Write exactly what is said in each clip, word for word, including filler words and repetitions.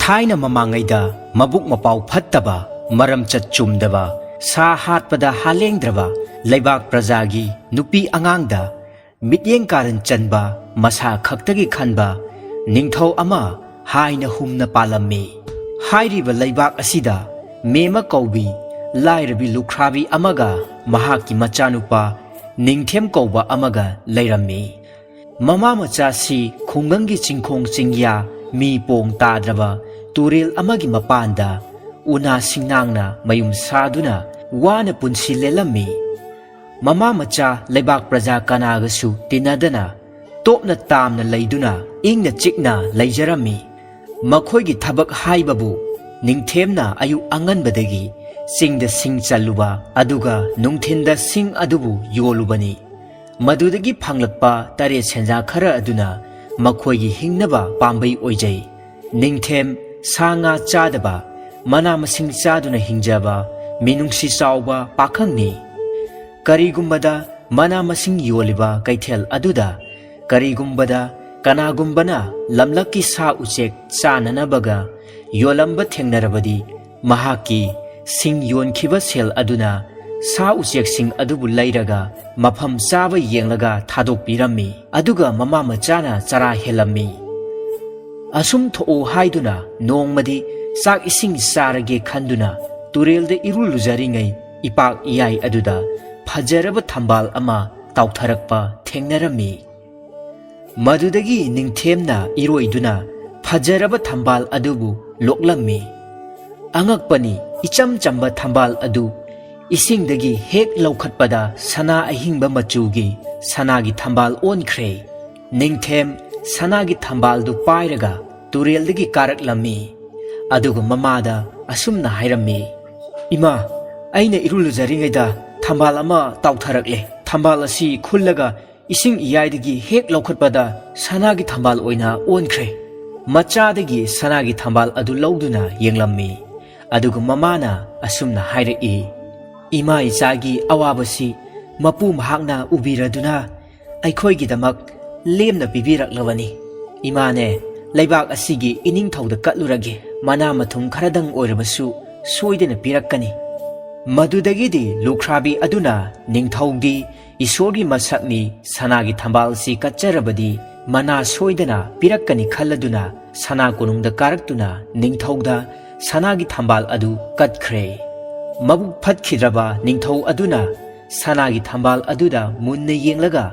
ꯊꯥꯏꯅ ꯃꯃꯥꯡꯉꯩꯗ ꯃꯕꯨꯛ ꯃꯄꯥꯎ ꯐꯠꯇꯕ, ꯃꯔꯝꯆꯠ ꯆꯨꯝꯗꯕ, ꯁꯥ ꯍꯥꯠꯄꯗ ꯍꯥꯂꯦꯡꯗ꯭ꯔꯕ ꯂꯩꯕꯥꯛ ꯄ꯭ꯔꯖꯥꯒꯤ ꯅꯨꯄꯤ ꯑꯉꯥꯡꯗ ꯃꯤꯠꯌꯦꯡ ꯀꯥꯔꯟ ꯆꯟꯕ, ꯃꯁꯥ ꯈꯛꯇꯒꯤ ꯈꯟꯕ ꯅꯤꯡꯊꯧ ꯑꯃ ꯍꯥꯏꯅ ꯍꯨꯝꯅ ꯄꯥꯜꯂꯝꯃꯤ꯫ ꯍꯥꯏꯔꯤꯕ ꯂꯩꯕꯥꯛ ꯑꯁꯤꯗ ꯃꯦꯃ ꯀꯧꯕꯤ ꯂꯥꯏꯔꯕꯤ ꯂꯨꯈ꯭ꯔꯥꯕꯤ ꯑꯃꯒ ꯃꯍꯥꯛꯀꯤ ꯃꯆꯥꯅꯨꯄꯥ ꯅꯤꯡꯊꯦꯝ ꯀꯧꯕ ꯑꯃꯒ ꯂꯩꯔꯝꯃꯤ꯫ ꯃꯃꯥ ꯃꯆꯥꯁꯤ ꯈꯨꯡꯒꯪꯒꯤ ꯆꯤꯡꯈꯣꯡ ꯆꯤꯡꯌꯥ, ꯃꯤ ꯄꯣꯡ ꯇꯥꯗ꯭ꯔꯕ ꯇꯨꯔꯦꯜ ꯑꯃꯒꯤ ꯃꯄꯥꯟꯗ ꯎꯅꯥ ꯁꯤꯡꯅꯥꯡꯅ ꯃꯌꯨꯝ ꯁꯥꯗꯨꯅ ꯋꯥꯅ ꯄꯨꯟꯁꯤ ꯂꯦꯜꯂꯝꯃꯤ꯫ ꯃꯃꯥ ꯃꯆꯥ ꯂꯩꯕꯥꯛ ꯄ꯭ꯔꯖꯥ ꯀꯅꯥꯒꯁꯨ ꯇꯤꯟꯅꯗꯅ ꯇꯣꯞꯅ ꯇꯥꯝꯅ ꯂꯩꯗꯨꯅ ꯏꯪꯅ ꯆꯤꯛꯅ ꯂꯩꯖꯔꯝꯃꯤ꯫ ꯃꯈꯣꯏꯒꯤ ꯊꯕꯛ ꯍꯥꯏꯕꯕꯨ ꯅꯤꯡꯊꯦꯝꯅ ꯑꯌꯨꯛ ꯑꯉꯟꯕꯗꯒꯤ ꯆꯤꯡꯗ ꯁꯤꯡ ꯆꯜꯂꯨꯕ, ꯑꯗꯨꯒ ꯅꯨꯡꯊꯤꯟꯗ ꯁꯤꯡ ꯑꯗꯨꯕꯨ ꯌꯣꯜꯂꯨꯕꯅꯤ꯫ ꯃꯗꯨꯗꯒꯤ ꯐꯪꯂꯛꯄ ꯇꯔꯦꯠ ꯁꯦꯟꯖꯥ ꯈꯔ ꯑꯗꯨꯅ ꯃꯈꯣꯏꯒꯤ ꯍꯤꯡꯅꯕ ꯄꯥꯝꯕꯩ ꯑꯣꯏꯖꯩ꯫ ꯅꯤꯡꯊꯦꯝ ꯁꯥ ꯉꯥ ꯆꯥꯗꯕ, ꯃꯅꯥ ꯃꯁꯤꯡ ꯆꯥꯗꯨꯅ ꯍꯤꯡꯖꯕ ꯃꯤꯅꯨꯡꯁꯤ ꯆꯥꯎꯕ ꯄꯥꯈꯪꯅꯤ꯫ ꯀꯔꯤꯒꯨꯝꯕꯗ ꯃꯅꯥ ꯃꯁꯤꯡ ꯌꯣꯜꯂꯤꯕ ꯀꯩꯊꯦꯜ ꯑꯗꯨꯗ ꯀꯔꯤꯒꯨꯝꯕꯗ ꯀꯅꯥꯒꯨꯝꯕꯅ ꯂꯝꯂꯛꯀꯤ ꯁꯥ ꯎꯆꯦꯛ ꯆꯥꯅꯅꯕꯒ ꯌꯣꯜꯂꯝꯕ ꯊꯦꯡꯅꯔꯕꯗꯤ, ꯃꯍꯥꯛꯀꯤ ꯁꯤꯡ ꯌꯣꯟꯈꯤꯕ ꯁꯦꯜ ꯑꯗꯨꯅ ꯁꯥ ꯎꯆꯦꯛꯁꯤꯡ ꯑꯗꯨꯕꯨ ꯂꯩꯔꯒ ꯃꯐꯝ ꯆꯥꯕ ꯌꯦꯡꯂꯒ ꯊꯥꯗꯣꯛꯄꯤꯔꯝꯃꯤ꯫ ꯑꯗꯨꯒ ꯃꯃꯥ ꯃꯆꯥꯅ ꯆꯔꯥ ꯍꯦꯜꯂꯝꯃꯤ꯫ ꯑꯁꯨꯝ ꯊꯣꯛꯎ ꯍꯥꯏꯗꯨꯅ ꯅꯣꯡꯃꯗꯤ ꯆꯥꯛ ꯏꯁꯤꯡ ꯆꯥꯔꯒꯦ ꯈꯟꯗꯨꯅ ꯇꯨꯔꯦꯜꯗ ꯏꯔꯨ ꯂꯨꯖꯔꯤꯉꯩ ꯏꯄꯥꯛ ꯏꯌꯥꯏ ꯑꯗꯨꯗ ꯐꯖꯔꯕ ꯊꯝꯕꯥꯜ ꯑꯃ ꯇꯥꯎꯊꯔꯛꯄ ꯊꯦꯡꯅꯔꯝꯃꯤ꯫ ꯃꯗꯨꯗꯒꯤ ꯅꯤꯡꯊꯦꯝꯅ ꯏꯔꯣꯏꯗꯨꯅ ꯐꯖꯔꯕ ꯊꯝꯕꯥꯜ ꯑꯗꯨꯕꯨ ꯂꯣꯛꯂꯝꯃꯤ꯫ ꯑꯉꯛꯄꯅꯤ, ꯏꯆꯝ ꯆꯝꯕ ꯊꯝꯕꯥꯜ ꯑꯗꯨ ꯏꯁꯤꯡꯗꯒꯤ ꯍꯦꯛ ꯂꯧꯈꯠꯄꯗ ꯁꯅꯥ ꯑꯍꯤꯡꯕ ꯃꯆꯨꯒꯤ ꯁꯅꯥꯒꯤ ꯊꯝꯕꯥꯜ ꯑꯣꯟꯈ꯭ꯔꯦ꯫ ꯅꯤꯡꯊꯦꯝ ꯁꯅꯥꯒꯤ ꯊꯝꯕꯥꯜꯗꯨ ꯄꯥꯏꯔꯒ ꯇꯨꯔꯦꯜꯗꯒꯤ ꯀꯥꯔꯛꯂꯝꯃꯤ꯫ ꯑꯗꯨꯒ ꯃꯃꯥꯗ ꯑꯁꯨꯝꯅ ꯍꯥꯏꯔꯝꯃꯤ, "ꯏꯃꯥ, ꯑꯩꯅ ꯏꯔꯨ ꯂꯨꯖꯔꯤꯉꯩꯗ ꯊꯝꯕꯥꯜ ꯑꯃ ꯇꯥꯎꯊꯔꯛꯂꯦ꯫ ꯊꯝꯕꯥꯜ ꯑꯁꯤ ꯈꯨꯜꯂꯒ ꯏꯁꯤꯡ ꯏꯌꯥꯏꯗꯒꯤ ꯍꯦꯛ ꯂꯧꯈꯠꯄꯗ ꯁꯅꯥꯒꯤ ꯊꯝꯕꯥꯜ ꯑꯣꯏꯅ ꯑꯣꯟꯈ꯭ꯔꯦ꯫" ꯃꯆꯥꯗꯒꯤ ꯁꯅꯥꯒꯤ ꯊꯝꯕꯥꯜ ꯑꯗꯨ ꯂꯧꯗꯨꯅ ꯌꯦꯡꯂꯝꯃꯤ꯫ ꯑꯗꯨꯒ ꯃꯃꯥꯅ ꯑꯁꯨꯝꯅ ꯍꯥꯏꯔꯛꯏ, "ꯏꯃꯥ ꯏꯆꯥꯒꯤ ꯑꯋꯥꯕꯁꯤ ꯃꯄꯨ ꯃꯍꯥꯛꯅ ꯎꯕꯤꯔꯗꯨꯅ ꯑꯩꯈꯣꯏꯒꯤꯗꯃꯛ ꯂꯦꯝꯅ ꯄꯤꯕꯤꯔꯛꯂꯕꯅꯤ꯫ ꯏꯃꯥꯅꯦ, ꯂꯩꯕꯥꯛ ꯑꯁꯤꯒꯤ ꯏꯅꯤꯡꯊꯧꯗ ꯀꯠꯂꯨꯔꯒꯦ, ꯃꯅꯥ ꯃꯊꯨꯝ ꯈꯔꯗꯪ ꯑꯣꯏꯔꯕꯁꯨ ꯁꯣꯏꯗꯅ ꯄꯤꯔꯛꯀꯅꯤ꯫ ꯃꯗꯨꯗꯒꯤꯗꯤ ꯂꯨꯈ꯭ꯔꯥꯕꯤ ꯑꯗꯨꯅ ꯅꯤꯡꯊꯧꯗꯤ ꯏꯁꯣꯔꯒꯤ ꯃꯁꯛꯅꯤ, ꯁꯅꯥꯒꯤ ꯊꯝꯕꯥꯜ ꯑꯁꯤ ꯀꯠꯆꯔꯕꯗꯤ ꯃꯅꯥ ꯁꯣꯏꯗꯅ ꯄꯤꯔꯛꯀꯅꯤ ꯈꯜꯂꯗꯨꯅ ꯁꯅꯥ ꯀꯣꯅꯨꯡꯗ ꯀꯥꯔꯛꯇꯨꯅ ꯅꯤꯡꯊꯧꯗ ꯁꯅꯥꯒꯤ ꯊꯝꯕꯥꯜ ꯑꯗꯨ ꯀꯠꯈ꯭ꯔꯦ꯫ ꯃꯕꯨꯛ ꯐꯠꯈꯤꯗ꯭ꯔꯕ ꯅꯤꯡꯊꯧ ꯑꯗꯨꯅ ꯁꯅꯥꯒꯤ ꯊꯝꯕꯥꯜ ꯑꯗꯨꯗ ꯃꯨꯟꯅ ꯌꯦꯡꯂꯒ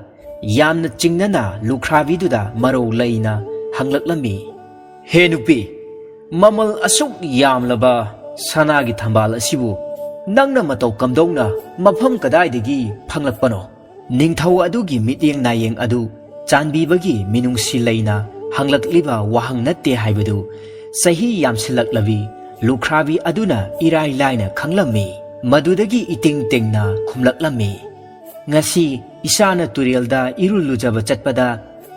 ꯌꯥꯝꯅ ꯆꯤꯡꯅꯅ ꯂꯨꯈ꯭ꯔꯥꯕꯤꯗꯨꯗ ꯃꯔꯧ ꯂꯩꯅ ꯍꯪꯂꯛꯂꯝꯃꯤ, "ꯍꯦ ꯅꯨꯄꯤ, ꯃꯃꯜ ꯑꯁꯨꯛ ꯌꯥꯝꯂꯕ ꯁꯅꯥꯒꯤ ꯊꯝꯕꯥꯜ ꯑꯁꯤꯕꯨ ꯅꯪꯅ ꯃꯇꯧ ꯀꯝꯗꯧꯅ ꯃꯐꯝ ꯀꯗꯥꯏꯗꯒꯤ ꯐꯪꯂꯛꯄꯅꯣ?" ꯅꯤꯡꯊꯧ ꯑꯗꯨꯒꯤ ꯃꯤꯠꯌꯦꯡ ꯅꯥꯌꯦꯡ ꯑꯗꯨ ꯆꯥꯟꯕꯤꯕꯒꯤ ꯃꯤꯅꯨꯡꯁꯤ ꯂꯩꯅ ꯍꯪꯂꯛꯂꯤꯕ ꯋꯥꯍꯪ ꯅꯠꯇꯦ ꯍꯥꯏꯕꯗꯨ ꯆꯍꯤ ꯌꯥꯝꯁꯤꯜꯂꯛꯂꯕꯤ ꯂꯨꯈ꯭ꯔꯥꯕꯤ ꯑꯗꯨꯅ ꯏꯔꯥꯏ ꯂꯥꯏꯅ ꯈꯪꯂꯝꯃꯤ꯫ ꯃꯗꯨꯗꯒꯤ ꯏꯇꯤꯡ ꯇꯤꯡꯅ ꯈꯨꯝꯂꯛꯂꯝꯃꯤ, "ꯉꯁꯤ ꯏꯆꯥꯅ ꯇꯨꯔꯦꯜꯗ ꯏꯔꯨ ꯂꯨꯖꯕ ꯆꯠꯄꯗ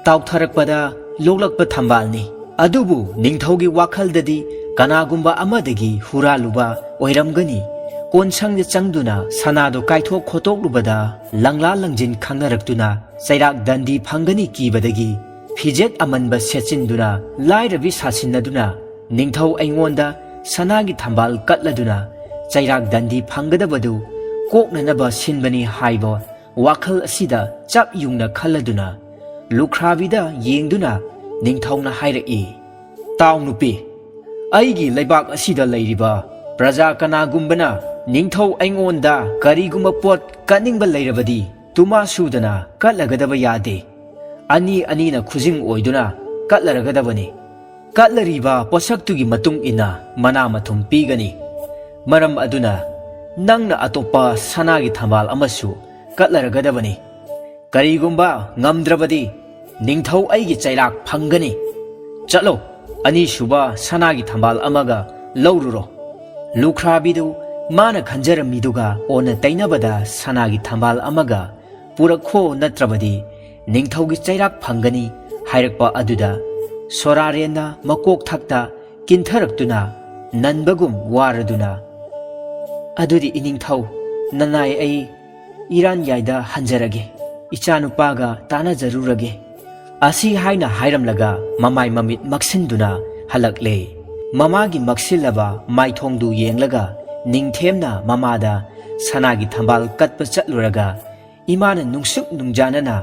ꯇꯥꯎꯊꯔꯛꯄꯗ ꯂꯣꯛꯂꯛꯄ ꯊꯝꯕꯥꯜꯅꯤ꯫ ꯑꯗꯨꯕꯨ ꯅꯤꯡꯊꯧꯒꯤ ꯋꯥꯈꯜꯗꯗꯤ ꯀꯅꯥꯒꯨꯝꯕ ꯑꯃꯗꯒꯤ ꯍꯨꯔꯥꯜꯂꯨꯕ ꯑꯣꯏꯔꯝꯒꯅꯤ꯫ ꯀꯣꯟꯁꯪꯗ ꯆꯪꯗꯨꯅ ꯁꯅꯥꯗꯣ ꯀꯥꯏꯊꯣꯛ ꯈꯣꯠꯇꯣꯛꯂꯨꯕꯗ ꯂꯪꯂꯥ ꯂꯪꯖꯤꯟ ꯈꯪꯅꯔꯛꯇꯨꯅ ꯆꯩꯔꯥꯛ ꯗꯟꯗꯤ ꯐꯪꯒꯅꯤ ꯀꯤꯕꯗꯒꯤ ꯐꯤꯖꯦꯠ ꯑꯃꯟꯕ ꯁꯦꯠꯆꯤꯟꯗꯨꯅ ꯂꯥꯏꯔꯕꯤ ꯁꯥꯁꯤꯟꯅꯗꯨꯅ ꯅꯤꯡꯊꯧ ꯑꯩꯉꯣꯟꯗ ꯁꯅꯥꯒꯤ ꯊꯝꯕꯥꯜ ꯀꯠꯂꯗꯨꯅ ꯆꯩꯔꯥꯛ ꯗꯟꯗꯤ ꯐꯪꯒꯗꯕꯗꯨ ꯀꯣꯛꯅꯅꯕ ꯁꯤꯟꯕꯅꯤ" ꯍꯥꯏꯕ ꯋꯥꯈꯜ ꯑꯁꯤꯗ ꯆꯞ ꯌꯨꯡꯅ ꯈꯜꯂꯗꯨꯅ ꯂꯨꯈ꯭ꯔꯥꯕꯤꯗ ꯌꯦꯡꯗꯨꯅ ꯅꯤꯡꯊꯧꯅ ꯍꯥꯏꯔꯛꯏ, "ꯇꯥꯎ ꯅꯨꯄꯤ, ꯑꯩꯒꯤ ꯂꯩꯕꯥꯛ ꯑꯁꯤꯗ ꯂꯩꯔꯤꯕ ꯄ꯭ꯔꯖꯥ ꯀꯅꯥꯒꯨꯝꯕꯅ ꯅꯤꯡꯊꯧ ꯑꯩꯉꯣꯟꯗ ꯀꯔꯤꯒꯨꯝꯕ ꯄꯣꯠ ꯀꯠꯅꯤꯡꯕ ꯂꯩꯔꯕꯗꯤ ꯇꯨꯃꯥ ꯁꯨꯗꯅ ꯀꯠꯂꯒꯗꯕ ꯌꯥꯗꯦ꯫ ꯑꯅꯤ ꯑꯅꯤꯅ ꯈꯨꯖꯤꯡ ꯑꯣꯏꯗꯨꯅ ꯀꯠꯂꯔꯒꯗꯕꯅꯤ꯫ ꯀꯠꯂꯔꯤꯕ ꯄꯣꯠꯁꯛꯇꯨꯒꯤ ꯃꯇꯨꯡ ꯏꯟꯅ ꯃꯅꯥ ꯃꯊꯨꯝ ꯄꯤꯒꯅꯤ꯫ ꯃꯔꯝ ꯑꯗꯨꯅ ꯅꯪꯅ ꯑꯇꯣꯞꯄ ꯁꯅꯥꯒꯤ ꯊꯝꯕꯥꯜ ꯑꯃꯁꯨ ꯀꯠꯂꯔꯒꯗꯕꯅꯤ꯫ ꯀꯔꯤꯒꯨꯝꯕ ꯉꯝꯗ꯭ꯔꯕꯗꯤ ꯅꯤꯡꯊꯧ ꯑꯩꯒꯤ ꯆꯩꯔꯥꯛ ꯐꯪꯒꯅꯤ꯫ ꯆꯠꯂꯣ, ꯑꯅꯤꯁꯨꯕ ꯁꯅꯥꯒꯤ ꯊꯝꯕꯥꯜ ꯑꯃꯒ ꯂꯧꯔꯨꯔꯣ꯫" ꯂꯨꯈ꯭ꯔꯥꯕꯤꯗꯨ ꯃꯥꯅ ꯈꯟꯖꯔꯝꯃꯤꯗꯨꯒ ꯑꯣꯟꯅ ꯇꯩꯅꯕꯗ ꯁꯅꯥꯒꯤ ꯊꯝꯕꯥꯜ ꯑꯃꯒ ꯄꯨꯔꯛꯈꯣ, ꯅꯠꯇ꯭ꯔꯕꯗꯤ ꯅꯤꯡꯊꯧꯒꯤ ꯆꯩꯔꯥꯛ ꯐꯪꯒꯅꯤ ꯍꯥꯏꯔꯛꯄ ꯑꯗꯨꯗ ꯁꯣꯔꯥꯔꯦꯟꯅ ꯃꯀꯣꯛ ꯊꯛꯇ ꯀꯤꯟꯊꯔꯛꯇꯨꯅ ꯅꯟꯕꯒꯨꯝ ꯋꯥꯔꯗꯨꯅ, "ꯑꯗꯨꯗꯤ ꯏꯅꯤꯡꯊꯧ, ꯅꯅꯥꯏ ꯑꯩ ꯏꯔꯥꯟꯌꯥꯏꯗ ꯍꯟꯖꯔꯒꯦ, ꯏꯆꯥꯅꯨꯄꯥꯒ ꯇꯥꯟꯅꯖꯔꯨꯔꯒꯦ꯫ ꯑꯁꯤ ꯍꯥꯏꯅ ꯍꯥꯏꯔꯝꯂꯒ ꯃꯃꯥꯏ ꯃꯃꯤꯠ ꯃꯛꯁꯤꯟꯗꯨꯅ ꯍꯜꯂꯛꯂꯦ꯫ ꯃꯃꯥꯒꯤ ꯃꯛꯁꯤꯜꯂꯕ ꯃꯥꯏꯊꯣꯡꯗꯨ ꯌꯦꯡꯂꯒ ꯅꯤꯡꯊꯦꯝꯅ ꯃꯃꯥꯗ ꯁꯅꯥꯒꯤ ꯊꯝꯕꯥꯜ ꯀꯠꯄ ꯆꯠꯂꯨꯔꯒ ꯏꯃꯥꯅ ꯅꯨꯡꯁꯨꯛ ꯅꯨꯡꯖꯥꯅꯅ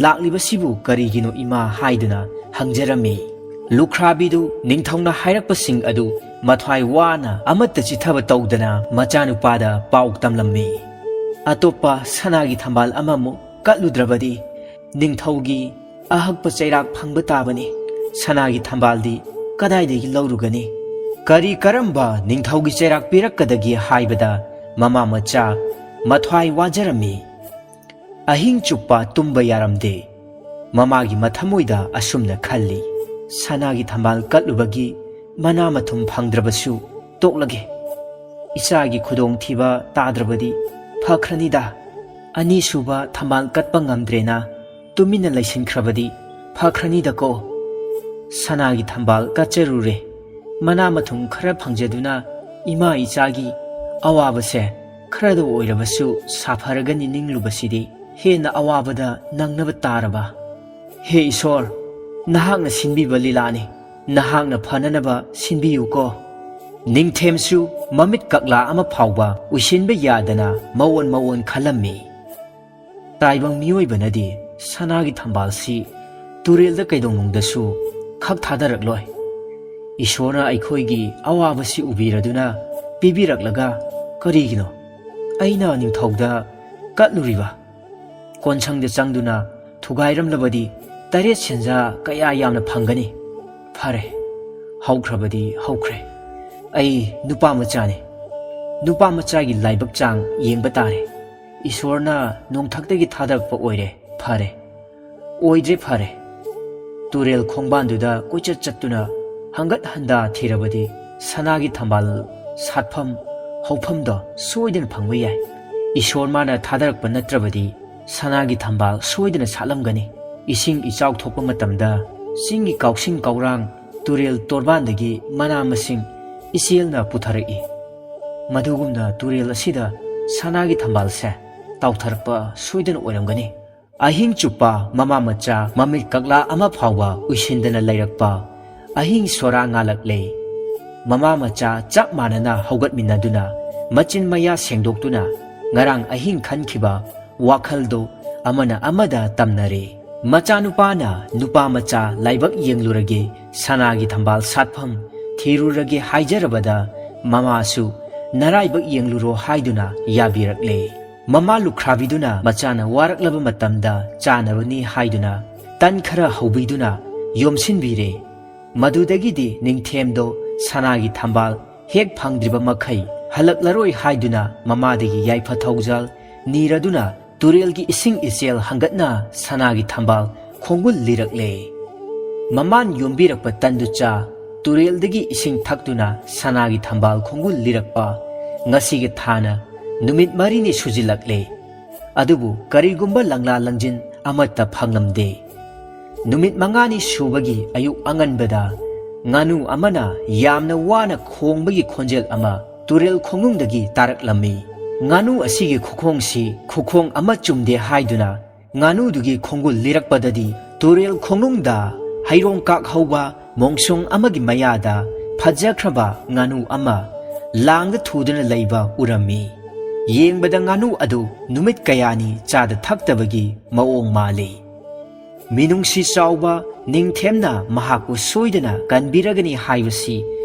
"ꯂꯥꯛꯂꯤꯕꯁꯤꯕꯨ ꯀꯔꯤꯒꯤꯅꯣ ꯏꯃꯥ?" ꯍꯥꯏꯗꯨꯅ ꯍꯪꯖꯔꯝꯃꯤ꯫ ꯂꯨꯈ꯭ꯔꯥꯕꯤꯗꯨ ꯅꯤꯡꯊꯧꯅ ꯍꯥꯏꯔꯛꯄꯁꯤꯡ ꯑꯗꯨ ꯃꯊ꯭ꯋꯥꯏ ꯋꯥꯅ ꯑꯃꯠꯇ ꯆꯤꯊꯕ ꯇꯧꯗꯅ ꯃꯆꯥꯅꯨꯄꯥꯗ ꯄꯥꯎ ꯇꯝꯂꯝꯃꯤ꯫ "ꯑꯇꯣꯞꯄ ꯁꯅꯥꯒꯤ ꯊꯝꯕꯥꯜ ꯑꯃꯃꯨꯛ ꯀꯠꯂꯨꯗ꯭ꯔꯕꯗꯤ ꯅꯤꯡꯊꯧꯒꯤ ꯑꯍꯛꯄ ꯆꯩꯔꯥꯛ ꯐꯪꯕ ꯇꯥꯕꯅꯤ꯫ ꯁꯅꯥꯒꯤ ꯊꯝꯕꯥꯜꯗꯤ ꯀꯗꯥꯏꯗꯒꯤ ꯂꯧꯔꯨꯒꯅꯤ? ꯀꯔꯤ ꯀꯔꯝꯕ ꯅꯤꯡꯊꯧꯒꯤ ꯆꯩꯔꯥꯛ ꯄꯤꯔꯛꯀꯗꯒꯦ?" ꯍꯥꯏꯕꯗ ꯃꯃꯥ ꯃꯆꯥ ꯃꯊ꯭ꯋꯥꯏ ꯋꯥꯖꯔꯝꯃꯤ꯫ ꯑꯍꯤꯡ ꯆꯨꯞꯄ ꯇꯨꯝꯕ ꯌꯥꯔꯝꯗꯦ꯫ ꯃꯃꯥꯒꯤ ꯃꯊꯃꯣꯏꯗ ꯑꯁꯨꯝꯅ ꯈꯜꯂꯤ, "ꯁꯅꯥꯒꯤ ꯊꯝꯕꯥꯜ ꯀꯠꯂꯨꯕꯒꯤ ꯃꯅꯥ ꯃꯊꯨꯝ ꯐꯪꯗ꯭ꯔꯕꯁꯨ ꯇꯣꯛꯂꯒꯦ꯫ ꯏꯆꯥꯒꯤ ꯈꯨꯗꯣꯡꯊꯤꯕ ꯇꯥꯗ꯭ꯔꯕꯗꯤ ꯐꯈ꯭ꯔꯅꯤꯗ꯫ ꯑꯅꯤꯁꯨꯕ ꯊꯝꯕꯥꯜ ꯀꯠꯄ ꯉꯝꯗ꯭ꯔꯦꯅ ꯇꯨꯃꯤꯟꯅ ꯂꯩꯁꯤꯟꯈ꯭ꯔꯕꯗꯤ ꯐꯈ꯭ꯔꯅꯤꯗꯀꯣ꯫ ꯁꯅꯥꯒꯤ ꯊꯝꯕꯥꯜ ꯀꯠꯆꯔꯨꯔꯦ꯫ ꯃꯅꯥ ꯃꯊꯨꯝ ꯈꯔ ꯐꯪꯖꯗꯨꯅ ꯏꯃꯥ ꯏꯆꯥꯒꯤ ꯑꯋꯥꯕꯁꯦ ꯈꯔꯗ ꯑꯣꯏꯔꯕꯁꯨ ꯁꯥꯐꯔꯒꯅꯤ ꯅꯤꯡꯂꯨꯕꯁꯤꯗꯤ ꯍꯦꯟꯅ ꯑꯋꯥꯕꯗ ꯅꯪꯅꯕ ꯇꯥꯔꯕ꯫ ꯍꯦ ꯏꯁꯣꯔ, ꯅꯍꯥꯛꯅ ꯁꯤꯟꯕꯤꯕ ꯂꯤꯂꯥꯅꯤ꯫ ꯅꯍꯥꯛꯅ ꯐꯅꯅꯕ ꯁꯤꯟꯕꯤꯌꯨꯀꯣ꯫" ꯅꯤꯡꯊꯦꯝꯁꯨ ꯃꯃꯤꯠ ꯀꯛꯂꯥ ꯑꯃ ꯐꯥꯎꯕ ꯎꯏꯁꯤꯟꯕ ꯌꯥꯗꯅ ꯃꯑꯣꯟ ꯃꯑꯣꯟ ꯈꯜꯂꯝꯃꯤ꯫ ꯇꯥꯏꯕꯪ ꯃꯤꯑꯣꯏꯕꯅꯗꯤ ꯁꯅꯥꯒꯤ ꯊꯝꯕꯥꯜꯁꯤ ꯇꯨꯔꯦꯜꯗ ꯀꯩꯗꯧꯅꯨꯡꯗꯁꯨ ꯈꯛ ꯊꯥꯗꯔꯛꯂꯣꯏ꯫ ꯏꯁꯣꯔꯅ ꯑꯩꯈꯣꯏꯒꯤ ꯑꯋꯥꯕꯁꯤ ꯎꯕꯤꯔꯗꯨꯅ ꯄꯤꯕꯤꯔꯛꯂꯒ ꯀꯔꯤꯒꯤꯅꯣ ꯑꯩꯅ ꯅꯤꯡꯊꯧꯗ ꯀꯠꯂꯨꯔꯤꯕ? ꯀꯣꯟꯁꯪꯗ ꯆꯪꯗꯨꯅ ꯊꯨꯒꯥꯏꯔꯝꯂꯕꯗꯤ ꯇꯔꯦꯠ ꯁꯦꯟꯖꯥ ꯀꯌꯥ ꯌꯥꯝꯅ ꯐꯪꯒꯅꯤ꯫ ꯐꯔꯦ, ꯍꯧꯈ꯭ꯔꯕꯗꯤ ꯍꯧꯈ꯭ꯔꯦ꯫ ꯑꯩ ꯅꯨꯄꯥ ꯃꯆꯥꯅꯤ꯫ ꯅꯨꯄꯥ ꯃꯆꯥꯒꯤ ꯂꯥꯏꯕꯛ ꯆꯥꯡ ꯌꯦꯡꯕ ꯇꯥꯔꯦ꯫ ꯏꯁꯣꯔꯅ ꯅꯣꯡꯊꯛꯇꯒꯤ ꯊꯥꯗꯔꯛꯄ ꯑꯣꯏꯔꯦ, ꯐꯔꯦ꯫ ꯑꯣꯏꯗ꯭ꯔꯦ, ꯐꯔꯦ꯫ ꯇꯨꯔꯦꯜ ꯈꯣꯡꯕꯥꯟꯗꯨꯗ ꯀꯣꯏꯆꯠ ꯆꯠꯇꯨꯅ ꯍꯪꯒꯠ ꯍꯟꯗꯥ ꯊꯤꯔꯕꯗꯤ ꯁꯅꯥꯒꯤ ꯊꯝꯕꯥꯜ ꯁꯥꯠꯐꯝ ꯍꯧꯐꯝꯗꯣ ꯁꯣꯏꯗꯅ ꯐꯪꯕ ꯌꯥꯏ꯫ ꯏꯁꯣꯔ ꯃꯥꯅ ꯊꯥꯗꯔꯛꯄ ꯅꯠꯇ꯭ꯔꯕꯗꯤ ꯁꯅꯥꯒꯤ ꯊꯝꯕꯥꯜ ꯁꯣꯏꯗꯅ ꯁꯥꯠꯂꯝꯒꯅꯤ꯫ ꯏꯁꯤꯡ ꯏꯆꯥꯎ ꯊꯣꯛꯄ ꯃꯇꯝꯗ ꯆꯤꯡꯒꯤ ꯀꯥꯎꯁꯤꯡ ꯀꯧꯔꯥꯡ, ꯇꯨꯔꯦꯜ ꯇꯣꯔꯕꯥꯟꯗꯒꯤ ꯃꯅꯥ ꯃꯁꯤꯡ ꯏꯆꯦꯜꯅ ꯄꯨꯊꯔꯛꯏ꯫ ꯃꯗꯨꯒꯨꯝꯅ ꯇꯨꯔꯦꯜ ꯑꯁꯤꯗ ꯁꯅꯥꯒꯤ ꯊꯝꯕꯥꯜꯁꯦ ꯇꯥꯎꯊꯔꯛꯄ ꯁꯣꯏꯗꯅ ꯑꯣꯏꯔꯝꯒꯅꯤ꯫ ꯑꯍꯤꯡ ꯆꯨꯞꯄ ꯃꯃꯥ ꯃꯆꯥ ꯃꯃꯤꯠ ꯀꯛꯂꯥ ꯑꯃ ꯐꯥꯎꯕ ꯎꯏꯁꯤꯟꯗꯅ ꯂꯩꯔꯛꯄ꯫ ꯑꯍꯤꯡ ꯁꯣꯔꯥ ꯉꯥꯜꯂꯛꯂꯦ꯫ ꯃꯃꯥ ꯃꯆꯥ ꯆꯞ ꯃꯥꯟꯅꯅ ꯍꯧꯒꯠꯃꯤꯟꯅꯗꯨꯅ ꯃꯆꯤꯟ ꯃꯌꯥ ꯁꯦꯡꯗꯣꯛꯇꯨꯅ ꯉꯔꯥꯡ ꯑꯍꯤꯡ ꯈꯟꯈꯤꯕ ꯋꯥꯈꯜꯗꯣ ꯑꯃꯅ ꯑꯃꯗ ꯇꯝꯅꯔꯦ꯫ ꯃꯆꯥꯅꯨꯄꯥꯅ ꯅꯨꯄꯥ ꯃꯆꯥ ꯂꯥꯏꯕꯛ ꯌꯦꯡꯂꯨꯔꯒꯦ, ꯁꯅꯥꯒꯤ ꯊꯝꯕꯥꯜ ꯁꯥꯠꯐꯝ ꯊꯤꯔꯨꯔꯒꯦ ꯍꯥꯏꯖꯔꯕꯗ ꯃꯃꯥꯁꯨ ꯅꯔꯥꯏꯕꯛ ꯌꯦꯡꯂꯨꯔꯣ ꯍꯥꯏꯗꯨꯅ ꯌꯥꯕꯤꯔꯛꯂꯦ꯫ ꯃꯃꯥ ꯂꯨꯈ꯭ꯔꯥꯕꯤꯗꯨꯅ ꯃꯆꯥꯅ ꯋꯥꯔꯛꯂꯕ ꯃꯇꯝꯗ ꯆꯥꯅꯕꯅꯤ ꯍꯥꯏꯗꯨꯅ ꯇꯟ ꯈꯔ ꯍꯧꯕꯤꯗꯨꯅ ꯌꯣꯝꯁꯤꯟꯕꯤꯔꯦ꯫ ꯃꯗꯨꯗꯒꯤꯗꯤ ꯅꯤꯡꯊꯦꯝꯗꯣ ꯁꯅꯥꯒꯤ ꯊꯝꯕꯥꯜ ꯍꯦꯛ ꯐꯪꯗ꯭ꯔꯤꯕ ꯃꯈꯩ ꯍꯜꯂꯛꯂꯔꯣꯏ ꯍꯥꯏꯗꯨꯅ ꯃꯃꯥꯗꯒꯤ ꯌꯥꯏꯐ ꯊꯧꯖꯥꯜ ꯅꯤꯔꯗꯨꯅ ꯇꯨꯔꯦꯜꯒꯤ ꯏꯁꯤꯡ ꯏꯆꯦꯜ ꯍꯪꯒꯠꯅ ꯁꯅꯥꯒꯤ ꯊꯝꯕꯥꯜ ꯈꯣꯡꯒꯨꯜ ꯂꯤꯔꯛꯂꯦ꯫ ꯃꯃꯥꯟ ꯌꯣꯝꯕꯤꯔꯛꯄ ꯇꯟꯗꯨ ꯆꯥ, ꯇꯨꯔꯦꯜꯗꯒꯤ ꯏꯁꯤꯡ ꯊꯛꯇꯨꯅ ꯁꯅꯥꯒꯤ ꯊꯝꯕꯥꯜ ꯈꯣꯡꯒꯨꯜ ꯂꯤꯔꯛꯄ ꯉꯁꯤꯒꯤ ꯊꯥꯅ ꯅꯨꯃꯤꯠ ꯃꯔꯤꯅꯤ ꯁꯨꯖꯤꯜꯂꯛꯂꯦ꯫ ꯑꯗꯨꯕꯨ ꯀꯔꯤꯒꯨꯝꯕ ꯂꯪꯂꯥ ꯂꯪꯖꯤꯟ ꯑꯃꯠꯇ ꯐꯪꯂꯝꯗꯦ꯫ ꯅꯨꯃꯤꯠ ꯃꯉꯥꯅꯤ ꯁꯨꯕꯒꯤ ꯑꯌꯨꯛ ꯑꯉꯟꯕꯗ ꯉꯥꯅꯨ ꯑꯃꯅ ꯌꯥꯝꯅ ꯋꯥꯅ ꯈꯣꯡꯕꯒꯤ ꯈꯣꯟꯖꯦꯜ ꯑꯃ ꯇꯨꯔꯦꯜ ꯈꯣꯡꯅꯨꯡꯗꯒꯤ ꯇꯥꯔꯛꯂꯝꯃꯤ꯫ ꯉꯥꯅꯨ ꯑꯁꯤꯒꯤ ꯈꯨꯈꯣꯡꯁꯤ ꯈꯨꯈꯣꯡ ꯑꯃ ꯆꯨꯝꯗꯦ ꯍꯥꯏꯗꯨꯅ ꯉꯥꯅꯨꯗꯨꯒꯤ ꯈꯣꯡꯒꯨꯜ ꯂꯤꯔꯛꯄꯗꯗꯤ ꯇꯨꯔꯦꯜ ꯈꯣꯡꯅꯨꯡꯗ ꯍꯩꯔꯣꯡ ꯀꯥꯛ ꯍꯧꯕ ꯃꯣꯡꯁꯣꯡ ꯑꯃꯒꯤ ꯃꯌꯥꯗ ꯐꯖꯈ꯭ꯔꯕ ꯉꯥꯅꯨ ꯑꯃ ꯂꯥꯡꯗ ꯊꯨꯗꯨꯅ ꯂꯩꯕ ꯎꯔꯝꯃꯤ꯫ ꯌꯦꯡꯕꯗ ꯉꯥꯅꯨ ꯑꯗꯨ ꯅꯨꯃꯤꯠ ꯀꯌꯥꯅꯤ ꯆꯥꯗ ꯊꯛꯇꯕꯒꯤ ꯃꯑꯣꯡ ꯃꯥꯜꯂꯤ꯫ ꯃꯤꯅꯨꯡꯁꯤ ꯆꯥꯎꯕ ꯅꯤꯡꯊꯦꯝꯅ ꯃꯍꯥꯛꯄꯨ ꯁꯣꯏꯗꯅ ꯀꯟꯕꯤꯔꯒꯅꯤ ꯍꯥꯏꯕꯁꯤ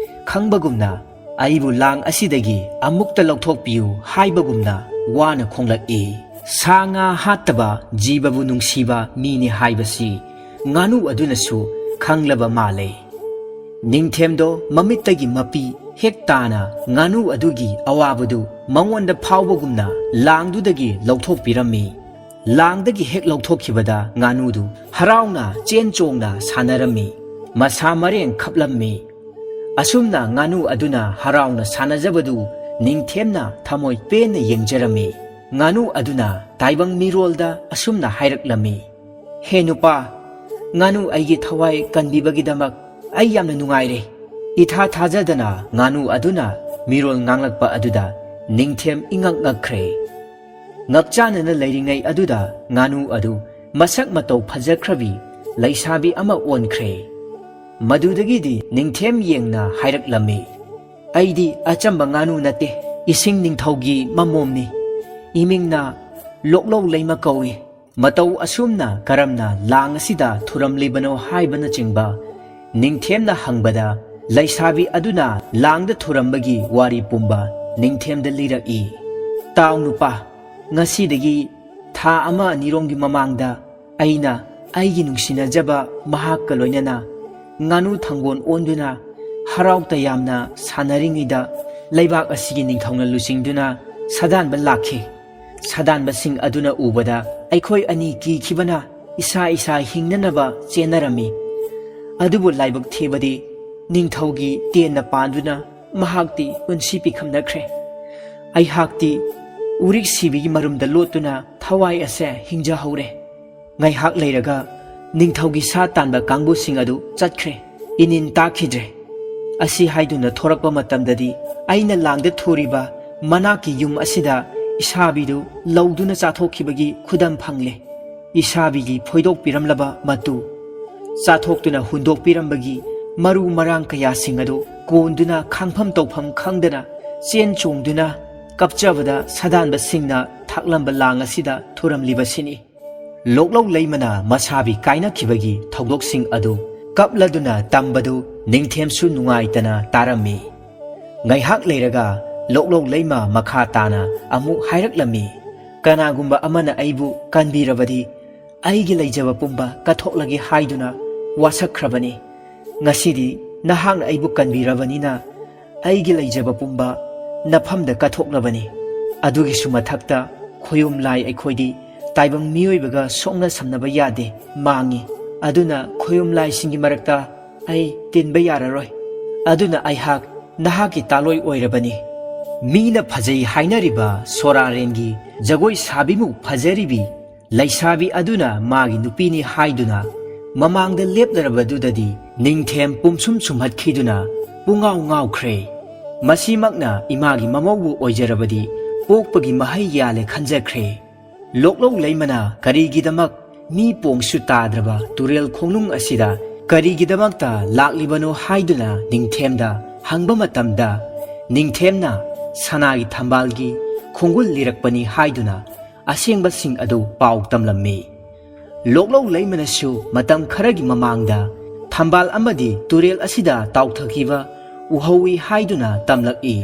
ꯈꯪꯕꯒꯨꯝꯅ, ꯑꯩꯕꯨ ꯂꯥꯡ ꯑꯁꯤꯗꯒꯤ ꯑꯃꯨꯛꯇ ꯂꯧꯊꯣꯛꯄꯤꯌꯨ ꯍꯥꯏꯕꯒꯨꯝꯅ ꯋꯥꯅ ꯈꯣꯡꯂꯛꯏ꯫ ꯁꯥ ꯉꯥ ꯍꯥꯠꯇꯕ ꯖꯤꯕꯕꯨ ꯅꯨꯡꯁꯤꯕ ꯃꯤꯅꯤ ꯍꯥꯏꯕꯁꯤ ꯉꯥꯅꯨ ꯑꯗꯨꯅꯁꯨ ꯈꯪꯂꯕ ꯃꯥꯜꯂꯦ꯫ ꯅꯤꯡꯊꯦꯝꯗꯣ ꯃꯃꯤꯠꯇꯒꯤ ꯃꯄꯤ ꯍꯦꯛ ꯇꯥꯅ ꯉꯥꯅꯨ ꯑꯗꯨꯒꯤ ꯑꯋꯥꯕꯗꯨ ꯃꯉꯣꯟꯗ ꯐꯥꯎꯕꯒꯨꯝꯅ ꯂꯥꯡꯗꯨꯗꯒꯤ ꯂꯧꯊꯣꯛꯄꯤꯔꯝꯃꯤ꯫ ꯂꯥꯡꯗꯒꯤ ꯍꯦꯛ ꯂꯧꯊꯣꯛꯈꯤꯕꯗ ꯉꯥꯅꯨꯗꯨ ꯍꯔꯥꯎꯅ ꯆꯦꯟ ꯆꯣꯡꯅ ꯁꯥꯟꯅꯔꯝꯃꯤ꯫ ꯃꯁꯥ ꯃꯔꯦꯡ ꯈꯞꯂꯝꯃꯤ꯫ ꯑꯁꯨꯝꯅ ꯉꯥꯅꯨ ꯑꯗꯨꯅ ꯍꯔꯥꯎꯅ ꯁꯥꯟꯅꯖꯕꯗꯨ ꯅꯤꯡꯊꯦꯝꯅ ꯊꯃꯣꯏ ꯄꯦꯟꯅ ꯌꯦꯡꯖꯔꯝꯃꯤ꯫ ꯉꯥꯅꯨ ꯑꯗꯨꯅ ꯇꯥꯏꯕꯪ ꯃꯤꯔꯣꯜꯗ ꯑꯁꯨꯝꯅ ꯍꯥꯏꯔꯛꯂꯝꯃꯤ, "ꯍꯦ ꯅꯨꯄꯥ, ꯉꯥꯅꯨ ꯑꯩꯒꯤ ꯊꯋꯥꯏ ꯀꯟꯕꯤꯕꯒꯤꯗꯃꯛ ꯑꯩ ꯌꯥꯝꯅ ꯅꯨꯡꯉꯥꯏꯔꯦ꯫" ꯏꯊꯥ ꯊꯥꯖꯗꯅ ꯉꯥꯅꯨ ꯑꯗꯨꯅ ꯃꯤꯔꯣꯜ ꯉꯥꯡꯂꯛꯄ ꯑꯗꯨꯗ ꯅꯤꯡꯊꯦꯝ ꯏꯉꯛ ꯉꯛꯈ꯭ꯔꯦ꯫ ꯉꯛꯆꯥꯟꯅꯅ ꯂꯩꯔꯤꯉꯩ ꯑꯗꯨꯗ ꯉꯥꯅꯨ ꯑꯗꯨ ꯃꯁꯛ ꯃꯇꯧ ꯐꯖꯈ꯭ꯔꯕꯤ ꯂꯩꯁꯥꯕꯤ ꯑꯃ ꯑꯣꯟꯈ꯭ꯔꯦ꯫ ꯃꯗꯨꯗꯒꯤꯗꯤ ꯅꯤꯡꯊꯦꯝ ꯌꯦꯡꯅ ꯍꯥꯏꯔꯛꯂꯝꯃꯤ, "ꯑꯩꯗꯤ ꯑꯆꯝꯕ ꯉꯥꯅꯨ ꯅꯠꯇꯦ, ꯏꯁꯤꯡ ꯅꯤꯡꯊꯧꯒꯤ ꯃꯃꯣꯝꯅꯤ꯫ ꯏꯃꯤꯡꯅ ꯂꯣꯛꯂꯧ ꯂꯩꯃ ꯀꯧꯏ꯫ ꯃꯇꯧ ꯑꯁꯨꯝꯅ ꯀꯔꯝꯅ ꯂꯥꯡ ꯑꯁꯤꯗ ꯊꯨꯔꯝꯂꯤꯕꯅꯣ?" ꯍꯥꯏꯕꯅꯆꯤꯡꯕ ꯅꯤꯡꯊꯦꯝꯅ ꯍꯪꯕꯗ, ꯂꯩꯁꯥꯕꯤ ꯑꯗꯨꯅ ꯂꯥꯡꯗ ꯊꯨꯔꯝꯕꯒꯤ ꯋꯥꯔꯤ ꯄꯨꯝꯕ ꯅꯤꯡꯊꯦꯝꯗ ꯂꯤꯔꯛꯏ꯫ "ꯇꯥꯎ ꯅꯨꯄꯥ, ꯉꯁꯤꯗꯒꯤ ꯊꯥ ꯑꯃ ꯑꯅꯤꯔꯣꯝꯒꯤ ꯃꯃꯥꯡꯗ ꯑꯩꯅ ꯑꯩꯒꯤ ꯅꯨꯡꯁꯤꯅꯖꯕ ꯃꯍꯥꯛꯀ ꯂꯣꯏꯅꯅ ꯉꯥꯅꯨ ꯊꯪꯒꯣꯟ ꯑꯣꯟꯗꯨꯅ ꯍꯔꯥꯎ ꯇꯌꯥꯝꯅ ꯁꯥꯟꯅꯔꯤꯉꯩꯗ ꯂꯩꯕꯥꯛ ꯑꯁꯤꯒꯤ ꯅꯤꯡꯊꯧꯅ ꯂꯨꯆꯤꯡꯗꯨꯅ ꯁꯥꯗꯥꯟꯕ ꯂꯥꯛꯈꯤ꯫ ꯁꯥꯗꯥꯟꯕꯁꯤꯡ ꯑꯗꯨꯅ ꯎꯕꯗ ꯑꯩꯈꯣꯏ ꯑꯅꯤ ꯀꯤꯈꯤꯕꯅ ꯏꯁꯥ ꯏꯁꯥ ꯍꯤꯡꯅꯅꯕ ꯆꯦꯟꯅꯔꯝꯃꯤ꯫ ꯑꯗꯨꯕꯨ ꯂꯥꯏꯕꯛ ꯊꯤꯕꯗꯤ ꯅꯤꯡꯊꯧꯒꯤ ꯇꯦꯟꯅ ꯄꯥꯟꯗꯨꯅ ꯃꯍꯥꯛꯇꯤ ꯄꯨꯟꯁꯤ ꯄꯤꯈꯝꯅꯈ꯭ꯔꯦ꯫ ꯑꯩꯍꯥꯛꯇꯤ ꯎꯔꯤꯛ ꯁꯤꯕꯤꯒꯤ ꯃꯔꯨꯝꯗ ꯂꯣꯠꯇꯨꯅ ꯊꯋꯥꯏ ꯑꯁꯦ ꯍꯤꯡꯖꯍꯧꯔꯦ꯫ ꯉꯥꯏꯍꯥꯛ ꯂꯩꯔꯒ ꯅꯤꯡꯊꯧꯒꯤ ꯁꯥ ꯇꯥꯟꯕ ꯀꯥꯡꯕꯨꯁꯤꯡ ꯑꯗꯨ ꯆꯠꯈ꯭ꯔꯦ꯫ ꯏꯅꯤꯟ ꯇꯥꯈꯤꯗ꯭ꯔꯦ꯫ ꯑꯁꯤ ꯍꯥꯏꯗꯨꯅ ꯊꯣꯔꯛꯄ ꯃꯇꯝꯗꯗꯤ ꯑꯩꯅ ꯂꯥꯡꯗ ꯊꯨꯔꯤꯕ ꯃꯅꯥꯛꯀꯤ ꯌꯨꯝ ꯑꯁꯤꯗ ꯏꯁꯥꯕꯤꯗꯨ ꯂꯧꯗꯨꯅ ꯆꯥꯊꯣꯛꯈꯤꯕꯒꯤ ꯈꯨꯗꯝ ꯐꯪꯂꯦ꯫ ꯏꯁꯥꯕꯤꯒꯤ ꯐꯣꯏꯗꯣꯛꯄꯤꯔꯝꯂꯕ ꯃꯇꯨ, ꯆꯥꯊꯣꯛꯇꯨꯅ ꯍꯨꯟꯗꯣꯛꯄꯤꯔꯝꯕꯒꯤ ꯃꯔꯨ ꯃꯔꯥꯡ ꯀꯌꯥꯁꯤꯡ ꯑꯗꯨ ꯀꯣꯟꯗꯨꯅ ꯈꯥꯡꯐꯝ ꯇꯧꯐꯝ ꯈꯪꯗꯅ ꯆꯦꯟ ꯆꯣꯡꯗꯨꯅ ꯀꯞꯆꯕꯗ ꯁꯥꯗꯥꯟꯕꯁꯤꯡꯅ ꯊꯥꯛꯂꯝꯕ ꯂꯥꯡ ꯑꯁꯤꯗ ꯊꯨꯔꯝꯂꯤꯕꯁꯤꯅꯤ꯫ ꯂꯣꯛꯂꯧ ꯂꯩꯃꯅ ꯃꯁꯥꯕꯤ ꯀꯥꯏꯅꯈꯤꯕꯒꯤ ꯊꯧꯗꯣꯛꯁꯤꯡ ꯑꯗꯨ ꯀꯞꯂꯗꯨꯅ ꯇꯝꯕꯗꯨ ꯅꯤꯡꯊꯦꯝꯁꯨ ꯅꯨꯡꯉꯥꯏꯇꯅ ꯇꯥꯔꯝꯃꯤ꯫ ꯉꯥꯏꯍꯥꯛ ꯂꯩꯔꯒ ꯂꯣꯛꯂꯧ ꯂꯩꯃ ꯃꯈꯥ ꯇꯥꯅ ꯑꯃꯨꯛ ꯍꯥꯏꯔꯛꯂꯝꯃꯤ, "ꯀꯅꯥꯒꯨꯝꯕ ꯑꯃꯅ ꯑꯩꯕꯨ ꯀꯟꯕꯤꯔꯕꯗꯤ ꯑꯩꯒꯤ ꯂꯩꯖꯕ ꯄꯨꯝꯕ ꯀꯠꯊꯣꯛꯂꯒꯦ ꯍꯥꯏꯗꯨꯅ ꯋꯥꯁꯛꯈ꯭ꯔꯕꯅꯤ꯫ ꯉꯁꯤꯗꯤ ꯅꯍꯥꯛꯅ ꯑꯩꯕꯨ ꯀꯟꯕꯤꯔꯕꯅꯤꯅ ꯑꯩꯒꯤ ꯂꯩꯖꯕ ꯄꯨꯝꯕ ꯅꯐꯝꯗ ꯀꯠꯊꯣꯛꯂꯕꯅꯤ꯫ ꯑꯗꯨꯒꯤꯁꯨ ꯃꯊꯛꯇ ꯈꯣꯌꯨꯝ ꯂꯥꯏ ꯑꯩꯈꯣꯏꯗꯤ ꯇꯥꯏꯕꯪ ꯃꯤꯑꯣꯏꯕꯒ ꯁꯣꯛꯅ ꯁꯝꯅꯕ ꯌꯥꯗꯦ, ꯃꯥꯡꯉꯤ꯫ ꯑꯗꯨꯅ ꯈꯣꯌꯨꯝ ꯂꯥꯏꯁꯤꯡꯒꯤ ꯃꯔꯛꯇ ꯑꯩ ꯇꯤꯟꯕ ꯌꯥꯔꯔꯣꯏ꯫ ꯑꯗꯨꯅ ꯑꯩꯍꯥꯛ ꯅꯍꯥꯛꯀꯤ ꯇꯥꯂꯣꯏ ꯑꯣꯏꯔꯕꯅꯤ꯫" ꯃꯤꯅ ꯐꯖꯩ ꯍꯥꯏꯅꯔꯤꯕ ꯁꯣꯔꯥꯔꯦꯟꯒꯤ ꯖꯒꯣꯏ ꯁꯥꯕꯤꯃꯨꯛ ꯐꯖꯔꯤꯕꯤ ꯂꯩꯁꯥꯕꯤ ꯑꯗꯨꯅ ꯃꯥꯒꯤ ꯅꯨꯄꯤꯅꯤ ꯍꯥꯏꯗꯨꯅ ꯃꯃꯥꯡꯗ ꯂꯦꯞꯂꯔꯕꯗꯨꯗꯗꯤ ꯅꯤꯡꯊꯦꯝ ꯄꯨꯝꯁꯨꯝ ꯁꯨꯝꯍꯠꯈꯤꯗꯨꯅ ꯄꯨꯡꯉꯥꯎ ꯉꯥꯎꯈ꯭ꯔꯦ꯫ ꯃꯁꯤꯃꯛꯅ ꯏꯃꯥꯒꯤ ꯃꯃꯧꯕꯨ ꯑꯣꯏꯖꯔꯕꯗꯤ ꯄꯣꯛꯄꯒꯤ ꯃꯍꯩ ꯌꯥꯜꯂꯦ ꯈꯟꯖꯈ꯭ꯔꯦ꯫ ꯂꯣꯛꯂꯧ ꯂꯩꯃꯅ ꯀꯔꯤꯒꯤꯗꯃꯛ ꯃꯤ ꯄꯣꯡꯁꯨ ꯇꯥꯗ꯭ꯔꯕ ꯇꯨꯔꯦꯜ ꯈꯣꯡꯅꯨꯡ ꯑꯁꯤꯗ ꯀꯔꯤꯒꯤꯗꯃꯛꯇ ꯂꯥꯛꯂꯤꯕꯅꯣ ꯍꯥꯏꯗꯨꯅ ꯅꯤꯡꯊꯦꯝꯗ ꯍꯪꯕ ꯃꯇꯝꯗ, ꯅꯤꯡꯊꯦꯝꯅ ꯁꯅꯥꯒꯤ ꯊꯝꯕꯥꯜꯒꯤ ꯈꯣꯡꯒꯨꯜ ꯂꯤꯔꯛꯄꯅꯤ ꯍꯥꯏꯗꯨꯅ ꯑꯁꯦꯡꯕꯁꯤꯡ ꯑꯗꯨ ꯄꯥꯎ ꯇꯝꯂꯝꯃꯤ꯫ ꯂꯣꯛꯂꯧ ꯂꯩꯃꯅꯁꯨ ꯃꯇꯝ ꯈꯔꯒꯤ ꯃꯃꯥꯡꯗ ꯊꯝꯕꯥꯜ ꯑꯃꯗꯤ ꯇꯨꯔꯦꯜ ꯑꯁꯤꯗ ꯇꯥꯎꯊꯈꯤꯕ ꯎꯍꯧꯏ ꯍꯥꯏꯗꯨꯅ ꯇꯝꯂꯛꯏ꯫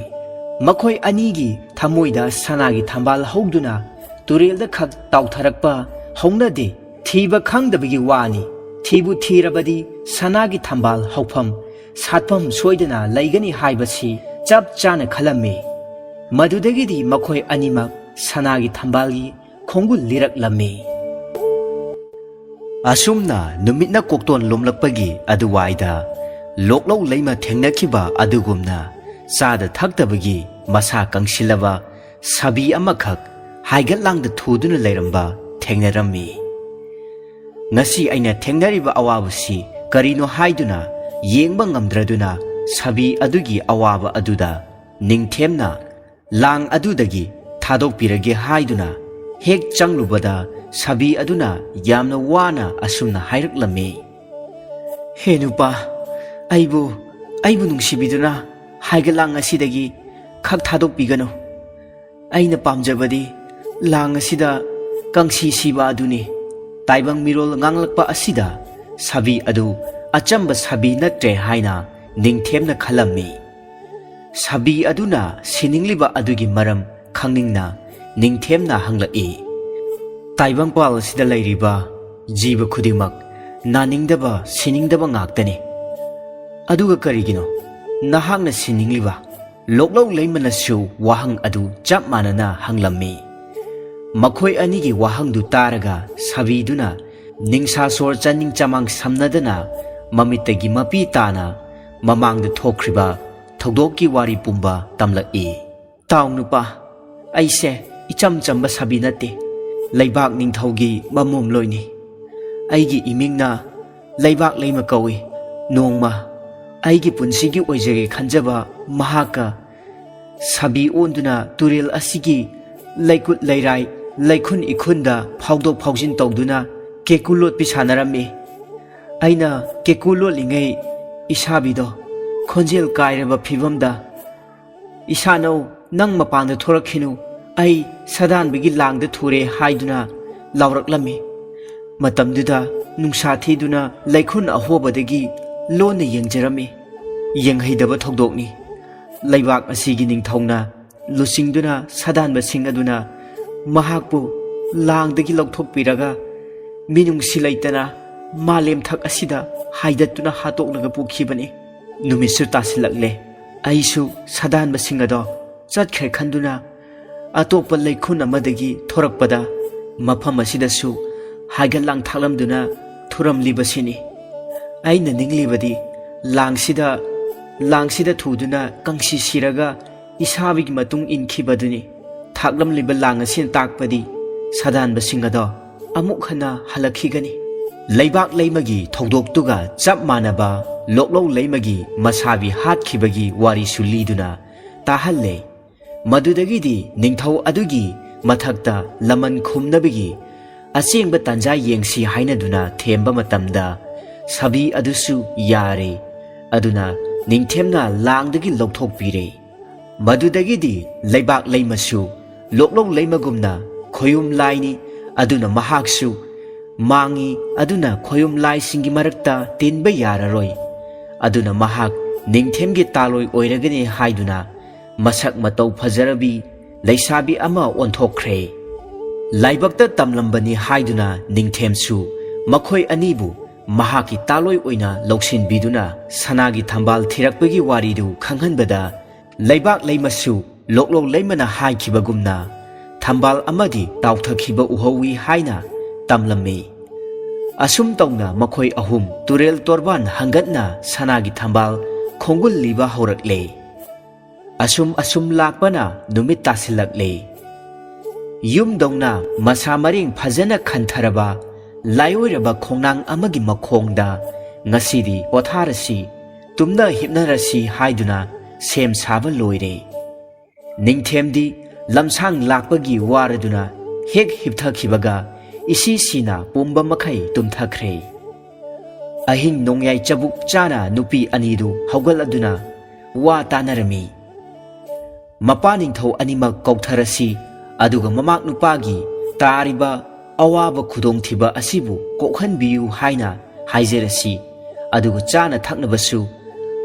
ꯃꯈꯣꯏ ꯑꯅꯤꯒꯤ ꯊꯃꯣꯏꯗ ꯁꯅꯥꯒꯤ ꯊꯝꯕꯥꯜ ꯍꯧꯗꯨꯅ ꯇꯨꯔꯦꯜꯗ ꯈꯛ ꯇꯥꯎꯊꯔꯛꯄ ꯍꯧꯅꯗꯦ꯫ ꯊꯤꯕ ꯈꯪꯗꯕꯒꯤ ꯋꯥꯅꯤ꯫ ꯊꯤꯕꯨ ꯊꯤꯔꯕꯗꯤ ꯁꯅꯥꯒꯤ ꯊꯝꯕꯥꯜ ꯍꯧꯐꯝ ꯁꯥꯠꯐꯝ ꯁꯣꯏꯗꯅ ꯂꯩꯒꯅꯤ ꯍꯥꯏꯕꯁꯤ ꯆꯞ ꯆꯥꯅ ꯈꯜꯂꯝꯃꯤ꯫ ꯃꯗꯨꯗꯒꯤꯗꯤ ꯃꯈꯣꯏ ꯑꯅꯤꯃꯛ ꯁꯅꯥꯒꯤ ꯊꯝꯕꯥꯜꯒꯤ ꯈꯣꯡꯒꯨꯜ ꯂꯤꯔꯛꯂꯝꯃꯤ꯫ ꯑꯁꯨꯝꯅ ꯅꯨꯃꯤꯠꯅ ꯀꯣꯛꯇꯣꯟ ꯂꯨꯝꯂꯛꯄꯒꯤ ꯑꯗꯨꯋꯥꯏꯗ ꯂꯣꯛꯂꯧ ꯂꯩꯃ ꯊꯦꯡꯅꯈꯤꯕ ꯑꯗꯨꯒꯨꯝꯅ ꯆꯥꯗ ꯊꯛꯇꯕꯒꯤ ꯃꯁꯥ ꯀꯪꯁꯤꯜꯂꯕ ꯁꯥꯕꯤ ꯑꯃꯈꯛ ꯍꯥꯏꯒꯠꯂꯥꯡꯗ ꯊꯨꯗꯨꯅ ꯂꯩꯔꯝꯕ ꯊꯦꯡꯅꯔꯝꯃꯤ꯫ ꯉꯁꯤ ꯑꯩꯅ ꯊꯦꯡꯅꯔꯤꯕ ꯑꯋꯥꯕꯁꯤ ꯀꯔꯤꯅꯣ ꯍꯥꯏꯗꯨꯅ ꯌꯦꯡꯕ ꯉꯝꯗ꯭ꯔꯗꯨꯅ ꯁꯥꯕꯤ ꯑꯗꯨꯒꯤ ꯑꯋꯥꯕ ꯑꯗꯨꯗ ꯅꯤꯡꯊꯦꯝꯅ ꯂꯥꯡ ꯑꯗꯨꯗꯒꯤ ꯊꯥꯗꯣꯛꯄꯤꯔꯒꯦ ꯍꯥꯏꯗꯨꯅ ꯍꯦꯛ ꯆꯪꯂꯨꯕꯗ ꯁꯥꯕꯤ ꯑꯗꯨꯅ ꯌꯥꯝꯅ ꯋꯥꯅ ꯑꯁꯨꯝꯅ ꯍꯥꯏꯔꯛꯂꯝꯃꯤ꯫ "ꯍꯦ ꯅꯨꯄꯥ, ꯑꯩꯕꯨ, ꯑꯩꯕꯨ ꯅꯨꯡꯁꯤꯕꯤꯗꯨꯅ ꯍꯥꯏꯒꯠꯂꯥꯡ ꯑꯁꯤꯗꯒꯤ ꯈꯛ ꯊꯥꯗꯣꯛꯄꯤꯒꯅꯨ꯫ ꯑꯩꯅ ꯄꯥꯝꯖꯕꯗꯤ ꯂꯥꯡ ꯑꯁꯤꯗ ꯀꯪꯁꯤ ꯁꯤꯕ ꯑꯗꯨꯅꯤ꯫" ꯇꯥꯏꯕꯪ ꯃꯤꯔꯣꯜ ꯉꯥꯡꯂꯛꯄ ꯑꯁꯤꯗ ꯁꯥꯕꯤ ꯑꯗꯨ ꯑꯆꯝꯕ ꯁꯥꯕꯤ ꯅꯠꯇ꯭ꯔꯦ ꯍꯥꯏꯅ ꯅꯤꯡꯊꯦꯝꯅ ꯈꯜꯂꯝꯃꯤ꯫ ꯁꯥꯕꯤ ꯑꯗꯨꯅ ꯁꯤꯅꯤꯡꯂꯤꯕ ꯑꯗꯨꯒꯤ ꯃꯔꯝ ꯈꯪꯅꯤꯡꯅ ꯅꯤꯡꯊꯦꯝꯅ ꯍꯪꯂꯛꯏ꯫ "ꯇꯥꯏꯕꯪꯄꯥꯜ ꯑꯁꯤꯗ ꯂꯩꯔꯤꯕ ꯖꯤꯕ ꯈꯨꯗꯤꯡꯃꯛ ꯅꯥꯅꯤꯡꯗꯕ, ꯁꯤꯅꯤꯡꯗꯕ ꯉꯥꯛꯇꯅꯤ꯫ ꯑꯗꯨꯒ ꯀꯔꯤꯒꯤꯅꯣ ꯅꯍꯥꯛꯅ ꯁꯤꯅꯤꯡꯂꯤꯕ?" ꯂꯣꯛꯂꯧ ꯂꯩꯃꯅꯁꯨ ꯋꯥꯍꯪ ꯑꯗꯨ ꯆꯞ ꯃꯥꯟꯅꯅ ꯍꯪꯂꯝꯃꯤ꯫ ꯃꯈꯣꯏ ꯑꯅꯤꯒꯤ ꯋꯥꯍꯪꯗꯨ ꯇꯥꯔꯒ ꯁꯥꯕꯤꯗꯨꯅ ꯅꯤꯡꯁꯥ ꯁꯣꯔ ꯆꯥꯅꯤꯡ ꯆꯃꯥꯡ ꯁꯝꯅꯗꯅ ꯃꯃꯤꯠꯇꯒꯤ ꯃꯄꯤ ꯇꯥꯅ ꯃꯃꯥꯡꯗ ꯊꯣꯛꯈ꯭ꯔꯤꯕ ꯊꯧꯗꯣꯛꯀꯤ ꯋꯥꯔꯤ ꯄꯨꯝꯕ ꯇꯝꯂꯛꯏ꯫ "ꯇꯥꯎ ꯅꯨꯄꯥ, ꯑꯩꯁꯦ ꯏꯆꯝ ꯆꯝꯕ ꯁꯥꯕꯤ ꯅꯠꯇꯦ, ꯂꯩꯕꯥꯛ ꯅꯤꯡꯊꯧꯒꯤ ꯃꯃꯣꯝꯂꯣꯏꯅꯤ꯫ ꯑꯩꯒꯤ ꯏꯃꯤꯡꯅ ꯂꯩꯕꯥꯛ ꯂꯩꯃ ꯀꯧꯏ꯫ ꯅꯣꯡꯃ ꯑꯩꯒꯤ ꯄꯨꯟꯁꯤꯒꯤ ꯑꯣꯏꯖꯒꯦ ꯈꯟꯖꯕ ꯃꯍꯥꯛꯀ ꯁꯥꯕꯤ ꯑꯣꯟꯗꯨꯅ ꯇꯨꯔꯦꯜ ꯑꯁꯤꯒꯤ ꯂꯩꯀꯨꯠ ꯂꯩꯔꯥꯏ, ꯂꯩꯈꯨꯟ ꯏꯈꯨꯟꯗ ꯐꯥꯎꯗꯣꯛ ꯐꯥꯎꯖꯤꯟ ꯇꯧꯗꯨꯅ ꯀꯦꯀꯨ ꯂꯣꯠꯄꯤ ꯁꯥꯟꯅꯔꯝꯃꯤ꯫ ꯑꯩꯅ ꯀꯦꯀꯨ ꯂꯣꯠꯂꯤꯉꯩ ꯏꯁꯥꯕꯤꯗꯣ ꯈꯣꯟꯖꯦꯜ ꯀꯥꯏꯔꯕ ꯐꯤꯕꯝꯗ, "ꯏꯁꯥꯅꯧ, ꯅꯪ ꯃꯄꯥꯟꯗ ꯊꯣꯔꯛꯈꯤꯅꯨ, ꯑꯩ ꯁꯥꯗꯥꯟꯕꯒꯤ ꯂꯥꯡꯗ ꯊꯨꯔꯦ" ꯍꯥꯏꯗꯨꯅ ꯂꯥꯎꯔꯛꯂꯝꯃꯤ꯫ ꯃꯇꯝꯗꯨꯗ ꯅꯨꯡꯁꯥ ꯊꯤꯗꯨꯅ ꯂꯩꯈꯨꯟ ꯑꯍꯣꯕꯗꯒꯤ ꯂꯣꯟꯅ ꯌꯦꯡꯖꯔꯝꯃꯤ꯫ ꯌꯦꯡꯍꯩꯗꯕ ꯊꯧꯗꯣꯛꯅꯤ꯫ ꯂꯩꯕꯥꯛ ꯑꯁꯤꯒꯤ ꯅꯤꯡꯊꯧꯅ ꯂꯨꯆꯤꯡꯗꯨꯅ ꯁꯥꯗꯥꯟꯕꯁꯤꯡ ꯑꯗꯨꯅ ꯃꯍꯥꯛꯄꯨ ꯂꯥꯡꯗꯒꯤ ꯂꯧꯊꯣꯛꯄꯤꯔꯒ ꯃꯤꯅꯨꯡꯁꯤ ꯂꯩꯇꯅ ꯃꯥꯂꯦꯝꯊꯛ ꯑꯁꯤꯗ ꯍꯥꯏꯗꯠꯇꯨꯅ ꯍꯥꯠꯇꯣꯛꯂꯒ ꯄꯨꯈꯤꯕꯅꯤ꯫ ꯅꯨꯃꯤꯠꯁꯨ ꯇꯥꯁꯤꯜꯂꯛꯂꯦ꯫ ꯑꯩꯁꯨ ꯁꯥꯗꯥꯟꯕꯁꯤꯡ ꯑꯗꯣ ꯆꯠꯈ꯭ꯔꯦ ꯈꯟꯗꯨꯅ ꯑꯇꯣꯞꯄ ꯂꯩꯈꯨꯟ ꯑꯃꯗꯒꯤ ꯊꯣꯔꯛꯄꯗ ꯃꯐꯝ ꯑꯁꯤꯗꯁꯨ ꯍꯥꯏꯒꯠ ꯂꯥꯡꯊꯥꯛꯂꯝꯗꯨꯅ ꯊꯨꯔꯝꯂꯤꯕꯁꯤꯅꯤ꯫ ꯑꯩꯅ ꯅꯤꯡꯂꯤꯕꯗꯤ ꯂꯥꯡꯁꯤꯗ, ꯂꯥꯡꯁꯤꯗ ꯊꯨꯗꯨꯅ ꯀꯪꯁꯤ ꯁꯤꯔꯒ ꯏꯁꯥꯕꯤꯒꯤ ꯃꯇꯨꯡ ꯏꯟꯈꯤꯕꯗꯨꯅꯤ꯫ ꯊꯥꯛꯂꯝꯂꯤꯕ ꯂꯥꯡ ꯑꯁꯤꯅ ꯇꯥꯛꯄꯗꯤ ꯁꯥꯗꯥꯟꯕꯁꯤꯡ ꯑꯗꯣ ꯑꯃꯨꯛ ꯍꯟꯅ ꯍꯜꯂꯛꯈꯤꯒꯅꯤ꯫ ꯂꯩꯕꯥꯛ ꯂꯩꯃꯒꯤ ꯊꯧꯗꯣꯛꯇꯨꯒ ꯆꯞ ꯃꯥꯟꯅꯕ ꯂꯣꯛꯂꯧ ꯂꯩꯃꯒꯤ ꯃꯁꯥꯕꯤ ꯍꯥꯠꯈꯤꯕꯒꯤ ꯋꯥꯔꯤꯁꯨ ꯂꯤꯗꯨꯅ ꯇꯥꯍꯜꯂꯦ꯫ ꯃꯗꯨꯗꯒꯤꯗꯤ ꯅꯤꯡꯊꯧ ꯑꯗꯨꯒꯤ ꯃꯊꯛꯇ ꯂꯃꯟ ꯈꯨꯝꯅꯕꯒꯤ ꯑꯆꯦꯡꯕ ꯇꯥꯟꯖꯥ ꯌꯦꯡꯁꯤ ꯍꯥꯏꯅꯗꯨꯅ ꯊꯦꯝꯕ ꯃꯇꯝꯗ ꯁꯥꯕꯤ ꯑꯗꯨꯁꯨ ꯌꯥꯔꯦ꯫ ꯑꯗꯨꯅ ꯅꯤꯡꯊꯦꯝꯅ ꯂꯥꯡꯗꯒꯤ ꯂꯧꯊꯣꯛꯄꯤꯔꯦ꯫ ꯃꯗꯨꯗꯒꯤꯗꯤ ꯂꯩꯕꯥꯛ ꯂꯩꯃꯁꯨ ꯂꯣꯛꯂꯧ ꯂꯩꯃꯒꯨꯝꯅ ꯈꯣꯌꯨꯝ ꯂꯥꯏꯅꯤ꯫ ꯑꯗꯨꯅ ꯃꯍꯥꯛꯁꯨ ꯃꯥꯡꯉꯤ꯫ ꯑꯗꯨꯅ ꯈꯣꯌꯨꯝ ꯂꯥꯏꯁꯤꯡꯒꯤ ꯃꯔꯛꯇ ꯇꯤꯟꯕ ꯌꯥꯔꯔꯣꯏ꯫ ꯑꯗꯨꯅ ꯃꯍꯥꯛ ꯅꯤꯡꯊꯦꯝꯒꯤ ꯇꯥꯂꯣꯏ ꯑꯣꯏꯔꯒꯅꯤ ꯍꯥꯏꯗꯨꯅ ꯃꯁꯛ ꯃꯇꯧ ꯐꯖꯔꯕꯤ ꯂꯩꯁꯥꯕꯤ ꯑꯃ ꯑꯣꯟꯊꯣꯛꯈ꯭ꯔꯦ꯫ ꯂꯥꯏꯕꯛꯇ ꯇꯝꯂꯝꯕꯅꯤ ꯍꯥꯏꯗꯨꯅ ꯅꯤꯡꯊꯦꯝꯁꯨ ꯃꯈꯣꯏ ꯑꯅꯤꯕꯨ ꯃꯍꯥꯛꯀꯤ ꯇꯥꯂꯣꯏ ꯑꯣꯏꯅ ꯂꯧꯁꯤꯟꯕꯤꯗꯨꯅ ꯁꯅꯥꯒꯤ ꯊꯝꯕꯥꯜ ꯊꯤꯔꯛꯄꯒꯤ ꯋꯥꯔꯤꯗꯨ ꯈꯪꯍꯟꯕꯗ, ꯂꯩꯕꯥꯛ ꯂꯩꯃꯁꯨ ꯂꯣꯛꯂꯧ ꯂꯩꯃꯅ ꯍꯥꯏꯈꯤꯕꯒꯨꯝꯅ ꯊꯝꯕꯥꯜ ꯑꯃꯗꯤ ꯇꯥꯎꯊꯈꯤꯕ ꯎꯍꯧꯏ ꯍꯥꯏꯅ ꯇꯝꯂꯝꯃꯤ꯫ ꯑꯁꯨꯝ ꯇꯧꯅ ꯃꯈꯣꯏ ꯑꯍꯨꯝ ꯇꯨꯔꯦꯜ ꯇꯣꯔꯕꯥꯟ ꯍꯪꯒꯠꯅ ꯁꯅꯥꯒꯤ ꯊꯝꯕꯥꯜ ꯈꯣꯡꯒꯨꯜ ꯂꯤꯕ ꯍꯧꯔꯛꯂꯦ꯫ ꯑꯁꯨꯝ ꯑꯁꯨꯝ ꯂꯥꯛꯄꯅ ꯅꯨꯃꯤꯠ ꯇꯥꯁꯤꯜꯂꯛꯂꯦ꯫ ꯌꯨꯝꯗꯧꯅ ꯃꯁꯥ ꯃꯔꯦꯡ ꯐꯖꯅ ꯈꯟꯊꯔꯕ ꯂꯥꯏꯑꯣꯏꯔꯕ ꯈꯣꯡꯅꯥꯡ ꯑꯃꯒꯤ ꯃꯈꯣꯡꯗ ꯉꯁꯤꯗꯤ ꯄꯣꯊꯥꯔꯁꯤ, ꯇꯨꯝꯅ ꯍꯤꯞꯅꯔꯁꯤ ꯍꯥꯏꯗꯨꯅ ꯁꯦꯝ ꯁꯥꯕ ꯂꯣꯏꯔꯦ꯫ ꯅꯤꯡꯊꯦꯝꯗꯤ ꯂꯝꯁꯥꯡ ꯂꯥꯛꯄꯒꯤ ꯋꯥꯔꯗꯨꯅ ꯍꯦꯛ ꯍꯤꯞꯊꯈꯤꯕꯒ ꯏꯁꯤ ꯁꯤꯅ ꯄꯨꯝꯕ ꯃꯈꯩ ꯇꯨꯝꯊꯈ꯭ꯔꯦ꯫ ꯑꯍꯤꯡ ꯅꯣꯡꯌꯥꯏ ꯆꯕꯨꯛ ꯆꯥꯅ ꯅꯨꯄꯤ ꯑꯅꯤꯗꯨ ꯍꯧꯒꯠꯂꯗꯨꯅ ꯋꯥ ꯇꯥꯅꯔꯝꯃꯤ꯫ ꯃꯄꯥ ꯅꯤꯡꯊꯧ ꯑꯅꯤꯃꯛ ꯀꯧꯊꯔꯁꯤ, ꯑꯗꯨꯒ ꯃꯃꯥꯛ ꯅꯨꯄꯥꯒꯤ ꯇꯥꯔꯤꯕ ꯑꯋꯥꯕ ꯈꯨꯗꯣꯡꯊꯤꯕ ꯑꯁꯤꯕꯨ ꯀꯣꯛꯍꯟꯕꯤꯌꯨ ꯍꯥꯏꯅ ꯍꯥꯏꯖꯔꯁꯤ, ꯑꯗꯨꯒ ꯆꯥꯅ ꯊꯛꯅꯕꯁꯨ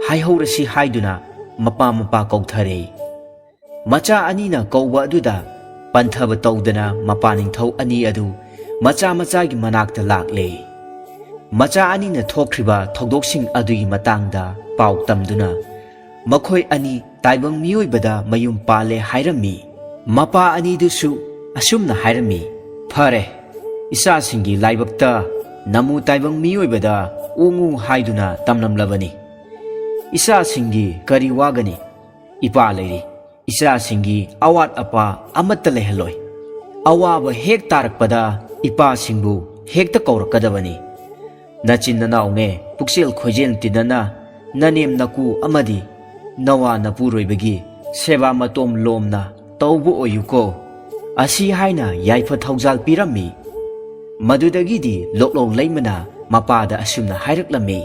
ꯍꯥꯏꯍꯧꯔꯁꯤ ꯍꯥꯏꯗꯨꯅ ꯃꯄꯥ ꯃꯄꯥ ꯀꯧꯊꯔꯦ꯫ ꯃꯆꯥ ꯑꯅꯤꯅ ꯀꯧꯕ ꯑꯗꯨꯗ ꯄꯟꯊꯕ ꯇꯧꯗꯅ ꯃꯄꯥ ꯅꯤꯡꯊꯧ ꯑꯅꯤ ꯑꯗꯨ ꯃꯆꯥ ꯃꯆꯥꯒꯤ ꯃꯅꯥꯛꯇ ꯂꯥꯛꯂꯦ꯫ ꯃꯆꯥ ꯑꯅꯤꯅ ꯊꯣꯛꯈ꯭ꯔꯤꯕ ꯊꯧꯗꯣꯛꯁꯤꯡ ꯑꯗꯨꯒꯤ ꯃꯇꯥꯡꯗ ꯄꯥꯎ ꯇꯝꯗꯨꯅ ꯃꯈꯣꯏ ꯑꯅꯤ ꯇꯥꯏꯕꯪ ꯃꯤꯑꯣꯏꯕꯗ ꯃꯌꯨꯝ ꯄꯥꯜꯂꯦ ꯍꯥꯏꯔꯝꯃꯤ꯫ ꯃꯄꯥ ꯑꯅꯤꯗꯨꯁꯨ ꯑꯁꯨꯝꯅ ꯍꯥꯏꯔꯝꯃꯤ, "ꯐꯔꯦ, ꯏꯆꯥꯁꯤꯡꯒꯤ ꯂꯥꯏꯕꯛꯇ ꯅꯃꯨ ꯇꯥꯏꯕꯪ ꯃꯤꯑꯣꯏꯕꯗ ꯑꯣꯡꯉꯨ ꯍꯥꯏꯗꯨꯅ ꯇꯝꯂꯝꯂꯕꯅꯤ꯫ ꯏꯆꯥꯁꯤꯡꯒꯤ ꯀꯔꯤ ꯋꯥꯒꯅꯤ? ꯏꯄꯥ ꯂꯩꯔꯤ꯫ ꯏꯆꯥꯁꯤꯡꯒꯤ ꯑꯋꯥꯠ ꯑꯄꯥ ꯑꯃꯠꯇ ꯂꯩꯍꯜꯂꯣꯏ꯫ ꯑꯋꯥꯕ ꯍꯦꯛ ꯇꯥꯔꯛꯄꯗ ꯏꯄꯥꯁꯤꯡꯕꯨ ꯍꯦꯛꯇ ꯀꯧꯔꯛꯀꯗꯕꯅꯤ꯫ ꯅꯆꯤꯟ ꯅꯅꯥꯎꯅꯦ ꯄꯨꯛꯆꯦꯜ ꯈꯣꯏꯖꯦꯜ ꯇꯤꯟꯅꯅ ꯅꯅꯦꯝ ꯅꯀꯨ ꯑꯃꯗꯤ ꯅꯋꯥ ꯅꯄꯨꯔꯣꯏꯕꯒꯤ ꯁꯦꯕꯥ ꯃꯇꯣꯝ ꯂꯣꯝꯅ ꯇꯧꯕ ꯑꯣꯏꯌꯨꯀꯣ"꯫ ꯑꯁꯤ ꯍꯥꯏꯅ ꯌꯥꯏꯐ ꯊꯧꯖꯥꯜ ꯄꯤꯔꯝꯃꯤ꯫ ꯃꯗꯨꯗꯒꯤꯗꯤ ꯂꯣꯛꯂꯧ ꯂꯩꯃꯅ ꯃꯄꯥꯗ ꯑꯁꯨꯝꯅ ꯍꯥꯏꯔꯛꯂꯝꯃꯤ,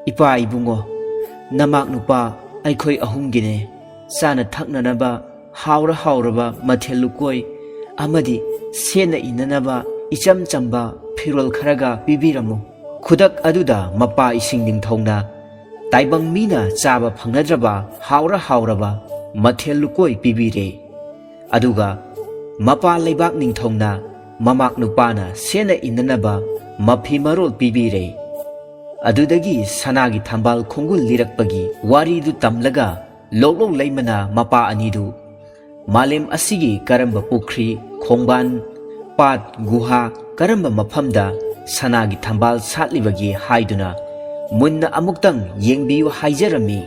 "ꯏꯄꯥ ꯏꯕꯨꯡꯉꯣ, ꯅꯃꯥꯛ ꯅꯨꯄꯥ ꯑꯩꯈꯣꯏ ꯑꯍꯨꯝꯒꯤꯅꯦ꯫ ꯆꯥꯅ ꯊꯛꯅꯅꯕ ꯍꯥꯎꯔ ꯍꯥꯎꯔꯕ ꯃꯊꯦꯜ ꯂꯨꯀꯣꯏ ꯑꯃꯗꯤ ꯁꯦꯠꯅ ꯏꯅꯅꯕ ꯏꯆꯝ ꯆꯝꯕ ꯐꯤꯔꯣꯜ ꯈꯔꯒ ꯄꯤꯕꯤꯔꯝꯃꯨ"꯫ ꯈꯨꯗꯛ ꯑꯗꯨꯗ ꯃꯄꯥ ꯏꯁꯤꯡ ꯅꯤꯡꯊꯧꯅ ꯇꯥꯏꯕꯪ ꯃꯤꯅ ꯆꯥꯕ ꯐꯪꯅꯗ꯭ꯔꯕ ꯍꯥꯎꯔ ꯍꯥꯎꯔꯕ ꯃꯊꯦꯜ ꯂꯨꯀꯣꯏ ꯄꯤꯕꯤꯔꯦ꯫ ꯑꯗꯨꯒ ꯃꯄꯥ ꯂꯩꯕꯥꯛ ꯅꯤꯡꯊꯧꯅ ꯃꯃꯥꯛ ꯅꯨꯄꯥꯅ ꯁꯦꯠꯅ ꯏꯅꯅꯕ ꯃꯐꯤ ꯃꯔꯣꯜ ꯄꯤꯕꯤꯔꯦ꯫ ꯑꯗꯨꯗꯒꯤ ꯁꯅꯥꯒꯤ ꯊꯝꯕꯥꯜ ꯈꯣꯡꯒꯨꯜ ꯂꯤꯔꯛꯄꯒꯤ ꯋꯥꯔꯤꯗꯨ ꯇꯝꯂꯒ ꯂꯣꯛꯂꯧ ꯂꯩꯃꯅ ꯃꯄꯥ ꯑꯅꯤꯗꯨ ꯃꯥꯂꯦꯝ ꯑꯁꯤꯒꯤ ꯀꯔꯝꯕ ꯄꯨꯈ꯭ꯔꯤ, ꯈꯣꯡꯕꯥꯟ, ꯄꯥꯠ, ꯒꯨꯍꯥ, ꯀꯔꯝꯕ ꯃꯐꯝꯗ ꯁꯅꯥꯒꯤ ꯊꯝꯕꯥꯜ ꯁꯥꯠꯂꯤꯕꯒꯦ ꯍꯥꯏꯗꯨꯅ ꯃꯨꯟꯅ ꯑꯃꯨꯛꯇꯪ ꯌꯦꯡꯕꯤꯌꯨ ꯍꯥꯏꯖꯔꯝꯃꯤ꯫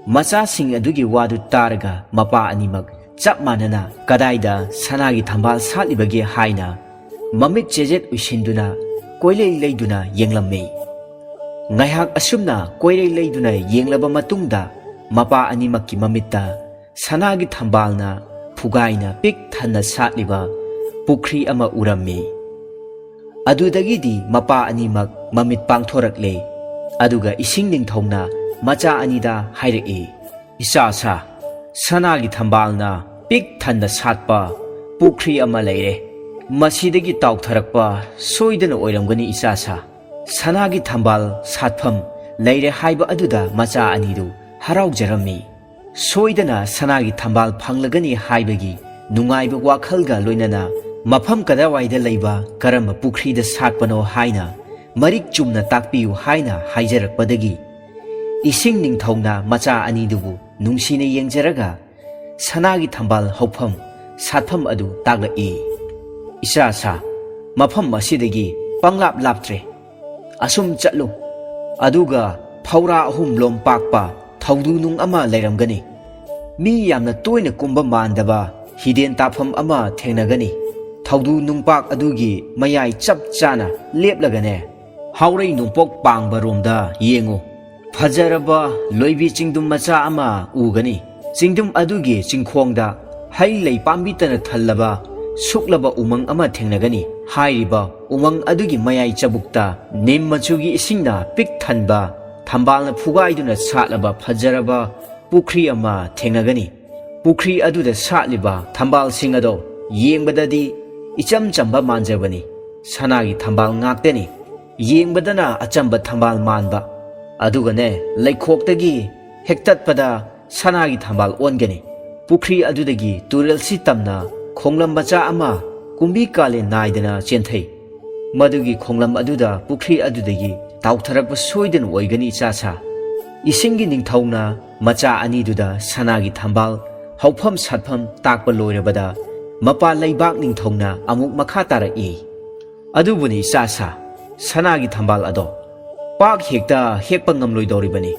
ꯃꯆꯥꯁꯤꯡ ꯑꯗꯨꯒꯤ ꯋꯥꯗꯨ ꯇꯥꯔꯒ ꯃꯄꯥ ꯑꯅꯤꯃꯛ ꯆꯞ ꯃꯥꯟꯅꯅ ꯀꯗꯥꯏꯗ ꯁꯅꯥꯒꯤ ꯊꯝꯕꯥꯜ ꯁꯥꯠꯂꯤꯕꯒꯦ ꯍꯥꯏꯅ ꯃꯃꯤꯠ ꯆꯦꯖꯦꯠ ꯎꯏꯁꯤꯟꯗꯨꯅ ꯀꯣꯏꯂꯩ ꯂꯩꯗꯨꯅ ꯌꯦꯡꯂꯝꯃꯤ꯫ ꯉꯥꯏꯍꯥꯛ ꯑꯁꯨꯝꯅ ꯀꯣꯏꯂꯩ ꯂꯩꯗꯨꯅ ꯌꯦꯡꯂꯕ ꯃꯇꯨꯡꯗ ꯃꯄꯥ ꯑꯅꯤꯃꯛꯀꯤ ꯃꯃꯤꯠꯇ ꯁꯅꯥꯒꯤ ꯊꯝꯕꯥꯜꯅ ꯐꯨꯒꯥꯏꯅ ꯄꯤꯛ ꯊꯟꯅ ꯁꯥꯠꯂꯤꯕ ꯄꯨꯈ꯭ꯔꯤ ꯑꯃ ꯎꯔꯝꯃꯤ꯫ ꯑꯗꯨꯗꯒꯤꯗꯤ ꯃꯄꯥ ꯑꯅꯤꯃꯛ ꯃꯃꯤꯠ ꯄꯥꯡꯊꯣꯔꯛꯂꯦ꯫ ꯑꯗꯨꯒ ꯏꯁꯤꯡ ꯅꯤꯡꯊꯧꯅ ꯃꯆꯥ ꯑꯅꯤꯗ ꯍꯥꯏꯔꯛꯏ, "ꯏꯆꯥ ꯁꯥ, ꯁꯅꯥꯒꯤ ꯊꯝꯕꯥꯜꯅ ꯄꯤꯛ ꯊꯟꯅ ꯁꯥꯠꯄ ꯄꯨꯈ꯭ꯔꯤ ꯑꯃ ꯂꯩꯔꯦ꯫ ꯃꯁꯤꯗꯒꯤ ꯇꯥꯎꯊꯔꯛꯄ ꯁꯣꯏꯗꯅ ꯑꯣꯏꯔꯝꯒꯅꯤ, ꯏꯆꯥ ꯁꯥ꯫" ꯁꯅꯥꯒꯤ ꯊꯝꯕꯥꯜ ꯁꯥꯠꯐꯝ ꯂꯩꯔꯦ ꯍꯥꯏꯕ ꯑꯗꯨꯗ ꯃꯆꯥ ꯑꯅꯤꯗꯨ ꯍꯔꯥꯎꯖꯔꯝꯃꯤ꯫ ꯁꯣꯏꯗꯅ ꯁꯅꯥꯒꯤ ꯊꯝꯕꯥꯜ ꯐꯪꯂꯒꯅꯤ ꯍꯥꯏꯕꯒꯤ ꯅꯨꯡꯉꯥꯏꯕ ꯋꯥꯈꯜꯒ ꯂꯣꯏꯅꯅ ꯃꯐꯝ ꯀꯗꯥꯏꯋꯥꯏꯗ ꯂꯩꯕ ꯀꯔꯝꯕ ꯄꯨꯈ꯭ꯔꯤꯗ ꯁꯥꯠꯄꯅꯣ ꯍꯥꯏꯅ ꯃꯔꯤꯛ ꯆꯨꯝꯅ ꯇꯥꯛꯄꯤꯌꯨ ꯍꯥꯏꯅ ꯍꯥꯏꯖꯔꯛꯄꯗꯒꯤ ꯏꯁꯤꯡ ꯅꯤꯡꯊꯧꯅ ꯃꯆꯥ ꯑꯅꯤꯗꯨꯕꯨ ꯅꯨꯡꯁꯤꯅ ꯌꯦꯡꯖꯔꯒ ꯁꯅꯥꯒꯤ ꯊꯝꯕꯥꯜ ꯍꯧꯐꯝ ꯁꯥꯠꯐꯝ ꯑꯗꯨ ꯇꯥꯛꯂꯛꯏ꯫ "ꯏꯆꯥ ꯁꯥ, ꯃꯐꯝ ꯑꯁꯤꯗꯒꯤ ꯄꯪꯂꯥꯞ ꯂꯥꯞꯇ꯭ꯔꯦ꯫ ꯑꯁꯨꯝ ꯆꯠꯂꯨ, ꯑꯗꯨꯒ ꯐꯧꯔꯥ ꯑꯍꯨꯝ ꯂꯣꯝ ꯄꯥꯛꯄ ꯊꯧꯗꯨ ꯅꯨꯡ ꯑꯃ ꯂꯩꯔꯝꯒꯅꯤ꯫ ꯃꯤ ꯌꯥꯝꯅ ꯇꯣꯏꯅ ꯀꯨꯝꯕ ꯃꯥꯟꯗꯕ ꯍꯤꯗꯦꯟ ꯇꯥꯐꯝ ꯑꯃ ꯊꯦꯡꯅꯒꯅꯤ꯫ ꯊꯧꯗꯨ ꯅꯨꯡꯄꯥꯛ ꯑꯗꯨꯒꯤ ꯃꯌꯥꯏ ꯆꯞ ꯆꯥꯅ ꯂꯦꯞꯂꯒꯅꯦ, ꯍꯥꯎꯔꯩ ꯅꯣꯡꯄꯣꯛ ꯄꯥꯡꯕ ꯔꯣꯝꯗ ꯌꯦꯡꯉꯨ꯫ ꯐꯖꯔꯕ ꯂꯣꯏꯕꯤ ꯆꯤꯡꯗꯨꯝ ꯃꯆꯥ ꯑꯃ ꯎꯒꯅꯤ꯫ ꯆꯤꯡꯗꯨꯝ ꯑꯗꯨꯒꯤ ꯆꯤꯡꯈꯣꯡꯗ ꯍꯩ ꯂꯩ ꯄꯥꯝꯕꯤꯇꯅ ꯊꯜꯂꯕ ꯁꯨꯛꯂꯕ ꯎꯃꯪ ꯑꯃ ꯊꯦꯡꯅꯒꯅꯤ꯫ ꯍꯥꯏꯔꯤꯕ ꯎꯃꯪ ꯑꯗꯨꯒꯤ ꯃꯌꯥꯏ ꯆꯕꯨꯛꯇ ꯅꯤꯝ ꯃꯆꯨꯒꯤ ꯏꯁꯤꯡꯅ ꯄꯤꯛ ꯊꯟꯕ, ꯊꯝꯕꯥꯜꯅ ꯐꯨꯒꯥꯏꯗꯨꯅ ꯁꯥꯠꯂꯕ ꯐꯖꯔꯕ ꯄꯨꯈ꯭ꯔꯤ ꯑꯃ ꯊꯦꯡꯅꯒꯅꯤ꯫ ꯄꯨꯈ꯭ꯔꯤ ꯑꯗꯨꯗ ꯁꯥꯠꯂꯤꯕ ꯊꯝꯕꯥꯜꯁꯤꯡ ꯑꯗꯣ ꯌꯦꯡꯕꯗꯗꯤ ꯏꯆꯝ ꯆꯝꯕ ꯃꯥꯟꯖꯕꯅꯤ꯫ ꯁꯅꯥꯒꯤ ꯊꯝꯕꯥꯜ ꯉꯥꯛꯇꯅꯤ꯫ ꯌꯦꯡꯕꯗꯅ ꯑꯆꯝꯕ ꯊꯝꯕꯥꯜ ꯃꯥꯟꯕ, ꯑꯗꯨꯒꯅꯦ, ꯂꯩꯈꯣꯛꯇꯒꯤ ꯍꯦꯛꯇꯠꯄꯗ ꯁꯅꯥꯒꯤ ꯊꯝꯕꯥꯜ ꯑꯣꯟꯒꯅꯤ꯫ ꯄꯨꯈ꯭ꯔꯤ ꯑꯗꯨꯗꯒꯤ ꯇꯨꯔꯦꯜꯁꯤ ꯇꯝꯅ ꯈꯣꯡꯂꯝ ꯃꯆꯥ ꯑꯃ ꯀꯨꯝꯕꯤ ꯀꯥꯂꯦꯟ ꯅꯥꯏꯗꯅ ꯆꯦꯟꯊꯩ꯫ ꯃꯗꯨꯒꯤ ꯈꯣꯡꯂꯝ ꯑꯗꯨꯗ ꯄꯨꯈ꯭ꯔꯤ ꯑꯗꯨꯗꯒꯤ ꯇꯥꯎꯊꯔꯛꯄ ꯁꯣꯏꯗꯅ ꯑꯣꯏꯒꯅꯤ, ꯏꯆꯥ ꯁꯥ꯫" ꯏꯁꯤꯡꯒꯤ ꯅꯤꯡꯊꯧꯅ ꯃꯆꯥ ꯑꯅꯤꯗꯨꯗ ꯁꯅꯥꯒꯤ ꯊꯝꯕꯥꯜ ꯍꯧꯐꯝ ꯁꯥꯠꯐꯝ ꯇꯥꯛꯄ ꯂꯣꯏꯔꯕꯗ, ꯃꯄꯥ ꯂꯩꯕꯥꯛ ꯅꯤꯡꯊꯧꯅ ꯑꯃꯨꯛ ꯃꯈꯥ ꯇꯥꯔꯛꯏ, "ꯑꯗꯨꯕꯨꯅꯤ, ꯏꯆꯥ ꯁꯥ, ꯁꯅꯥꯒꯤ ꯊꯝꯕꯥꯜ ꯑꯗꯣ ꯄꯥꯛ ꯍꯦꯛꯇ ꯍꯦꯛꯄ ꯉꯝꯂꯣꯏꯗꯧꯔꯤꯕꯅꯤ꯫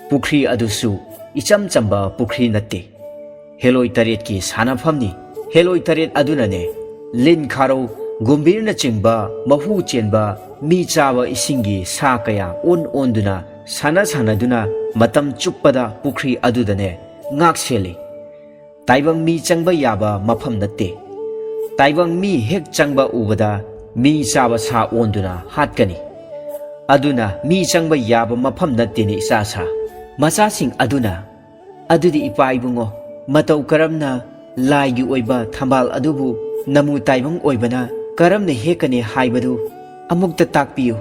ꯄꯨꯈ꯭ꯔꯤ ꯑꯗꯨꯁꯨ ꯏꯆꯝ ꯆꯝꯕ ꯄꯨꯈ꯭ꯔꯤ ꯅꯠꯇꯦ꯫ ꯍꯦꯂꯣꯏ ꯇꯔꯦꯠꯀꯤ ꯁꯥꯟꯅꯐꯝꯅꯤ꯫ ꯍꯦꯂꯣꯏ ꯇꯔꯦꯠ ꯑꯗꯨꯅꯅꯦ, ꯂꯤꯟ ꯈꯥꯔꯧ, ꯒꯨꯝꯚꯤꯔꯅꯆꯤꯡꯕ ꯃꯍꯨ ꯆꯦꯟꯕ ꯃꯤ ꯆꯥꯕ ꯏꯁꯤꯡꯒꯤ ꯁꯥ ꯀꯌꯥ ꯑꯣꯟ ꯑꯣꯟꯗꯨꯅ, ꯁꯥꯟꯅ ꯁꯥꯟꯅꯗꯨꯅ ꯃꯇꯝ ꯆꯨꯞꯄꯗ ꯄꯨꯈ꯭ꯔꯤ ꯑꯗꯨꯗꯅꯦ ꯉꯥꯛ ꯁꯦꯜꯂꯤ꯫ ꯇꯥꯏꯕꯪ ꯃꯤ ꯆꯪꯕ ꯌꯥꯕ ꯃꯐꯝ ꯅꯠꯇꯦ꯫ ꯇꯥꯏꯕꯪ ꯃꯤ ꯍꯦꯛ ꯆꯪꯕ ꯎꯕꯗ ꯃꯤ ꯆꯥꯕ ꯁꯥ ꯑꯣꯟꯗꯨꯅ ꯍꯥꯠꯀꯅꯤ꯫ ꯑꯗꯨꯅ ꯃꯤ ꯆꯪꯕ ꯌꯥꯕ ꯃꯐꯝ ꯅꯠꯇꯦꯅꯦ ꯏꯆꯥ ꯁꯥ꯫ ꯃꯆꯥꯁꯤꯡ ꯑꯗꯨꯅ, "ꯑꯗꯨꯗꯤ ꯏꯄꯥ ꯏꯕꯨꯡꯉꯣ, ꯃꯇꯧ ꯀꯔꯝꯅ ꯂꯥꯏꯒꯤ ꯑꯣꯏꯕ ꯊꯝꯕꯥꯜ ꯑꯗꯨꯕꯨ ꯅꯃꯨ ꯇꯥꯏꯕꯪ ꯑꯣꯏꯕꯅ ꯀꯔꯝꯅ ꯍꯦꯛꯀꯅꯤ ꯍꯥꯏꯕꯗꯨ ꯑꯃꯨꯛꯇ ꯇꯥꯛꯄꯤꯌꯨ?"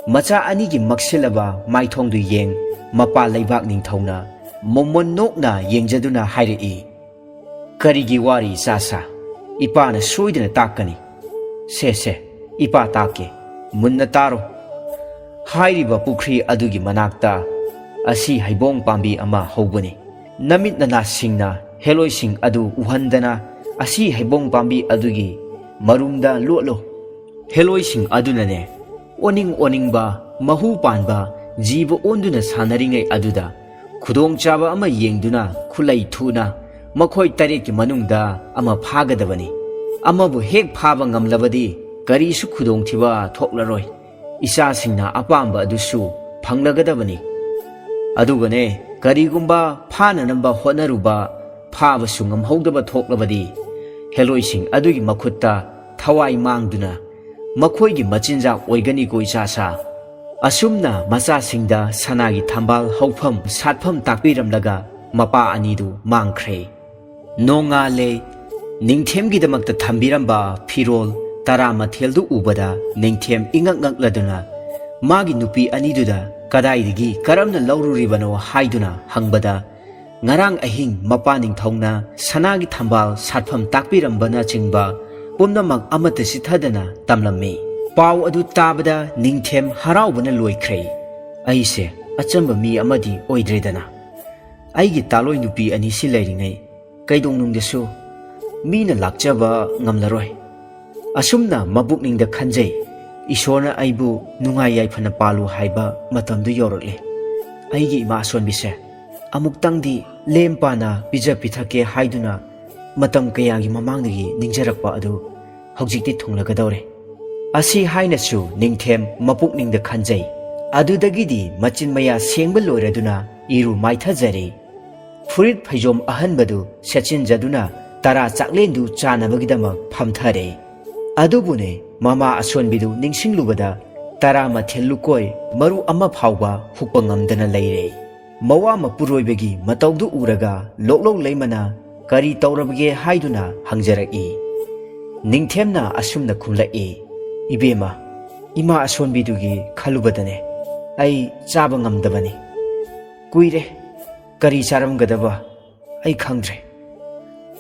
ꯃꯆꯥ ꯑꯅꯤꯒꯤ ꯃꯛꯁꯤꯜꯂꯕ ꯃꯥꯏꯊꯣꯡꯗꯨ ꯌꯦꯡ ꯃꯄꯥ ꯂꯩꯕꯥꯛ ꯅꯤꯡꯊꯧꯅ ꯃꯣꯃꯣꯟ ꯅꯣꯛꯅ ꯌꯦꯡꯖꯗꯨꯅ ꯍꯥꯏꯔꯛꯏ, "ꯀꯔꯤꯒꯤ ꯋꯥꯔꯤ ꯏꯆꯥ ꯁꯥ? ꯏꯄꯥꯅ ꯁꯣꯏꯗꯅ ꯇꯥꯛꯀꯅꯤ꯫ ꯁꯦ ꯁꯦ, ꯏꯄꯥ ꯇꯥꯛꯀꯦ, ꯃꯨꯟꯅ ꯇꯥꯔꯣ꯫ ꯍꯥꯏꯔꯤꯕ ꯄꯨꯈ꯭ꯔꯤ ꯑꯗꯨꯒꯤ ꯃꯅꯥꯛꯇ ꯑꯁꯤ ꯍꯩꯕꯣꯡ ꯄꯥꯝꯕꯤ ꯑꯃ ꯍꯧꯕꯅꯤ꯫ ꯅꯃꯤꯠ ꯅꯅꯥꯁꯤꯡꯅ ꯍꯦꯂꯣꯏꯁꯤꯡ ꯑꯗꯨ ꯎꯍꯟꯗꯅ ꯑꯁꯤ ꯍꯩꯕꯣꯡ ꯄꯥꯝꯕꯤ ꯑꯗꯨꯒꯤ ꯃꯔꯨꯝꯗ ꯂꯣꯠꯂꯨ꯫ ꯍꯦꯂꯣꯏꯁꯤꯡ ꯑꯗꯨꯅꯅꯦ, ꯑꯣꯅꯤꯡ ꯑꯣꯅꯤꯡꯕ, ꯃꯍꯨ ꯄꯥꯟꯕ ꯖꯤꯕ ꯑꯣꯟꯗꯨꯅ ꯁꯥꯟꯅꯔꯤꯉꯩ ꯑꯗꯨꯗ ꯈꯨꯗꯣꯡꯆꯥꯕ ꯑꯃ ꯌꯦꯡꯗꯨꯅ ꯈꯨꯠꯂꯩ ꯊꯨꯅ ꯃꯈꯣꯏ ꯇꯔꯦꯠꯀꯤ ꯃꯅꯨꯡꯗ ꯑꯃ ꯐꯥꯒꯗꯕꯅꯤ꯫ ꯑꯃꯕꯨ ꯍꯦꯛ ꯐꯥꯕ ꯉꯝꯂꯕꯗꯤ ꯀꯔꯤꯁꯨ ꯈꯨꯗꯣꯡꯊꯤꯕ ꯊꯣꯛꯂꯔꯣꯏ꯫ ꯏꯆꯥꯁꯤꯡꯅ ꯑꯄꯥꯝꯕ ꯑꯗꯨꯁꯨ ꯐꯪꯂꯒꯗꯕꯅꯤ꯫ ꯑꯗꯨꯒꯅꯦ, ꯀꯔꯤꯒꯨꯝꯕ ꯐꯥꯅꯅꯕ ꯍꯣꯠꯅꯔꯨꯕ ꯐꯥꯕꯁꯨ ꯉꯝꯍꯧꯗꯕ ꯊꯣꯛꯂꯕꯗꯤ, ꯍꯦꯂꯣꯏꯁꯤꯡ ꯑꯗꯨꯒꯤ ꯃꯈꯨꯠꯇ ꯊꯋꯥꯏ ꯃꯥꯡꯗꯨꯅ ꯃꯈꯣꯏꯒꯤ ꯃꯆꯤꯟꯖꯥꯛ ꯑꯣꯏꯒꯅꯤꯀꯣ ꯏꯆꯥ ꯁꯥ꯫" ꯑꯁꯨꯝꯅ ꯃꯆꯥꯁꯤꯡꯗ ꯁꯅꯥꯒꯤ ꯊꯝꯕꯥꯜ ꯍꯧꯐꯝ ꯁꯥꯠꯐꯝ ꯇꯥꯛꯄꯤꯔꯝꯂꯒ ꯃꯄꯥ ꯑꯅꯤꯗꯨ ꯃꯥꯡꯈ꯭ꯔꯦ꯫ ꯅꯣꯡꯉꯥꯜꯂꯦ꯫ ꯅꯤꯡꯊꯦꯝꯒꯤꯗꯃꯛꯇ ꯊꯝꯕꯤꯔꯝꯕ ꯐꯤꯔꯣꯜ ꯇꯔꯥꯃꯊꯦꯜꯗꯨ ꯎꯕꯗ ꯅꯤꯡꯊꯦꯝ ꯏꯉꯛ ꯉꯛꯂꯗꯨꯅ ꯃꯥꯒꯤ ꯅꯨꯄꯤ ꯑꯅꯤꯗꯨꯗ ꯀꯗꯥꯏꯗꯒꯤ ꯀꯔꯝꯅ ꯂꯧꯔꯨꯔꯤꯕꯅꯣ ꯍꯥꯏꯗꯨꯅ ꯍꯪꯕꯗ, ꯉꯔꯥꯡ ꯑꯍꯤꯡ ꯃꯄꯥ ꯅꯤꯡꯊꯧꯅ ꯁꯅꯥꯒꯤ ꯊꯝꯕꯥꯜ ꯁꯥꯠꯐꯝ ꯇꯥꯛꯄꯤꯔꯝꯕꯅꯆꯤꯡꯕ ꯄꯨꯝꯅꯃꯛ ꯑꯃꯠꯇ ꯆꯤꯠꯊꯗꯅ ꯇꯝꯂꯝꯃꯤ꯫ ꯄꯥꯎ ꯑꯗꯨ ꯇꯥꯕꯗ ꯅꯤꯡꯊꯦꯝ ꯍꯔꯥꯎꯕꯅ ꯂꯣꯏꯈ꯭ꯔꯦ꯫ "ꯑꯩꯁꯦ ꯑꯆꯝꯕ ꯃꯤ ꯑꯃꯗꯤ ꯑꯣꯏꯗ꯭ꯔꯦꯗꯅ꯫ ꯑꯩꯒꯤ ꯇꯥꯂꯣꯏ ꯅꯨꯄꯤ ꯑꯅꯤꯁꯤ ꯂꯩꯔꯤꯉꯩ ꯀꯩꯗꯧꯅꯨꯡꯗꯁꯨ ꯃꯤꯅ ꯂꯥꯛꯆꯕ ꯉꯝꯂꯔꯣꯏ꯫ ꯑꯁꯨꯝꯅ ꯃꯄꯨꯛꯅꯤꯡꯗ ꯈꯟꯖꯩ, ꯏꯁꯣꯔꯅ ꯑꯩꯕꯨ ꯅꯨꯡꯉꯥꯏ ꯌꯥꯏꯐꯅ ꯄꯥꯜꯂꯨ ꯍꯥꯏꯕ ꯃꯇꯝꯗꯨ ꯌꯧꯔꯛꯂꯦ꯫ ꯑꯩꯒꯤ ꯏꯃꯥ ꯑꯁꯣꯟꯕꯤꯁꯦ ꯑꯃꯨꯛꯇꯪꯗꯤ ꯂꯦꯝ ꯄꯥꯅ ꯄꯤꯖ ꯄꯤꯊꯛꯀꯦ ꯍꯥꯏꯗꯨꯅ ꯃꯇꯝ ꯀꯌꯥꯒꯤ ꯃꯃꯥꯡꯗꯒꯤ ꯅꯤꯡꯖꯔꯛꯄ ꯑꯗꯨ ꯍꯧꯖꯤꯛꯇꯤ ꯊꯨꯡꯂꯒꯗꯧꯔꯦ꯫" ꯑꯁꯤ ꯍꯥꯏꯅꯁꯨ ꯅꯤꯡꯊꯦꯝ ꯃꯄꯨꯛꯅꯤꯡꯗ ꯈꯟꯖꯩ꯫ ꯑꯗꯨꯗꯒꯤꯗꯤ ꯃꯆꯤꯟ ꯃꯌꯥ ꯁꯦꯡꯕ ꯂꯣꯏꯔꯗꯨꯅ ꯏꯔꯨ ꯃꯥꯏꯊꯖꯔꯦ꯫ ꯐꯨꯔꯤꯠ ꯐꯩꯖꯣꯝ ꯑꯍꯟꯕꯗꯨ ꯁꯦꯠꯆꯤꯟꯖꯗꯨꯅ ꯇꯔꯥ ꯆꯥꯛꯂꯦꯟꯗꯨ ꯆꯥꯅꯕꯒꯤꯗꯃꯛ ꯐꯝꯊꯔꯦ꯫ ꯑꯗꯨꯕꯨꯅꯦ, ꯃꯃꯥ ꯑꯁꯣꯟꯕꯤꯗꯨ ꯅꯤꯡꯁꯤꯡꯂꯨꯕꯗ ꯇꯔꯥ ꯃꯊꯦꯜ ꯂꯨꯀꯣꯏ ꯃꯔꯨ ꯑꯃ ꯐꯥꯎꯕ ꯍꯨꯛꯄ ꯉꯝꯗꯅ ꯂꯩꯔꯦ꯫ ꯃꯋꯥ ꯃꯄꯨꯔꯣꯏꯕꯒꯤ ꯃꯇꯧꯗꯨ ꯎꯔꯒ ꯂꯣꯛꯂꯧ ꯂꯩꯃꯅ ꯀꯔꯤ ꯇꯧꯔꯕꯒꯦ ꯍꯥꯏꯗꯨꯅ ꯍꯪꯖꯔꯛꯏ꯫ ꯅꯤꯡꯊꯦꯝꯅ ꯑꯁꯨꯝꯅ ꯈꯨꯝꯂꯛꯏ, "ꯏꯕꯦꯝꯃ, ꯏꯃꯥ ꯑꯁꯣꯟꯕꯤꯗꯨꯒꯤ ꯈꯜꯂꯨꯕꯗꯅꯦ ꯑꯩ ꯆꯥꯕ ꯉꯝꯗꯕꯅꯤ꯫ ꯀꯨꯏꯔꯦ, ꯀꯔꯤ ꯆꯥꯔꯝꯒꯗꯕ ꯑꯩ ꯈꯪꯗ꯭ꯔꯦ꯫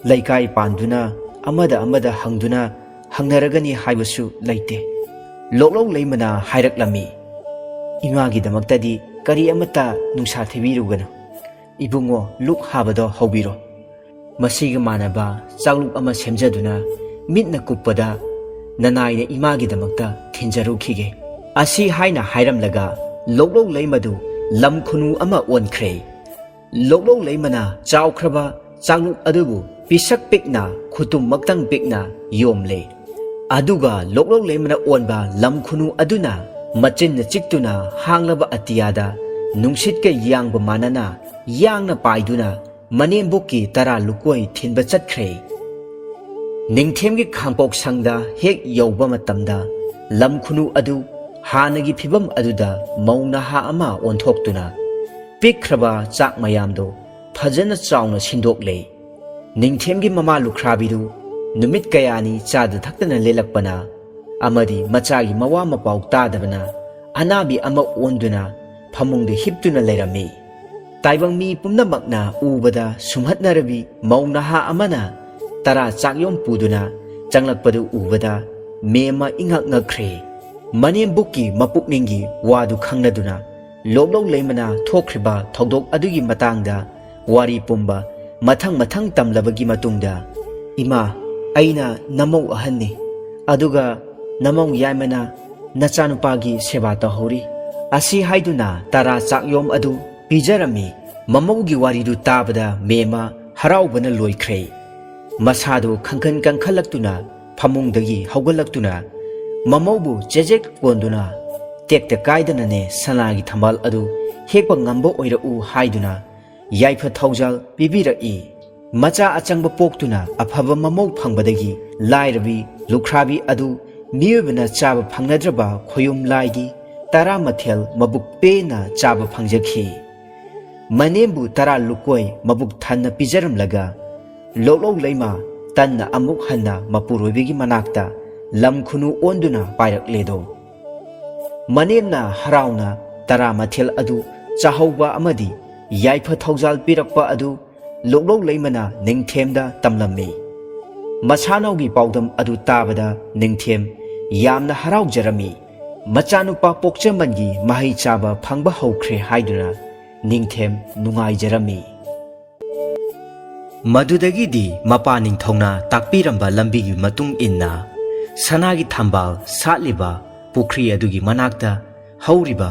ꯂꯩꯀꯥꯏ ꯄꯥꯟꯗꯨꯅ ꯑꯃꯗ ꯑꯃꯗ ꯍꯪꯗꯨꯅ ꯍꯪꯅꯔꯒꯅꯤ ꯍꯥꯏꯕꯁꯨ ꯂꯩꯇꯦ"꯫ ꯂꯣꯛꯂꯧ ꯂꯩꯃꯅ ꯍꯥꯏꯔꯛꯂꯝꯃꯤ, "ꯏꯃꯥꯒꯤꯗꯃꯛꯇꯗꯤ ꯀꯔꯤ ꯑꯃꯠꯇ ꯅꯨꯡꯁꯥ ꯊꯤꯕꯤꯔꯨꯒꯅꯨ꯫ ꯏꯕꯨꯡꯉꯣ, ꯂꯨꯛ ꯍꯥꯕꯗꯣ ꯍꯧꯕꯤꯔꯣ꯫ ꯃꯁꯤꯒ ꯃꯥꯟꯅꯕ ꯆꯥꯛꯂꯨꯛ ꯑꯃ ꯁꯦꯝꯖꯗꯨꯅ ꯃꯤꯠꯅ ꯀꯨꯞꯄꯗ ꯅꯅꯥꯏꯅ ꯏꯃꯥꯒꯤꯗꯃꯛꯇ ꯊꯤꯟꯖꯔꯨꯈꯤꯒꯦ"꯫ ꯑꯁꯤ ꯍꯥꯏꯅ ꯍꯥꯏꯔꯝꯂꯒ ꯂꯣꯛꯂꯧ ꯂꯩꯃꯗꯨ ꯂꯝ ꯈꯨꯅꯨ ꯑꯃ ꯑꯣꯟꯈ꯭ꯔꯦ꯫ ꯂꯣꯛꯂꯧ ꯂꯩꯃꯅ ꯆꯥꯎꯈ꯭ꯔꯕ ꯆꯥꯛꯂꯨꯛ ꯑꯗꯨꯕꯨ ꯄꯤꯁꯛ ꯄꯤꯛꯅ, ꯈꯨꯇꯨꯝꯃꯛꯇꯪ ꯄꯤꯛꯅ ꯌꯣꯝꯂꯦ꯫ ꯑꯗꯨꯒ ꯂꯣꯛꯂꯧ ꯂꯩꯃꯅ ꯑꯣꯟꯕ ꯂꯝ ꯈꯨꯅꯨ ꯑꯗꯨꯅ ꯃꯆꯤꯟꯅ ꯆꯤꯛꯇꯨꯅ ꯍꯥꯡꯂꯕ ꯑꯇꯤꯌꯥꯗ ꯅꯨꯡꯁꯤꯠꯀ ꯌꯥꯡꯕ ꯃꯥꯟꯅꯅ ꯌꯥꯡꯅ ꯄꯥꯏꯗꯨꯅ ꯃꯅꯦꯝꯕꯣꯛꯀꯤ ꯇꯔꯥ ꯂꯨꯀꯣꯏ ꯊꯤꯟꯕ ꯆꯠꯈ꯭ꯔꯦ꯫ ꯅꯤꯡꯊꯦꯝꯒꯤ ꯈꯥꯡꯄꯣꯛ ꯁꯪꯗ ꯍꯦꯛ ꯌꯧꯕ ꯃꯇꯝꯗ ꯂꯝ ꯈꯨꯅꯨ ꯑꯗꯨ ꯍꯥꯟꯅꯒꯤ ꯐꯤꯕꯝ ꯑꯗꯨꯗ ꯃꯧ ꯅꯍꯥ ꯑꯃ ꯑꯣꯟꯊꯣꯛꯇꯨꯅ ꯄꯤꯛꯈ꯭ꯔꯕ ꯆꯥꯛ ꯃꯌꯥꯝꯗꯣ ꯐꯖꯅ ꯆꯥꯎꯅ ꯁꯤꯟꯗꯣꯛꯂꯦ꯫ ꯅꯤꯡꯊꯦꯝꯒꯤ ꯃꯃꯥ ꯂꯨꯈ꯭ꯔꯥꯕꯤꯗꯨ ꯅꯨꯃꯤꯠ ꯀꯌꯥꯅꯤ ꯆꯥꯗ ꯊꯛꯇꯅ ꯂꯦꯜꯂꯛꯄꯅ ꯑꯃꯗꯤ ꯃꯆꯥꯒꯤ ꯃꯋꯥ ꯃꯄꯥꯎ ꯇꯥꯗꯕꯅ ꯑꯅꯥꯕꯤ ꯑꯃ ꯑꯣꯟꯗꯨꯅ ꯐꯃꯨꯡꯗ ꯍꯤꯞꯇꯨꯅ ꯂꯩꯔꯝꯃꯤ꯫ ꯇꯥꯏꯕꯪ ꯃꯤ ꯄꯨꯝꯅꯃꯛꯅ ꯎꯕꯗ ꯁꯨꯝꯍꯠꯅꯔꯕꯤ ꯃꯧ ꯅꯍꯥ ꯑꯃꯅ ꯇꯔꯥ ꯆꯥꯛꯌꯣꯝ ꯄꯨꯗꯨꯅ ꯆꯪꯂꯛꯄꯗꯨ ꯎꯕꯗ ꯃꯦꯝꯃ ꯏꯉꯛ ꯉꯛꯈ꯭ꯔꯦ꯫ ꯃꯅꯦꯝꯕꯨꯛꯀꯤ ꯃꯄꯨꯛꯅꯤꯡꯒꯤ ꯋꯥꯗꯨ ꯈꯪꯂꯗꯨꯅ ꯂꯣꯛꯂꯧ ꯂꯩꯃꯅ ꯊꯣꯛꯈ꯭ꯔꯤꯕ ꯊꯧꯗꯣꯛ ꯑꯗꯨꯒꯤ ꯃꯇꯥꯡꯗ ꯋꯥꯔꯤ ꯄꯨꯝꯕ ꯃꯊꯪ ꯃꯊꯪ ꯇꯝꯂꯕꯒꯤ ꯃꯇꯨꯡꯗ, "ꯏꯃꯥ, ꯑꯩꯅ ꯅꯃꯧ ꯑꯍꯟꯅꯤ, ꯑꯗꯨꯒ ꯅꯃꯧ ꯌꯥꯏꯃꯅ ꯅꯆꯥꯅꯨꯄꯥꯒꯤ ꯁꯦꯕꯥ ꯇꯧꯍꯧꯔꯤ" ꯑꯁꯤ ꯍꯥꯏꯗꯨꯅ ꯇꯔꯥ ꯆꯥꯛꯌꯣꯝ ꯑꯗꯨ ꯄꯤꯖꯔꯝꯃꯤ꯫ ꯃꯃꯧꯒꯤ ꯋꯥꯔꯤꯗꯨ ꯇꯥꯕꯗ ꯃꯦꯝꯃ ꯍꯔꯥꯎꯕꯅ ꯂꯣꯏꯈ꯭ꯔꯦ꯫ ꯃꯁꯥꯗꯨ ꯈꯪꯈꯟ ꯀꯟꯈꯠꯂꯛꯇꯨꯅ ꯐꯃꯨꯡꯗꯒꯤ ꯍꯧꯒꯠꯂꯛꯇꯨꯅ ꯃꯃꯧꯕꯨ ꯆꯦꯖꯦꯛ ꯀꯣꯟꯗꯨꯅ, "ꯇꯦꯛꯇ ꯀꯥꯏꯗꯅꯅꯦ ꯁꯅꯥꯒꯤ ꯊꯝꯕꯥꯜ ꯑꯗꯨ ꯍꯦꯛꯄ ꯉꯝꯕ ꯑꯣꯏꯔꯛꯎ" ꯍꯥꯏꯗꯨꯅ ꯌꯥꯏꯐ ꯊꯧꯖꯥꯜ ꯄꯤꯕꯤꯔꯛꯏ꯫ ꯃꯆꯥ ꯑꯆꯪꯕ ꯄꯣꯛꯇꯨꯅ ꯑꯐꯕ ꯃꯃꯧ ꯐꯪꯕꯗꯒꯤ ꯂꯥꯏꯔꯕꯤ ꯂꯨꯈ꯭ꯔꯥꯕꯤ ꯑꯗꯨ ꯃꯤꯑꯣꯏꯕꯅ ꯆꯥꯕ ꯐꯪꯅꯗ꯭ꯔꯕ ꯈꯣꯌꯨꯝ ꯂꯥꯏꯒꯤ ꯇꯔꯥ ꯃꯊꯦꯜ ꯃꯕꯨꯛ ꯄꯦꯟꯅ ꯆꯥꯕ ꯐꯪꯖꯈꯤ꯫ ꯃꯅꯦꯝꯕꯨ ꯇꯔꯥ ꯂꯨꯀꯣꯏ ꯃꯕꯨꯛ ꯊꯟꯅ ꯄꯤꯖꯔꯝꯂꯒ ꯂꯣꯛꯂꯧ ꯂꯩꯃ ꯇꯟꯅ ꯑꯃꯨꯛ ꯍꯟꯅ ꯃꯄꯨꯔꯣꯏꯕꯒꯤ ꯃꯅꯥꯛꯇ ꯂꯝ ꯈꯨꯅꯨ ꯑꯣꯟꯗꯨꯅ ꯄꯥꯏꯔꯛꯂꯦꯗꯣ꯫ ꯃꯅꯦꯝꯅ ꯍꯔꯥꯎꯅ ꯇꯔꯥ ꯃꯊꯦꯜ ꯑꯗꯨ ꯆꯥꯍꯧꯕ ꯑꯃꯗꯤ ꯌꯥꯏꯐ ꯊꯧꯖꯥꯜ ꯄꯤꯔꯛꯄ ꯑꯗꯨ ꯂꯣꯛꯂꯧ ꯂꯩꯃꯅ ꯅꯤꯡꯊꯦꯝꯗ ꯇꯝꯂꯝꯃꯤ꯫ ꯃꯁꯥꯅꯧꯒꯤ ꯄꯥꯎꯗꯝ ꯑꯗꯨ ꯇꯥꯕꯗ ꯅꯤꯡꯊꯦꯝ ꯌꯥꯝꯅ ꯍꯔꯥꯎꯖꯔꯝꯃꯤ꯫ ꯃꯆꯥꯅꯨꯄꯥ ꯄꯣꯛꯆꯃꯟꯒꯤ ꯃꯍꯩ ꯆꯥꯕ ꯐꯪꯕ ꯍꯧꯈ꯭ꯔꯦ ꯍꯥꯏꯗꯨꯅ ꯅꯤꯡꯊꯦꯝ ꯅꯨꯡꯉꯥꯏꯖꯔꯝꯃꯤ꯫ ꯃꯗꯨꯗꯒꯤꯗꯤ ꯃꯄꯥ ꯅꯤꯡꯊꯧꯅ ꯇꯥꯛꯄꯤꯔꯝꯕ ꯂꯝꯕꯤꯒꯤ ꯃꯇꯨꯡ ꯏꯟꯅ ꯁꯅꯥꯒꯤ ꯊꯝꯕꯥꯜ ꯁꯥꯠꯂꯤꯕ ꯄꯨꯈ꯭ꯔꯤ ꯑꯗꯨꯒꯤ ꯃꯅꯥꯛꯇ ꯍꯧꯔꯤꯕ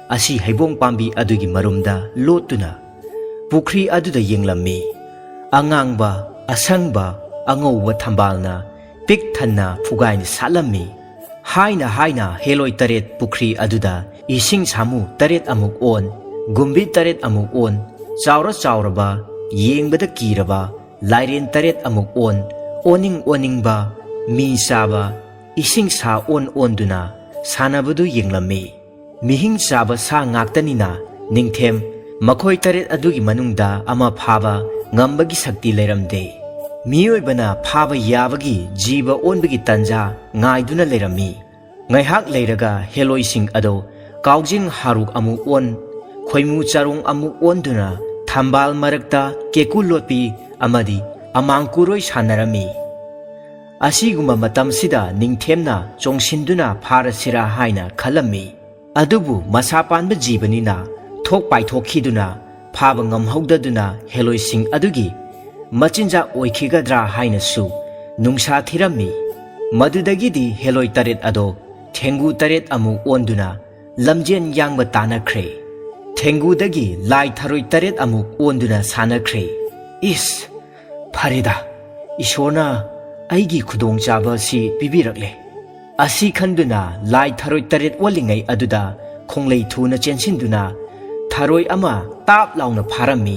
ꯑꯁꯤ ꯍꯩꯕꯣꯡ ꯄꯥꯝꯕꯤ ꯑꯗꯨꯒꯤ ꯃꯔꯨꯝꯗ ꯂꯣꯠꯇꯨꯅ ꯄꯨꯈ꯭ꯔꯤ ꯑꯗꯨꯗ ꯌꯦꯡꯂꯝꯃꯤ꯫ ꯑꯉꯥꯡꯕ, ꯑꯁꯪꯕ, ꯑꯉꯧꯕ ꯊꯝꯕꯥꯜꯅ ꯄꯤꯛ ꯊꯟꯅ ꯐꯨꯒꯥꯏꯅ ꯁꯥꯠꯂꯝꯃꯤ꯫ ꯍꯥꯏꯅ ꯍꯥꯏꯅ ꯍꯦꯂꯣꯏ ꯇꯔꯦꯠ ꯄꯨꯈ꯭ꯔꯤ ꯑꯗꯨꯗ ꯏꯁꯤꯡ ꯁꯥꯃꯨ ꯇꯔꯦꯠ ꯑꯃꯨꯛ ꯑꯣꯟ, ꯒꯨꯝꯕꯤ ꯇꯔꯦꯠ ꯑꯃꯨꯛ ꯑꯣꯟ, ꯆꯥꯎꯔ ꯆꯥꯎꯔꯕ, ꯌꯦꯡꯕꯗ ꯀꯤꯔꯕ ꯂꯥꯏꯔꯦꯟ ꯇꯔꯦꯠ ꯑꯃꯨꯛ ꯑꯣꯟ, ꯑꯣꯟꯅꯤꯡ ꯑꯣꯟꯅꯤꯡꯕ, ꯃꯤ ꯆꯥꯕ, ꯏꯁꯤꯡ ꯁꯥ ꯑꯣꯟ ꯑꯣꯟꯗꯨꯅ ꯁꯥꯟꯅꯕꯗꯨ ꯌꯦꯡꯂꯝꯃꯤ꯫ ꯃꯤꯍꯤꯡ ꯆꯥꯕ ꯁꯥ ꯉꯥꯛꯇꯅꯤꯅ ꯅꯤꯡꯊꯦꯝ ꯃꯈꯣꯏ ꯇꯔꯦꯠ ꯑꯗꯨꯒꯤ ꯃꯅꯨꯡꯗ ꯑꯃ ꯐꯥꯕ ꯉꯝꯕꯒꯤ ꯁꯛꯇꯤ ꯂꯩꯔꯝꯗꯦ꯫ ꯃꯤꯑꯣꯏꯕꯅ ꯐꯥꯕ ꯌꯥꯕꯒꯤ ꯖꯤꯕ ꯑꯣꯟꯕꯒꯤ ꯇꯟꯖꯥ ꯉꯥꯏꯗꯨꯅ ꯂꯩꯔꯝꯃꯤ꯫ ꯉꯥꯏꯍꯥꯛ ꯂꯩꯔꯒ ꯍꯦꯂꯣꯏꯁꯤꯡ ꯑꯗꯣ ꯀꯥꯎꯖꯤꯡ ꯍꯥꯔꯨꯛ ꯑꯃꯨꯛ ꯑꯣꯟ, ꯈꯣꯏꯃꯨ ꯆꯥꯔꯣꯡ ꯑꯃꯨꯛ ꯑꯣꯟꯗꯨꯅ ꯊꯝꯕꯥꯜ ꯃꯔꯛꯇ ꯀꯦꯀꯨ ꯂꯣꯠꯄꯤ ꯑꯃꯗꯤ ꯑꯃꯥꯡ ꯀꯨꯔꯣꯏ ꯁꯥꯟꯅꯔꯝꯃꯤ꯫ ꯑꯁꯤꯒꯨꯝꯕ ꯃꯇꯝꯁꯤꯗ ꯅꯤꯡꯊꯦꯝꯅ ꯆꯣꯡꯁꯤꯟꯗꯨꯅ ꯐꯥꯔꯁꯤꯔꯥ ꯍꯥꯏꯅ ꯈꯜꯂꯝꯃꯤ꯫ ꯑꯗꯨꯕꯨ ꯃꯁꯥ ꯄꯥꯟꯕ ꯖꯤꯕꯅꯤꯅ ꯊꯣꯛ ꯄꯥꯏꯊꯣꯛꯈꯤꯗꯨꯅ ꯐꯥꯕ ꯉꯝꯍꯧꯗꯗꯨꯅ ꯍꯦꯂꯣꯏꯁꯤꯡ ꯑꯗꯨꯒꯤ ꯃꯆꯤꯟꯖꯥꯛ ꯑꯣꯏꯈꯤꯒꯗ꯭ꯔꯥ ꯍꯥꯏꯅꯁꯨ ꯅꯨꯡꯁꯥ ꯊꯤꯔꯝꯃꯤ꯫ ꯃꯗꯨꯗꯒꯤꯗꯤ ꯍꯦꯂꯣꯏ ꯇꯔꯦꯠ ꯑꯗꯣ ꯊꯦꯡꯒꯨ ꯇꯔꯦꯠ ꯑꯃꯨꯛ ꯑꯣꯟꯗꯨꯅ ꯂꯝꯖꯦꯟ ꯌꯥꯡꯕ ꯇꯥꯅꯈ꯭ꯔꯦ꯫ ꯊꯦꯡꯒꯨꯗꯒꯤ ꯂꯥꯏ ꯊꯔꯣꯏ ꯇꯔꯦꯠ ꯑꯃꯨꯛ ꯑꯣꯟꯗꯨꯅ ꯁꯥꯟꯅꯈ꯭ꯔꯦ꯫ ꯏꯁ! ꯐꯔꯦꯗ, ꯏꯁꯣꯔꯅ ꯑꯩꯒꯤ ꯈꯨꯗꯣꯡꯆꯥꯕ ꯑꯁꯤ ꯄꯤꯕꯤꯔꯛꯂꯦ꯫ ꯑꯁꯤ ꯈꯟꯗꯨꯅ ꯂꯥꯏ ꯊꯔꯣꯏ ꯇꯔꯦꯠ ꯑꯣꯜꯂꯤꯉꯩ ꯑꯗꯨꯗ ꯈꯣꯡꯂꯩ ꯊꯨꯅ ꯆꯦꯟꯁꯤꯟꯗꯨꯅ ꯊꯔꯣꯏ ꯑꯃ ꯇꯥꯞ ꯂꯥꯎꯅ ꯐꯥꯔꯝꯃꯤ꯫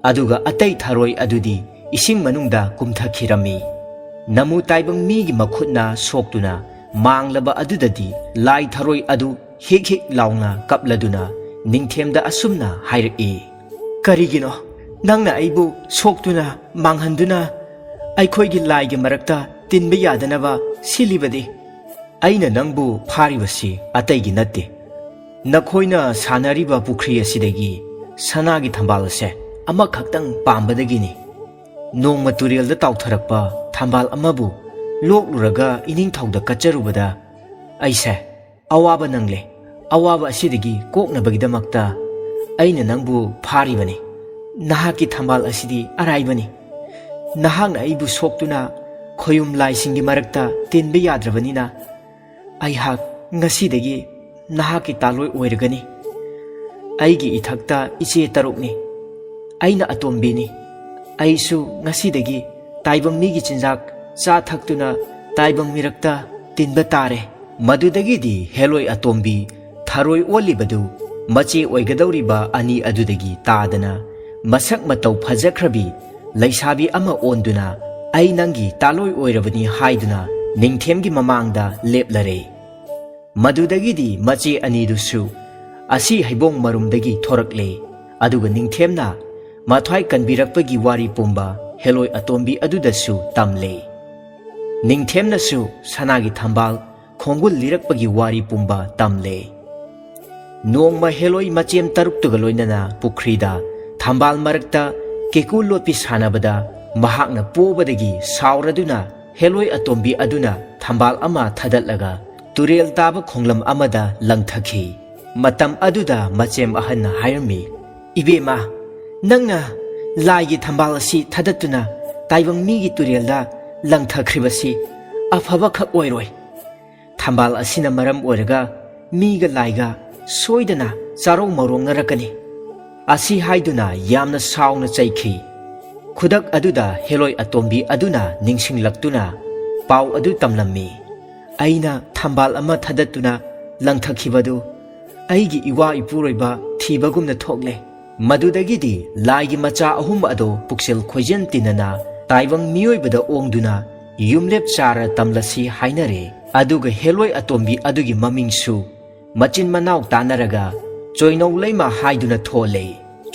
ꯑꯗꯨꯒ ꯑꯇꯩ ꯊꯔꯣꯏ ꯑꯗꯨꯗꯤ ꯏꯁꯤꯡ ꯃꯅꯨꯡꯗ ꯀꯨꯝꯊꯈꯤꯔꯝꯃꯤ꯫ ꯅꯃꯨ ꯇꯥꯏꯕꯪ ꯃꯤꯒꯤ ꯃꯈꯨꯠꯅ ꯁꯣꯛꯇꯨꯅ ꯃꯥꯡꯂꯕ ꯑꯗꯨꯗꯗꯤ ꯂꯥꯏ ꯊꯔꯣꯏ ꯑꯗꯨ ꯍꯤꯛ ꯍꯤꯛ ꯂꯥꯎꯅ ꯀꯞꯂꯗꯨꯅ ꯅꯤꯡꯊꯦꯝꯗ ꯑꯁꯨꯝꯅ ꯍꯥꯏꯔꯛꯏ, "ꯀꯔꯤꯒꯤꯅꯣ ꯅꯪꯅ ꯑꯩꯕꯨ ꯁꯣꯛꯇꯨꯅ ꯃꯥꯡꯍꯟꯗꯨꯅ ꯑꯩꯈꯣꯏꯒꯤ ꯂꯥꯏꯒꯤ ꯃꯔꯛꯇ ꯇꯤꯟꯕ ꯌꯥꯗꯅꯕ ꯁꯤꯜꯂꯤꯕꯗꯤ? ꯑꯩꯅ ꯅꯪꯕꯨ ꯐꯥꯔꯤꯕꯁꯤ ꯑꯇꯩꯒꯤ ꯅꯠꯇꯦ꯫ ꯅꯈꯣꯏꯅ ꯁꯥꯟꯅꯔꯤꯕ ꯄꯨꯈ꯭ꯔꯤ ꯑꯁꯤꯗꯒꯤ ꯁꯅꯥꯒꯤ ꯊꯝꯕꯥꯜ ꯑꯁꯦ ꯑꯃꯈꯛꯇꯪ ꯄꯥꯝꯕꯗꯒꯤꯅꯤ꯫ ꯅꯣꯡꯃ ꯇꯨꯔꯦꯜꯗ ꯇꯥꯎꯊꯔꯛꯄ ꯊꯝꯕꯥꯜ ꯑꯃꯕꯨ ꯂꯣꯛꯂꯨꯔꯒ ꯏꯅꯤꯡꯊꯧꯗ ꯀꯠꯆꯔꯨꯕꯗ ꯑꯩꯁꯦ ꯑꯋꯥꯕ ꯅꯪꯂꯦ꯫ ꯑꯋꯥꯕ ꯑꯁꯤꯗꯒꯤ ꯀꯣꯛꯅꯕꯒꯤꯗꯃꯛꯇ ꯑꯩꯅ ꯅꯪꯕꯨ ꯐꯥꯔꯤꯕꯅꯤ꯫ ꯅꯍꯥꯛꯀꯤ ꯊꯝꯕꯥꯜ ꯑꯁꯤꯗꯤ ꯑꯔꯥꯏꯕꯅꯤ꯫ ꯅꯍꯥꯛꯅ ꯑꯩꯕꯨ ꯁꯣꯛꯇꯨꯅ ꯈꯣꯌꯨꯝ ꯂꯥꯏꯁꯤꯡꯒꯤ ꯃꯔꯛꯇ ꯇꯤꯟꯕ ꯌꯥꯗ꯭ꯔꯕꯅꯤꯅ ꯑꯩꯍꯥꯛ ꯉꯁꯤꯗꯒꯤ ꯅꯍꯥꯛꯀꯤ ꯇꯥꯂꯣꯏ ꯑꯣꯏꯔꯒꯅꯤ꯫ ꯑꯩꯒꯤ ꯏꯊꯛꯇ ꯏꯆꯦ ꯇꯔꯨꯛꯅꯤ꯫ ꯑꯩꯅ ꯑꯇꯣꯝꯕꯤꯅꯤ꯫ ꯑꯩꯁꯨ ꯉꯁꯤꯗꯒꯤ ꯇꯥꯏꯕꯪ ꯃꯤꯒꯤ ꯆꯤꯟꯖꯥꯛ ꯆꯥ ꯊꯛꯇꯨꯅ ꯇꯥꯏꯕꯪ ꯃꯤꯔꯛꯇ ꯇꯤꯟꯕ ꯇꯥꯔꯦ꯫" ꯃꯗꯨꯗꯒꯤꯗꯤ ꯍꯦꯂꯣꯏ ꯑꯇꯣꯝꯕꯤ ꯊꯔꯣꯏ ꯑꯣꯜꯂꯤꯕꯗꯨ ꯃꯆꯦ ꯑꯣꯏꯒꯗꯧꯔꯤꯕ ꯑꯅꯤ ꯑꯗꯨꯗꯒꯤ ꯇꯥꯗꯅ ꯃꯁꯛ ꯃꯇꯧ ꯐꯖꯈ꯭ꯔꯕꯤ ꯂꯩꯁꯥꯕꯤ ꯑꯃ ꯑꯣꯟꯗꯨꯅ "ꯑꯩ ꯅꯪꯒꯤ ꯇꯥꯂꯣꯏ ꯑꯣꯏꯔꯕꯅꯤ" ꯍꯥꯏꯗꯨꯅ ꯅꯤꯡꯊꯦꯝꯒꯤ ꯃꯃꯥꯡꯗ ꯂꯦꯞꯂꯔꯦ꯫ ꯃꯗꯨꯗꯒꯤꯗꯤ ꯃꯆꯦ ꯑꯅꯤꯗꯨꯁꯨ ꯑꯁꯤ ꯍꯩꯕꯣꯡ ꯃꯔꯨꯝꯗꯒꯤ ꯊꯣꯔꯛꯂꯦ꯫ ꯑꯗꯨꯒ ꯅꯤꯡꯊꯦꯝꯅ ꯃꯊ꯭ꯋꯥꯏ ꯀꯟꯕꯤꯔꯛꯄꯒꯤ ꯋꯥꯔꯤ ꯄꯨꯝꯕ ꯍꯦꯂꯣꯏ ꯑꯇꯣꯝꯕꯤ ꯑꯗꯨꯗꯁꯨ ꯇꯝꯂꯦ꯫ ꯅꯤꯡꯊꯦꯝꯅꯁꯨ ꯁꯅꯥꯒꯤ ꯊꯝꯕꯥꯜ ꯈꯣꯡꯒꯨꯜ ꯂꯤꯔꯛꯄꯒꯤ ꯋꯥꯔꯤ ꯄꯨꯝꯕ ꯇꯝꯂꯦ꯫ ꯅꯣꯡꯃ ꯍꯦꯂꯣꯏ ꯃꯆꯦꯝ ꯇꯔꯨꯛꯇꯨꯒ ꯂꯣꯏꯅꯅ ꯄꯨꯈ꯭ꯔꯤꯗ ꯊꯝꯕꯥꯜ ꯃꯔꯛꯇ ꯀꯦꯀꯨ ꯂꯣꯠꯄꯤ ꯁꯥꯟꯅꯕꯗ ꯃꯍꯥꯛꯅ ꯄꯣꯕꯗꯒꯤ ꯁꯥꯎꯔꯗꯨꯅ ꯍꯦꯂꯣꯏ ꯑꯇꯣꯝꯕꯤ ꯑꯗꯨꯅ ꯊꯝꯕꯥꯜ ꯑꯃ ꯊꯥꯗꯠꯂꯒ ꯇꯨꯔꯦꯜ ꯇꯥꯕ ꯈꯣꯡꯂꯝ ꯑꯃꯗ ꯂꯪꯊꯈꯤ꯫ ꯃꯇꯝ ꯑꯗꯨꯗ ꯃꯆꯦꯝ ꯑꯍꯟꯅ ꯍꯥꯏꯔꯝꯃꯤ, "ꯏꯕꯦꯝꯃ, ꯅꯪꯅ ꯂꯥꯏꯒꯤ ꯊꯝꯕꯥꯜ ꯑꯁꯤ ꯊꯥꯗꯠꯇꯨꯅ ꯇꯥꯏꯕꯪ ꯃꯤꯒꯤ ꯇꯨꯔꯦꯜꯗ ꯂꯪꯊꯈ꯭ꯔꯤꯕꯁꯤ ꯑꯐꯕꯈꯛ ꯑꯣꯏꯔꯣꯏ꯫ ꯊꯝꯕꯥꯜ ꯑꯁꯤꯅ ꯃꯔꯝ ꯑꯣꯏꯔꯒ ꯃꯤꯒ ꯂꯥꯏꯒ ꯁꯣꯏꯗꯅ ꯆꯥꯔꯧ ꯃꯧꯔꯧꯅꯔꯛꯀꯅꯤ꯫" ꯑꯁꯤ ꯍꯥꯏꯗꯨꯅ ꯌꯥꯝꯅ ꯁꯥꯎꯅ ꯆꯩꯈꯤ꯫ ꯈꯨꯗꯛ ꯑꯗꯨꯗ ꯍꯦꯂꯣꯏ ꯑꯇꯣꯝꯕꯤ ꯑꯗꯨꯅ ꯅꯤꯡꯁꯤꯡꯂꯛꯇꯨꯅ ꯄꯥꯎ ꯑꯗꯨ ꯇꯝꯂꯝꯃꯤ꯫ "ꯑꯩꯅ ꯊꯝꯕꯥꯜ ꯑꯃ ꯊꯥꯗꯠꯇꯨꯅ ꯂꯪꯊꯈꯤꯕꯗꯨ ꯑꯩꯒꯤ ꯏꯋꯥ ꯏꯄꯨꯔꯣꯏꯕ ꯊꯤꯕꯒꯨꯝꯅ ꯊꯣꯛꯂꯦ꯫ ꯃꯗꯨꯗꯒꯤꯗꯤ ꯂꯥꯏꯒꯤ ꯃꯆꯥ ꯑꯍꯨꯝ ꯑꯗꯣ ꯄꯨꯛꯆꯦꯜ ꯈꯣꯏꯖꯦꯜ ꯇꯤꯟꯅꯅ ꯇꯥꯏꯕꯪ ꯃꯤꯑꯣꯏꯕꯗ ꯑꯣꯡꯗꯨꯅ ꯌꯨꯝꯂꯦꯞ ꯆꯥꯔ ꯇꯝꯂꯁꯤ ꯍꯥꯏꯅꯔꯦ꯫ ꯑꯗꯨꯒ ꯍꯦꯂꯣꯏ ꯑꯇꯣꯝꯕꯤ ꯑꯗꯨꯒꯤ ꯃꯃꯤꯡꯁꯨ ꯃꯆꯤꯟ ꯃꯅꯥꯎ ꯇꯥꯟꯅꯔꯒ ꯆꯣꯏꯅꯧ ꯂꯩꯃ ꯍꯥꯏꯗꯨꯅ ꯊꯣꯜꯂꯦ꯫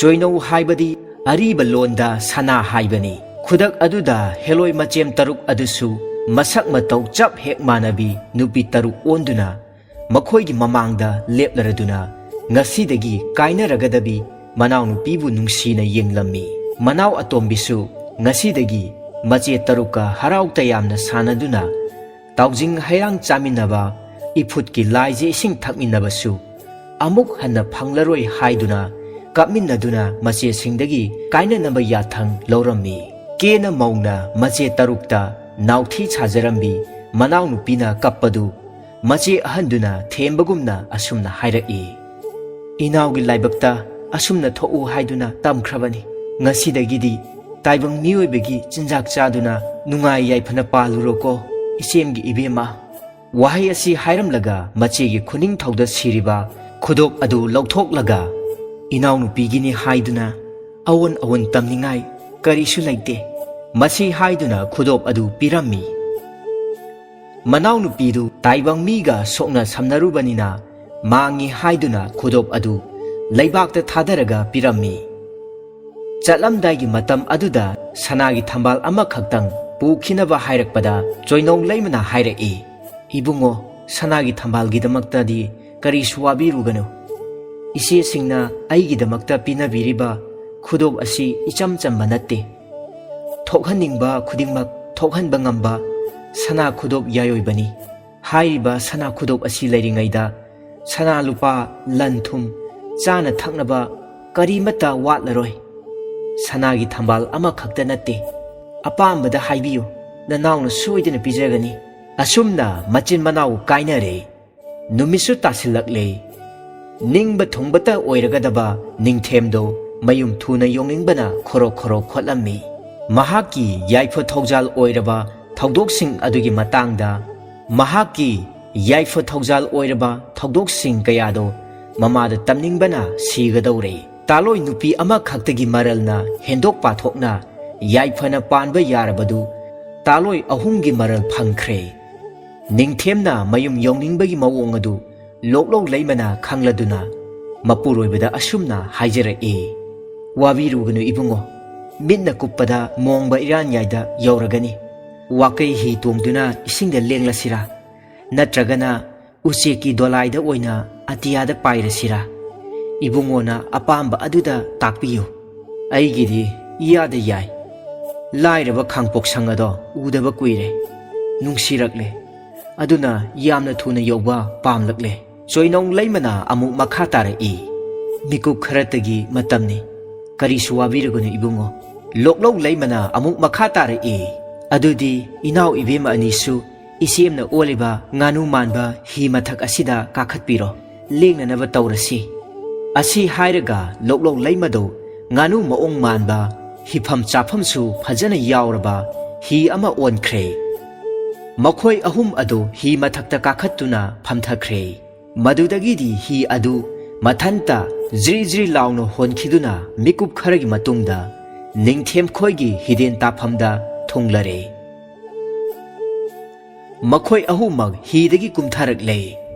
ꯆꯣꯏꯅꯧ ꯍꯥꯏꯕꯗꯤ ꯑꯔꯤꯕ ꯂꯣꯟꯗ ꯁꯅꯥ ꯍꯥꯏꯕꯅꯤ꯫ ꯈꯨꯗꯛ ꯑꯗꯨꯗ ꯍꯦꯂꯣꯏ ꯃꯆꯦꯝ ꯇꯔꯨꯛ ꯑꯗꯨꯁꯨ ꯃꯁꯛ ꯃꯇꯧ ꯆꯞ ꯍꯦꯛ ꯃꯥꯟꯅꯕꯤ ꯅꯨꯄꯤ ꯇꯔꯨꯛ ꯑꯣꯟꯗꯨꯅ ꯃꯈꯣꯏꯒꯤ ꯃꯃꯥꯡꯗ ꯂꯦꯞꯂꯔꯗꯨꯅ ꯉꯁꯤꯗꯒꯤ ꯀꯥꯏꯅꯔꯒꯗꯕꯤ ꯃꯅꯥꯎꯅꯨꯄꯤꯕꯨ ꯅꯨꯡꯁꯤꯅ ꯌꯦꯡꯂꯝꯃꯤ꯫ ꯃꯅꯥꯎ ꯑꯇꯣꯝꯕꯤꯁꯨ ꯉꯁꯤꯗꯒꯤ ꯃꯆꯦ ꯇꯔꯨꯛꯀ ꯍꯔꯥꯎ ꯇꯌꯥꯝꯅ ꯁꯥꯟꯅꯗꯨꯅ ꯇꯥꯎꯖꯤꯡ ꯍꯩꯔꯥꯡ ꯆꯥꯃꯤꯟꯅꯕ, ꯏꯐꯨꯠꯀꯤ ꯂꯥꯏꯖ ꯏꯁꯤꯡ ꯊꯛꯃꯤꯟꯅꯕꯁꯨ ꯑꯃꯨꯛ ꯍꯟꯅ ꯐꯪꯂꯔꯣꯏ ꯍꯥꯏꯗꯨꯅ ꯀꯞꯃꯤꯟꯅꯗꯨꯅ ꯃꯆꯦꯁꯤꯡꯗꯒꯤ ꯀꯥꯏꯅꯅꯕ ꯌꯥꯊꯪ ꯂꯧꯔꯝꯃꯤ꯫ ꯀꯦꯅ ꯃꯧꯅ ꯃꯆꯦ ꯇꯔꯨꯛꯇ ꯅꯥꯎꯊꯤ ꯁꯥꯖꯔꯝꯃꯤ꯫ ꯃꯅꯥꯎꯅꯨꯄꯤꯅ ꯀꯞꯄꯗꯨ ꯃꯆꯦ ꯑꯍꯟꯗꯨꯅ ꯊꯦꯝꯕꯒꯨꯝꯅ ꯑꯁꯨꯝꯅ ꯍꯥꯏꯔꯛꯏ, "ꯏꯅꯥꯎꯒꯤ ꯂꯥꯏꯕꯛꯇ ꯑꯁꯨꯝꯅ ꯊꯣꯛꯎ ꯍꯥꯏꯗꯨꯅ ꯇꯝꯈ꯭ꯔꯕꯅꯤ꯫ ꯉꯁꯤꯗꯒꯤꯗꯤ ꯇꯥꯏꯕꯪ ꯃꯤꯑꯣꯏꯕꯒꯤ ꯆꯤꯟꯖꯥꯛ ꯆꯥꯗꯨꯅ ꯅꯨꯡꯉꯥꯏ ꯌꯥꯏꯐꯅ ꯄꯥꯜꯂꯨꯔꯣꯀꯣ, ꯏꯆꯦꯝꯒꯤ ꯏꯕꯦꯝꯃ"꯫ ꯋꯥꯍꯩ ꯑꯁꯤ ꯍꯥꯏꯔꯝꯂꯒ ꯃꯆꯦꯒꯤ ꯈꯨꯅꯤꯡꯊꯧꯗ ꯁꯤꯔꯤꯕ ꯈꯨꯗꯣꯞ ꯑꯗꯨ ꯂꯧꯊꯣꯛꯂꯒ, "ꯏꯅꯥꯎꯅꯨꯄꯤꯒꯤꯅꯤ ꯍꯥꯏꯗꯨꯅ ꯑꯑꯣꯟ ꯑꯑꯣꯟ ꯇꯝꯅꯤꯡꯉꯥꯏ ꯀꯔꯤꯁꯨ ꯂꯩꯇꯦ" ꯃꯁꯤ ꯍꯥꯏꯗꯨꯅ ꯈꯨꯗꯣꯞ ꯑꯗꯨ ꯄꯤꯔꯝꯃꯤ꯫ ꯃꯅꯥꯎꯅꯨꯄꯤꯗꯨ ꯇꯥꯏꯕꯪ ꯃꯤꯒ ꯁꯣꯛꯅ ꯁꯝꯅꯔꯨꯕꯅꯤꯅ ꯃꯥꯡꯉꯤ ꯍꯥꯏꯗꯨꯅ ꯈꯨꯗꯣꯞ ꯑꯗꯨ ꯂꯩꯕꯥꯛꯇ ꯊꯥꯗꯔꯒ ꯄꯤꯔꯝꯃꯤ꯫ ꯆꯠꯂꯝꯗꯥꯏꯒꯤ ꯃꯇꯝ ꯑꯗꯨꯗ ꯁꯅꯥꯒꯤ ꯊꯝꯕꯥꯜ ꯑꯃꯈꯛꯇꯪ ꯄꯨꯈꯤꯅꯕ ꯍꯥꯏꯔꯛꯄꯗ ꯆꯣꯏꯅꯧ ꯂꯩꯃꯅ ꯍꯥꯏꯔꯛꯏ, "ꯏꯕꯨꯡꯉꯣ, ꯁꯅꯥꯒꯤ ꯊꯝꯕꯥꯜꯒꯤꯗꯃꯛꯇꯗꯤ ꯀꯔꯤꯁꯨ ꯋꯥꯕꯤꯔꯨꯒꯅꯨ꯫ ꯏꯆꯦꯁꯤꯡꯅ ꯑꯩꯒꯤꯗꯃꯛꯇ ꯄꯤꯅꯕꯤꯔꯤꯕ ꯈꯨꯗꯣꯞ ꯑꯁꯤ ꯏꯆꯝ ꯆꯝꯕ ꯅꯠꯇꯦ꯫ ꯊꯣꯛꯍꯟꯅꯤꯡꯕ ꯈꯨꯗꯤꯡꯃꯛ ꯊꯣꯛꯍꯟꯕ ꯉꯝꯕ ꯁꯅꯥ ꯈꯨꯗꯣꯞ ꯌꯥꯏꯑꯣꯏꯕꯅꯤ꯫ ꯍꯥꯏꯔꯤꯕ ꯁꯅꯥ ꯈꯨꯗꯣꯞ ꯑꯁꯤ ꯂꯩꯔꯤꯉꯩꯗ ꯁꯅꯥ ꯂꯨꯄꯥ, ꯂꯟ ꯊꯨꯝ, ꯆꯥꯅ ꯊꯛꯅꯕ ꯀꯔꯤꯃꯠꯇ ꯋꯥꯠꯂꯔꯣꯏ꯫ ꯁꯅꯥꯒꯤ ꯊꯝꯕꯥꯜ ꯑꯃꯈꯛꯇ ꯅꯠꯇꯦ꯫ ꯑꯄꯥꯝꯕꯗ ꯍꯥꯏꯕꯤꯌꯨ, ꯅꯅꯥꯎꯅ ꯁꯣꯏꯗꯅ ꯄꯤꯖꯒꯅꯤ"꯫ ꯑꯁꯨꯝꯅ ꯃꯆꯤꯟ ꯃꯅꯥꯎ ꯀꯥꯏꯅꯔꯦ꯫ ꯅꯨꯃꯤꯠꯁꯨ ꯇꯥꯁꯤꯜꯂꯛꯂꯦ꯫ ꯅꯤꯡꯕ ꯊꯨꯡꯕꯇ ꯑꯣꯏꯔꯒꯗꯕ ꯅꯤꯡꯊꯦꯝꯗꯣ ꯃꯌꯨꯝ ꯊꯨꯅ ꯌꯧꯅꯤꯡꯕꯅ ꯈꯣꯔꯣ ꯈꯣꯔꯣ ꯈꯣꯠꯂꯝꯃꯤ꯫ ꯃꯍꯥꯛꯀꯤ ꯌꯥꯏꯐ ꯊꯧꯖꯥꯜ ꯑꯣꯏꯔꯕ ꯊꯧꯗꯣꯛꯁꯤꯡ ꯑꯗꯨꯒꯤ ꯃꯇꯥꯡꯗ, ꯃꯍꯥꯛꯀꯤ ꯌꯥꯏꯐ ꯊꯧꯖꯥꯜ ꯑꯣꯏꯔꯕ ꯊꯧꯗꯣꯛꯁꯤꯡ ꯀꯌꯥꯗꯣ ꯃꯃꯥꯗ ꯇꯝꯅꯤꯡꯕꯅ ꯁꯤꯒꯗꯧꯔꯦ꯫ ꯇꯥꯂꯣꯏ ꯅꯨꯄꯤ ꯑꯃꯈꯛꯇꯒꯤ ꯃꯔꯜꯅ ꯍꯦꯟꯗꯣꯛ ꯄꯥꯊꯣꯛꯅ ꯌꯥꯏꯐꯅ ꯄꯥꯟꯕ ꯌꯥꯔꯕꯗꯨ ꯇꯥꯂꯣꯏ ꯑꯍꯨꯝꯒꯤ ꯃꯔꯜ ꯐꯪꯈ꯭ꯔꯦ꯫ ꯅꯤꯡꯊꯦꯝꯅ ꯃꯌꯨꯝ ꯌꯧꯅꯤꯡꯕꯒꯤ ꯃꯑꯣꯡ ꯑꯗꯨ ꯂꯣꯛꯂꯧ ꯂꯩꯃꯅ ꯈꯪꯂꯗꯨꯅ ꯃꯄꯨꯔꯣꯏꯕꯗ ꯑꯁꯨꯝꯅ ꯍꯥꯏꯖꯔꯛꯏ, "ꯋꯥꯕꯤꯔꯨꯒꯅꯨ ꯏꯕꯨꯡꯉꯣ, ꯃꯤꯠꯅ ꯀꯨꯞꯄꯗ ꯃꯣꯡꯕ ꯏꯔꯥꯟꯌꯥꯏꯗ ꯌꯧꯔꯒꯅꯤ꯫ ꯋꯥꯀꯩ ꯍꯤ ꯇꯣꯡꯗꯨꯅ ꯏꯁꯤꯡꯗ ꯂꯦꯡꯂꯁꯤꯔꯥ? ꯅꯠꯇ꯭ꯔꯒꯅ ꯎꯆꯦꯛꯀꯤ ꯗꯣꯂꯥꯏꯗ ꯑꯣꯏꯅ ꯑꯇꯤꯌꯥꯗ ꯄꯥꯏꯔꯁꯤꯔꯥ? ꯏꯕꯨꯡꯉꯣꯅ ꯑꯄꯥꯝꯕ ꯑꯗꯨꯗ ꯇꯥꯛꯄꯤꯌꯨ꯫ ꯑꯩꯒꯤꯗꯤ ꯏꯌꯥꯗ ꯌꯥꯏ꯫ ꯂꯥꯏꯔꯕ ꯈꯥꯡꯄꯣꯛꯁꯪ ꯑꯗꯣ ꯎꯗꯕ ꯀꯨꯏꯔꯦ꯫ ꯅꯨꯡꯁꯤꯔꯛꯂꯦ꯫ ꯑꯗꯨꯅ ꯌꯥꯝꯅ ꯊꯨꯅ ꯌꯧꯕ ꯄꯥꯝꯂꯛꯂꯦ꯫" ꯆꯣꯏꯅꯧ ꯂꯩꯃꯅ ꯑꯃꯨꯛ ꯃꯈꯥ ꯇꯥꯔꯛꯏ, "ꯃꯤꯀꯨꯞ ꯈꯔꯇꯒꯤ ꯃꯇꯝꯅꯤ꯫ ꯀꯔꯤꯁꯨ ꯋꯥꯕꯤꯔꯨꯒꯅꯨ ꯏꯕꯨꯡꯉꯣ꯫" ꯂꯣꯛꯂꯧ ꯂꯩꯃꯅ ꯑꯃꯨꯛ ꯃꯈꯥ ꯇꯥꯔꯛꯏ, "ꯑꯗꯨꯗꯤ ꯏꯅꯥꯎ ꯏꯕꯦꯝꯃ ꯑꯅꯤꯁꯨ ꯏꯆꯦꯝꯅ ꯑꯣꯜꯂꯤꯕ ꯉꯥꯅꯨ ꯃꯥꯟꯕ ꯍꯤ ꯃꯊꯛ ꯑꯁꯤꯗ ꯀꯥꯈꯠꯄꯤꯔꯣ꯫ ꯂꯦꯡꯅꯅꯕ ꯇꯧꯔꯁꯤ꯫" ꯑꯁꯤ ꯍꯥꯏꯔꯒ ꯂꯣꯛꯂꯧ ꯂꯩꯃꯗꯧ ꯉꯥꯅꯨ ꯃꯑꯣꯡ ꯃꯥꯟꯕ, ꯍꯤꯐꯝ ꯆꯥꯐꯝꯁꯨ ꯐꯖꯅ ꯌꯥꯎꯔꯕ ꯍꯤ ꯑꯃ ꯑꯣꯟꯈ꯭ꯔꯦ꯫ ꯃꯈꯣꯏ ꯑꯍꯨꯝ ꯑꯗꯨ ꯍꯤ ꯃꯊꯛꯇ ꯀꯥꯈꯠꯇꯨꯅ ꯐꯝꯊꯈ꯭ꯔꯦ꯫ ꯃꯗꯨꯗꯒꯤꯗꯤ ꯍꯤ ꯑꯗꯨ ꯃꯊꯟꯇ ꯖ꯭ꯔꯤ ꯖ꯭ꯔꯤ ꯂꯥꯎꯅ ꯍꯣꯟꯈꯤꯗꯨꯅ ꯃꯤꯀꯨꯞ ꯈꯔꯒꯤ ꯃꯇꯨꯡꯗ ꯅꯤꯡꯊꯦꯝ ꯈꯣꯏꯒꯤ ꯍꯤꯗꯦꯟ ꯇꯥꯐꯝꯗ ꯊꯨꯡꯂꯔꯦ꯫ ꯃꯈꯣꯏ ꯑꯍꯨꯝꯃꯛ ꯍꯤꯗꯒꯤ ꯀꯨꯝꯊꯔꯛꯂꯦ꯫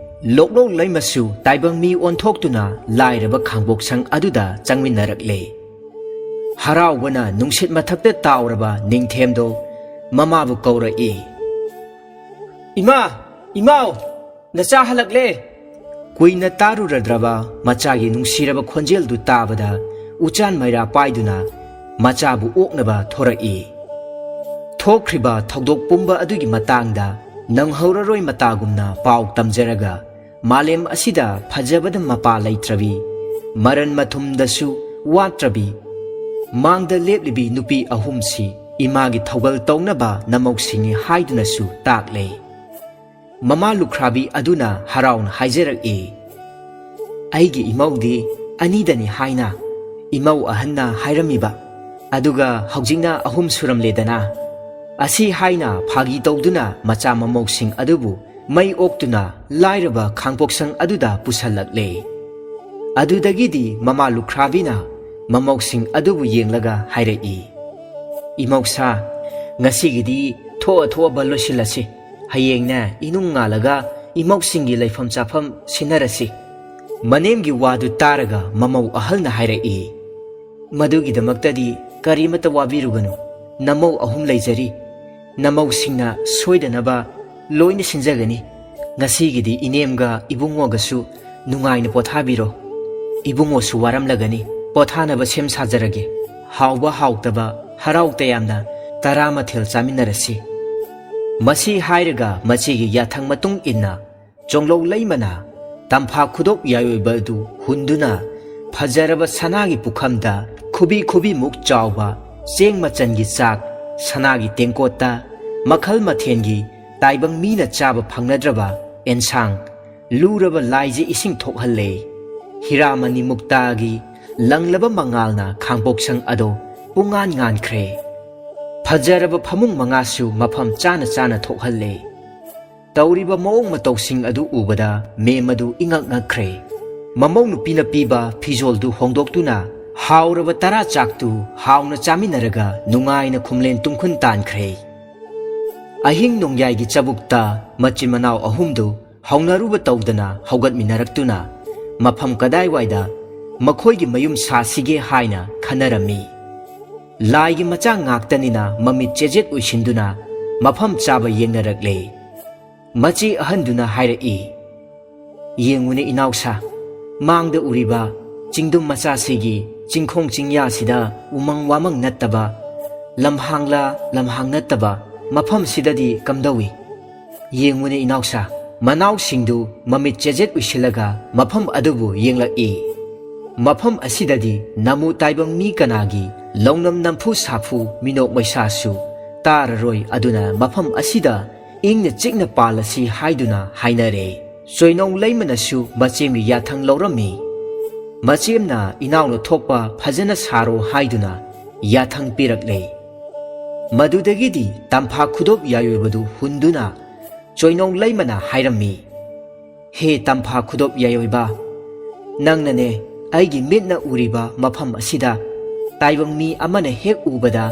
ꯂꯣꯛꯂꯧ ꯂꯩꯃꯁꯨ ꯇꯥꯏꯕꯪ ꯃꯤ ꯑꯣꯟꯊꯣꯛꯇꯨꯅ ꯂꯥꯏꯔꯕ ꯈꯥꯡꯕꯣꯛꯁꯪ ꯑꯗꯨꯗ ꯆꯪꯃꯤꯟꯅꯔꯛꯂꯦ꯫ ꯍꯔꯥꯎꯕꯅ ꯅꯨꯡꯁꯤꯠ ꯃꯊꯛꯇ ꯇꯥꯎꯔꯕ ꯅꯤꯡꯊꯦꯝꯗꯣ ꯃꯃꯥꯕꯨ ꯀꯧꯔꯛꯏ, "ꯏꯃꯥ! ꯏꯃꯥꯎ! ꯅꯆꯥ ꯍꯜꯂꯛꯂꯦ!" ꯀꯨꯏꯅ ꯇꯥꯔꯨꯔꯗ꯭ꯔꯕ ꯃꯆꯥꯒꯤ ꯅꯨꯡꯁꯤꯔꯕ ꯈꯣꯟꯖꯦꯜꯗꯨ ꯇꯥꯕꯗ ꯎꯆꯥꯟ ꯃꯩꯔꯥ ꯄꯥꯏꯗꯨꯅ ꯃꯆꯥꯕꯨ ꯑꯣꯛꯅꯕ ꯊꯣꯔꯛꯏ꯫ ꯊꯣꯛꯈ꯭ꯔꯤꯕ ꯊꯧꯗꯣꯛ ꯄꯨꯝꯕ ꯑꯗꯨꯒꯤ ꯃꯇꯥꯡꯗ ꯅꯪꯍꯧꯔꯔꯣꯏ ꯃꯇꯥꯒꯨꯝꯅ ꯄꯥꯎ ꯇꯝꯖꯔꯒ ꯃꯥꯂꯦꯝ ꯑꯁꯤꯗ ꯐꯖꯕꯗ ꯃꯄꯥ ꯂꯩꯇ꯭ꯔꯕꯤ, ꯃꯔꯟ ꯃꯊꯨꯝꯗꯁꯨ ꯋꯥꯠꯇ꯭ꯔꯕꯤ, ꯃꯥꯡꯗ ꯂꯦꯞꯂꯤꯕꯤ ꯅꯨꯄꯤ ꯑꯍꯨꯝꯁꯤ ꯏꯃꯥꯒꯤ ꯊꯧꯒꯜ ꯇꯧꯅꯕ ꯅꯃꯧꯁꯤꯡꯅꯤ ꯍꯥꯏꯗꯨꯅꯁꯨ ꯇꯥꯛꯂꯦ꯫ ꯃꯃꯥ ꯂꯨꯈ꯭ꯔꯥꯕꯤ ꯑꯗꯨꯅ ꯍꯔꯥꯎꯅ ꯍꯥꯏꯖꯔꯛꯏ, "ꯑꯩꯒꯤ ꯏꯃꯧꯗꯤ ꯑꯅꯤꯗꯅꯤ ꯍꯥꯏꯅ ꯏꯃꯧ ꯑꯍꯟꯅ ꯍꯥꯏꯔꯝꯃꯤꯕ, ꯑꯗꯨꯒ ꯍꯧꯖꯤꯛꯅ ꯑꯍꯨꯝ ꯁꯨꯔꯝꯂꯦꯗꯅ꯫" ꯑꯁꯤ ꯍꯥꯏꯅ ꯐꯥꯒꯤ ꯇꯧꯗꯨꯅ ꯃꯆꯥ ꯃꯃꯧꯁꯤꯡ ꯑꯗꯨꯕꯨ ꯃꯩ ꯑꯣꯛꯇꯨꯅ ꯂꯥꯏꯔꯕ ꯈꯥꯡꯄꯣꯛꯁꯪ ꯑꯗꯨꯗ ꯄꯨꯁꯜꯂꯛꯂꯦ꯫ ꯑꯗꯨꯗꯒꯤꯗꯤ ꯃꯃꯥ ꯂꯨꯈ꯭ꯔꯥꯕꯤꯅ ꯃꯃꯧꯁꯤꯡ ꯑꯗꯨꯕꯨ ꯌꯦꯡꯂꯒ ꯍꯥꯏꯔꯛꯏ, "ꯏꯃꯧꯁꯥ, ꯉꯁꯤꯒꯤꯗꯤ ꯊꯣꯛꯑ ꯊꯣꯛꯑꯕ ꯂꯣꯏꯁꯤꯜꯂꯁꯤ꯫ ꯍꯌꯦꯡꯅꯦ ꯏꯅꯨꯡ ꯉꯥꯜꯂꯒ ꯏꯃꯧꯁꯤꯡꯒꯤ ꯂꯩꯐꯝ ꯆꯥꯐꯝ ꯁꯤꯟꯅꯔꯁꯤ꯫" ꯃꯅꯦꯝꯒꯤ ꯋꯥꯗꯨ ꯇꯥꯔꯒ ꯃꯃꯧ ꯑꯍꯜꯅ ꯍꯥꯏꯔꯛꯏ, "ꯃꯗꯨꯒꯤꯗꯃꯛꯇꯗꯤ ꯀꯔꯤꯃꯠꯇ ꯋꯥꯕꯤꯔꯨꯒꯅꯨ꯫ ꯅꯃꯧ ꯑꯍꯨꯝ ꯂꯩꯖꯔꯤ꯫ ꯅꯃꯧꯁꯤꯡꯅ ꯁꯣꯏꯗꯅꯕ ꯂꯣꯏꯅ ꯁꯤꯟꯖꯒꯅꯤ꯫ ꯉꯁꯤꯒꯤꯗꯤ ꯏꯅꯦꯝꯒ ꯏꯕꯨꯡꯉꯣꯒꯁꯨ ꯅꯨꯡꯉꯥꯏꯅ ꯄꯣꯊꯥꯕꯤꯔꯣ꯫ ꯏꯕꯨꯡꯉꯣꯁꯨ ꯋꯥꯔꯝꯂꯒꯅꯤ꯫ ꯄꯣꯊꯥꯅꯕ ꯁꯦꯝ ꯁꯥꯖꯔꯒꯦ꯫ ꯍꯥꯎꯕ ꯍꯥꯎꯇꯕ, ꯍꯔꯥꯎ ꯇꯌꯥꯝꯅ ꯇꯔꯥ ꯃꯊꯦꯜ ꯆꯥꯃꯤꯟꯅꯔꯁꯤ꯫" ꯃꯁꯤ ꯍꯥꯏꯔꯒ ꯃꯆꯦꯒꯤ ꯌꯥꯊꯪ ꯃꯇꯨꯡ ꯏꯟꯅ ꯆꯣꯡꯂꯧ ꯂꯩꯃꯅ ꯇꯝꯐꯥ ꯈꯨꯗꯣꯞ ꯌꯥꯏꯑꯣꯏꯕ ꯑꯗꯨ ꯍꯨꯟꯗꯨꯅ ꯐꯖꯔꯕ ꯁꯅꯥꯒꯤ ꯄꯨꯈꯝꯗ ꯈꯨꯕꯤ ꯈꯨꯕꯤꯃꯨꯛ ꯆꯥꯎꯕ ꯆꯦꯡ ꯃꯆꯟꯒꯤ ꯆꯥꯛ, ꯁꯅꯥꯒꯤ ꯇꯦꯡꯀꯣꯠꯇ ꯃꯈꯜ ꯃꯊꯦꯜꯒꯤ ꯇꯥꯏꯕꯪ ꯃꯤꯅ ꯆꯥꯕ ꯐꯪꯅꯗ꯭ꯔꯕ ꯑꯦꯟꯁꯥꯡ, ꯂꯨꯔꯕ ꯂꯥꯏꯖ ꯏꯁꯤꯡ ꯊꯣꯛꯍꯜꯂꯦ꯫ ꯍꯤꯔꯥꯃꯅꯤ ꯃꯨꯛꯇꯥꯒꯤ ꯂꯪꯂꯕ ꯃꯉꯥꯜꯅ ꯈꯥꯡꯄꯣꯛꯁꯪ ꯑꯗꯣ ꯄꯨꯡꯉꯥꯟ ꯉꯥꯟꯈ꯭ꯔꯦ꯫ ꯐꯖꯔꯕ ꯐꯃꯨꯡ ꯃꯉꯥꯁꯨ ꯃꯐꯝ ꯆꯥꯅ ꯆꯥꯅ ꯊꯣꯛꯍꯜꯂꯦ꯫ ꯇꯧꯔꯤꯕ ꯃꯑꯣꯡ ꯃꯇꯧꯁꯤꯡ ꯑꯗꯨ ꯎꯕꯗ ꯃꯦꯝ ꯑꯗꯨ ꯏꯉꯛ ꯉꯛꯈ꯭ꯔꯦ꯫ ꯃꯃꯧ ꯅꯨꯄꯤꯅ ꯄꯤꯕ ꯐꯤꯖꯣꯜꯗꯨ ꯍꯣꯡꯗꯣꯛꯇꯨꯅ ꯍꯥꯎꯔꯕ ꯇꯔꯥ ꯆꯥꯛꯇꯨ ꯍꯥꯎꯅ ꯆꯥꯃꯤꯟꯅꯔꯒ ꯅꯨꯡꯉꯥꯏꯅ ꯈꯨꯝꯂꯦꯟ ꯇꯨꯝꯈꯨꯟ ꯇꯥꯟꯈ꯭ꯔꯦ꯫ ꯑꯍꯤꯡ ꯅꯣꯡꯌꯥꯏꯒꯤ ꯆꯕꯨꯛꯇ ꯃꯆꯤꯟ ꯃꯅꯥꯎ ꯑꯍꯨꯝꯗꯨ ꯍꯧꯅꯔꯨꯕ ꯇꯧꯗꯅ ꯍꯧꯒꯠꯃꯤꯟꯅꯔꯛꯇꯨꯅ ꯃꯐꯝ ꯀꯗꯥꯏꯋꯥꯏꯗ ꯃꯈꯣꯏꯒꯤ ꯃꯌꯨꯝ ꯁꯥꯁꯤꯒꯦ ꯍꯥꯏꯅ ꯈꯟꯅꯔꯝꯃꯤ꯫ ꯂꯥꯏꯒꯤ ꯃꯆꯥ ꯉꯥꯛꯇꯅꯤꯅ ꯃꯃꯤꯠ ꯆꯦꯖꯦꯠ ꯎꯏꯁꯤꯟꯗꯨꯅ ꯃꯐꯝ ꯆꯥꯕ ꯌꯦꯡꯅꯔꯛꯂꯦ꯫ ꯃꯆꯦ ꯑꯍꯟꯗꯨꯅ ꯍꯥꯏꯔꯛꯏ, "ꯌꯦꯡꯉꯨꯅꯦ ꯏꯅꯥꯎꯁꯥ, ꯃꯥꯡꯗ ꯎꯔꯤꯕ ꯆꯤꯡꯗꯨꯝ ꯃꯆꯥꯁꯤꯒꯤ ꯆꯤꯡꯈꯣꯡ ꯆꯤꯡꯌꯥꯁꯤꯗ ꯎꯃꯪ ꯋꯥꯃꯪ ꯅꯠꯇꯕ, ꯂꯝꯍꯥꯡꯂ ꯂꯝꯍꯥꯡ ꯅꯠꯇꯕ ꯃꯐꯝꯁꯤꯗꯗꯤ ꯀꯝꯗꯧꯏ? ꯌꯦꯡꯉꯨꯅꯦ ꯏꯅꯥꯎꯁꯥ꯫" ꯃꯅꯥꯎꯁꯤꯡꯗꯨ ꯃꯃꯤꯠ ꯆꯦꯖꯦꯠ ꯎꯏꯁꯤꯜꯂꯒ ꯃꯐꯝ ꯑꯗꯨꯕꯨ ꯌꯦꯡꯂꯛꯏ꯫ ꯃꯐꯝ ꯑꯁꯤꯗꯗꯤ ꯅꯃꯨ ꯇꯥꯏꯕꯪ ꯃꯤ ꯀꯅꯥꯒꯤ ꯂꯧꯅꯝ ꯅꯝꯐꯨ ꯁꯥꯐꯨ ꯃꯤꯅꯣꯛ ꯃꯩꯁꯥꯁꯨ ꯇꯥꯔꯔꯣꯏ꯫ ꯑꯗꯨꯅ ꯃꯐꯝ ꯑꯁꯤꯗ ꯏꯪꯅ ꯆꯤꯛꯅ ꯄꯥꯜꯂꯁꯤ ꯍꯥꯏꯗꯨꯅ ꯍꯥꯏꯅꯔꯦ꯫ ꯆꯣꯏꯅꯧ ꯂꯩꯃꯅꯁꯨ ꯃꯆꯦꯝꯒꯤ ꯌꯥꯊꯪ ꯂꯧꯔꯝꯃꯤ꯫ ꯃꯆꯦꯝꯅ ꯏꯅꯥꯎꯅ ꯊꯣꯛꯄ ꯐꯖꯅ ꯁꯥꯔꯣ ꯍꯥꯏꯗꯨꯅ ꯌꯥꯊꯪ ꯄꯤꯔꯛꯂꯦ꯫ ꯃꯗꯨꯗꯒꯤꯗꯤ ꯇꯝꯐꯥ ꯈꯨꯗꯣꯞ ꯌꯥꯏꯑꯣꯏꯕꯗꯨ ꯍꯨꯟꯗꯨꯅ ꯆꯣꯏꯅꯧ ꯂꯩꯃꯅ ꯍꯥꯏꯔꯝꯃꯤ, "ꯍꯦ ꯇꯝꯐꯥ ꯈꯨꯗꯣꯞ ꯌꯥꯏꯑꯣꯏꯕ, ꯅꯪꯅꯅꯦ ꯑꯩꯒꯤ ꯃꯤꯠꯅ ꯎꯔꯤꯕ ꯃꯐꯝ ꯑꯁꯤꯗ ꯇꯥꯏꯕꯪ ꯃꯤ ꯑꯃꯅ ꯍꯦꯛ ꯎꯕꯗ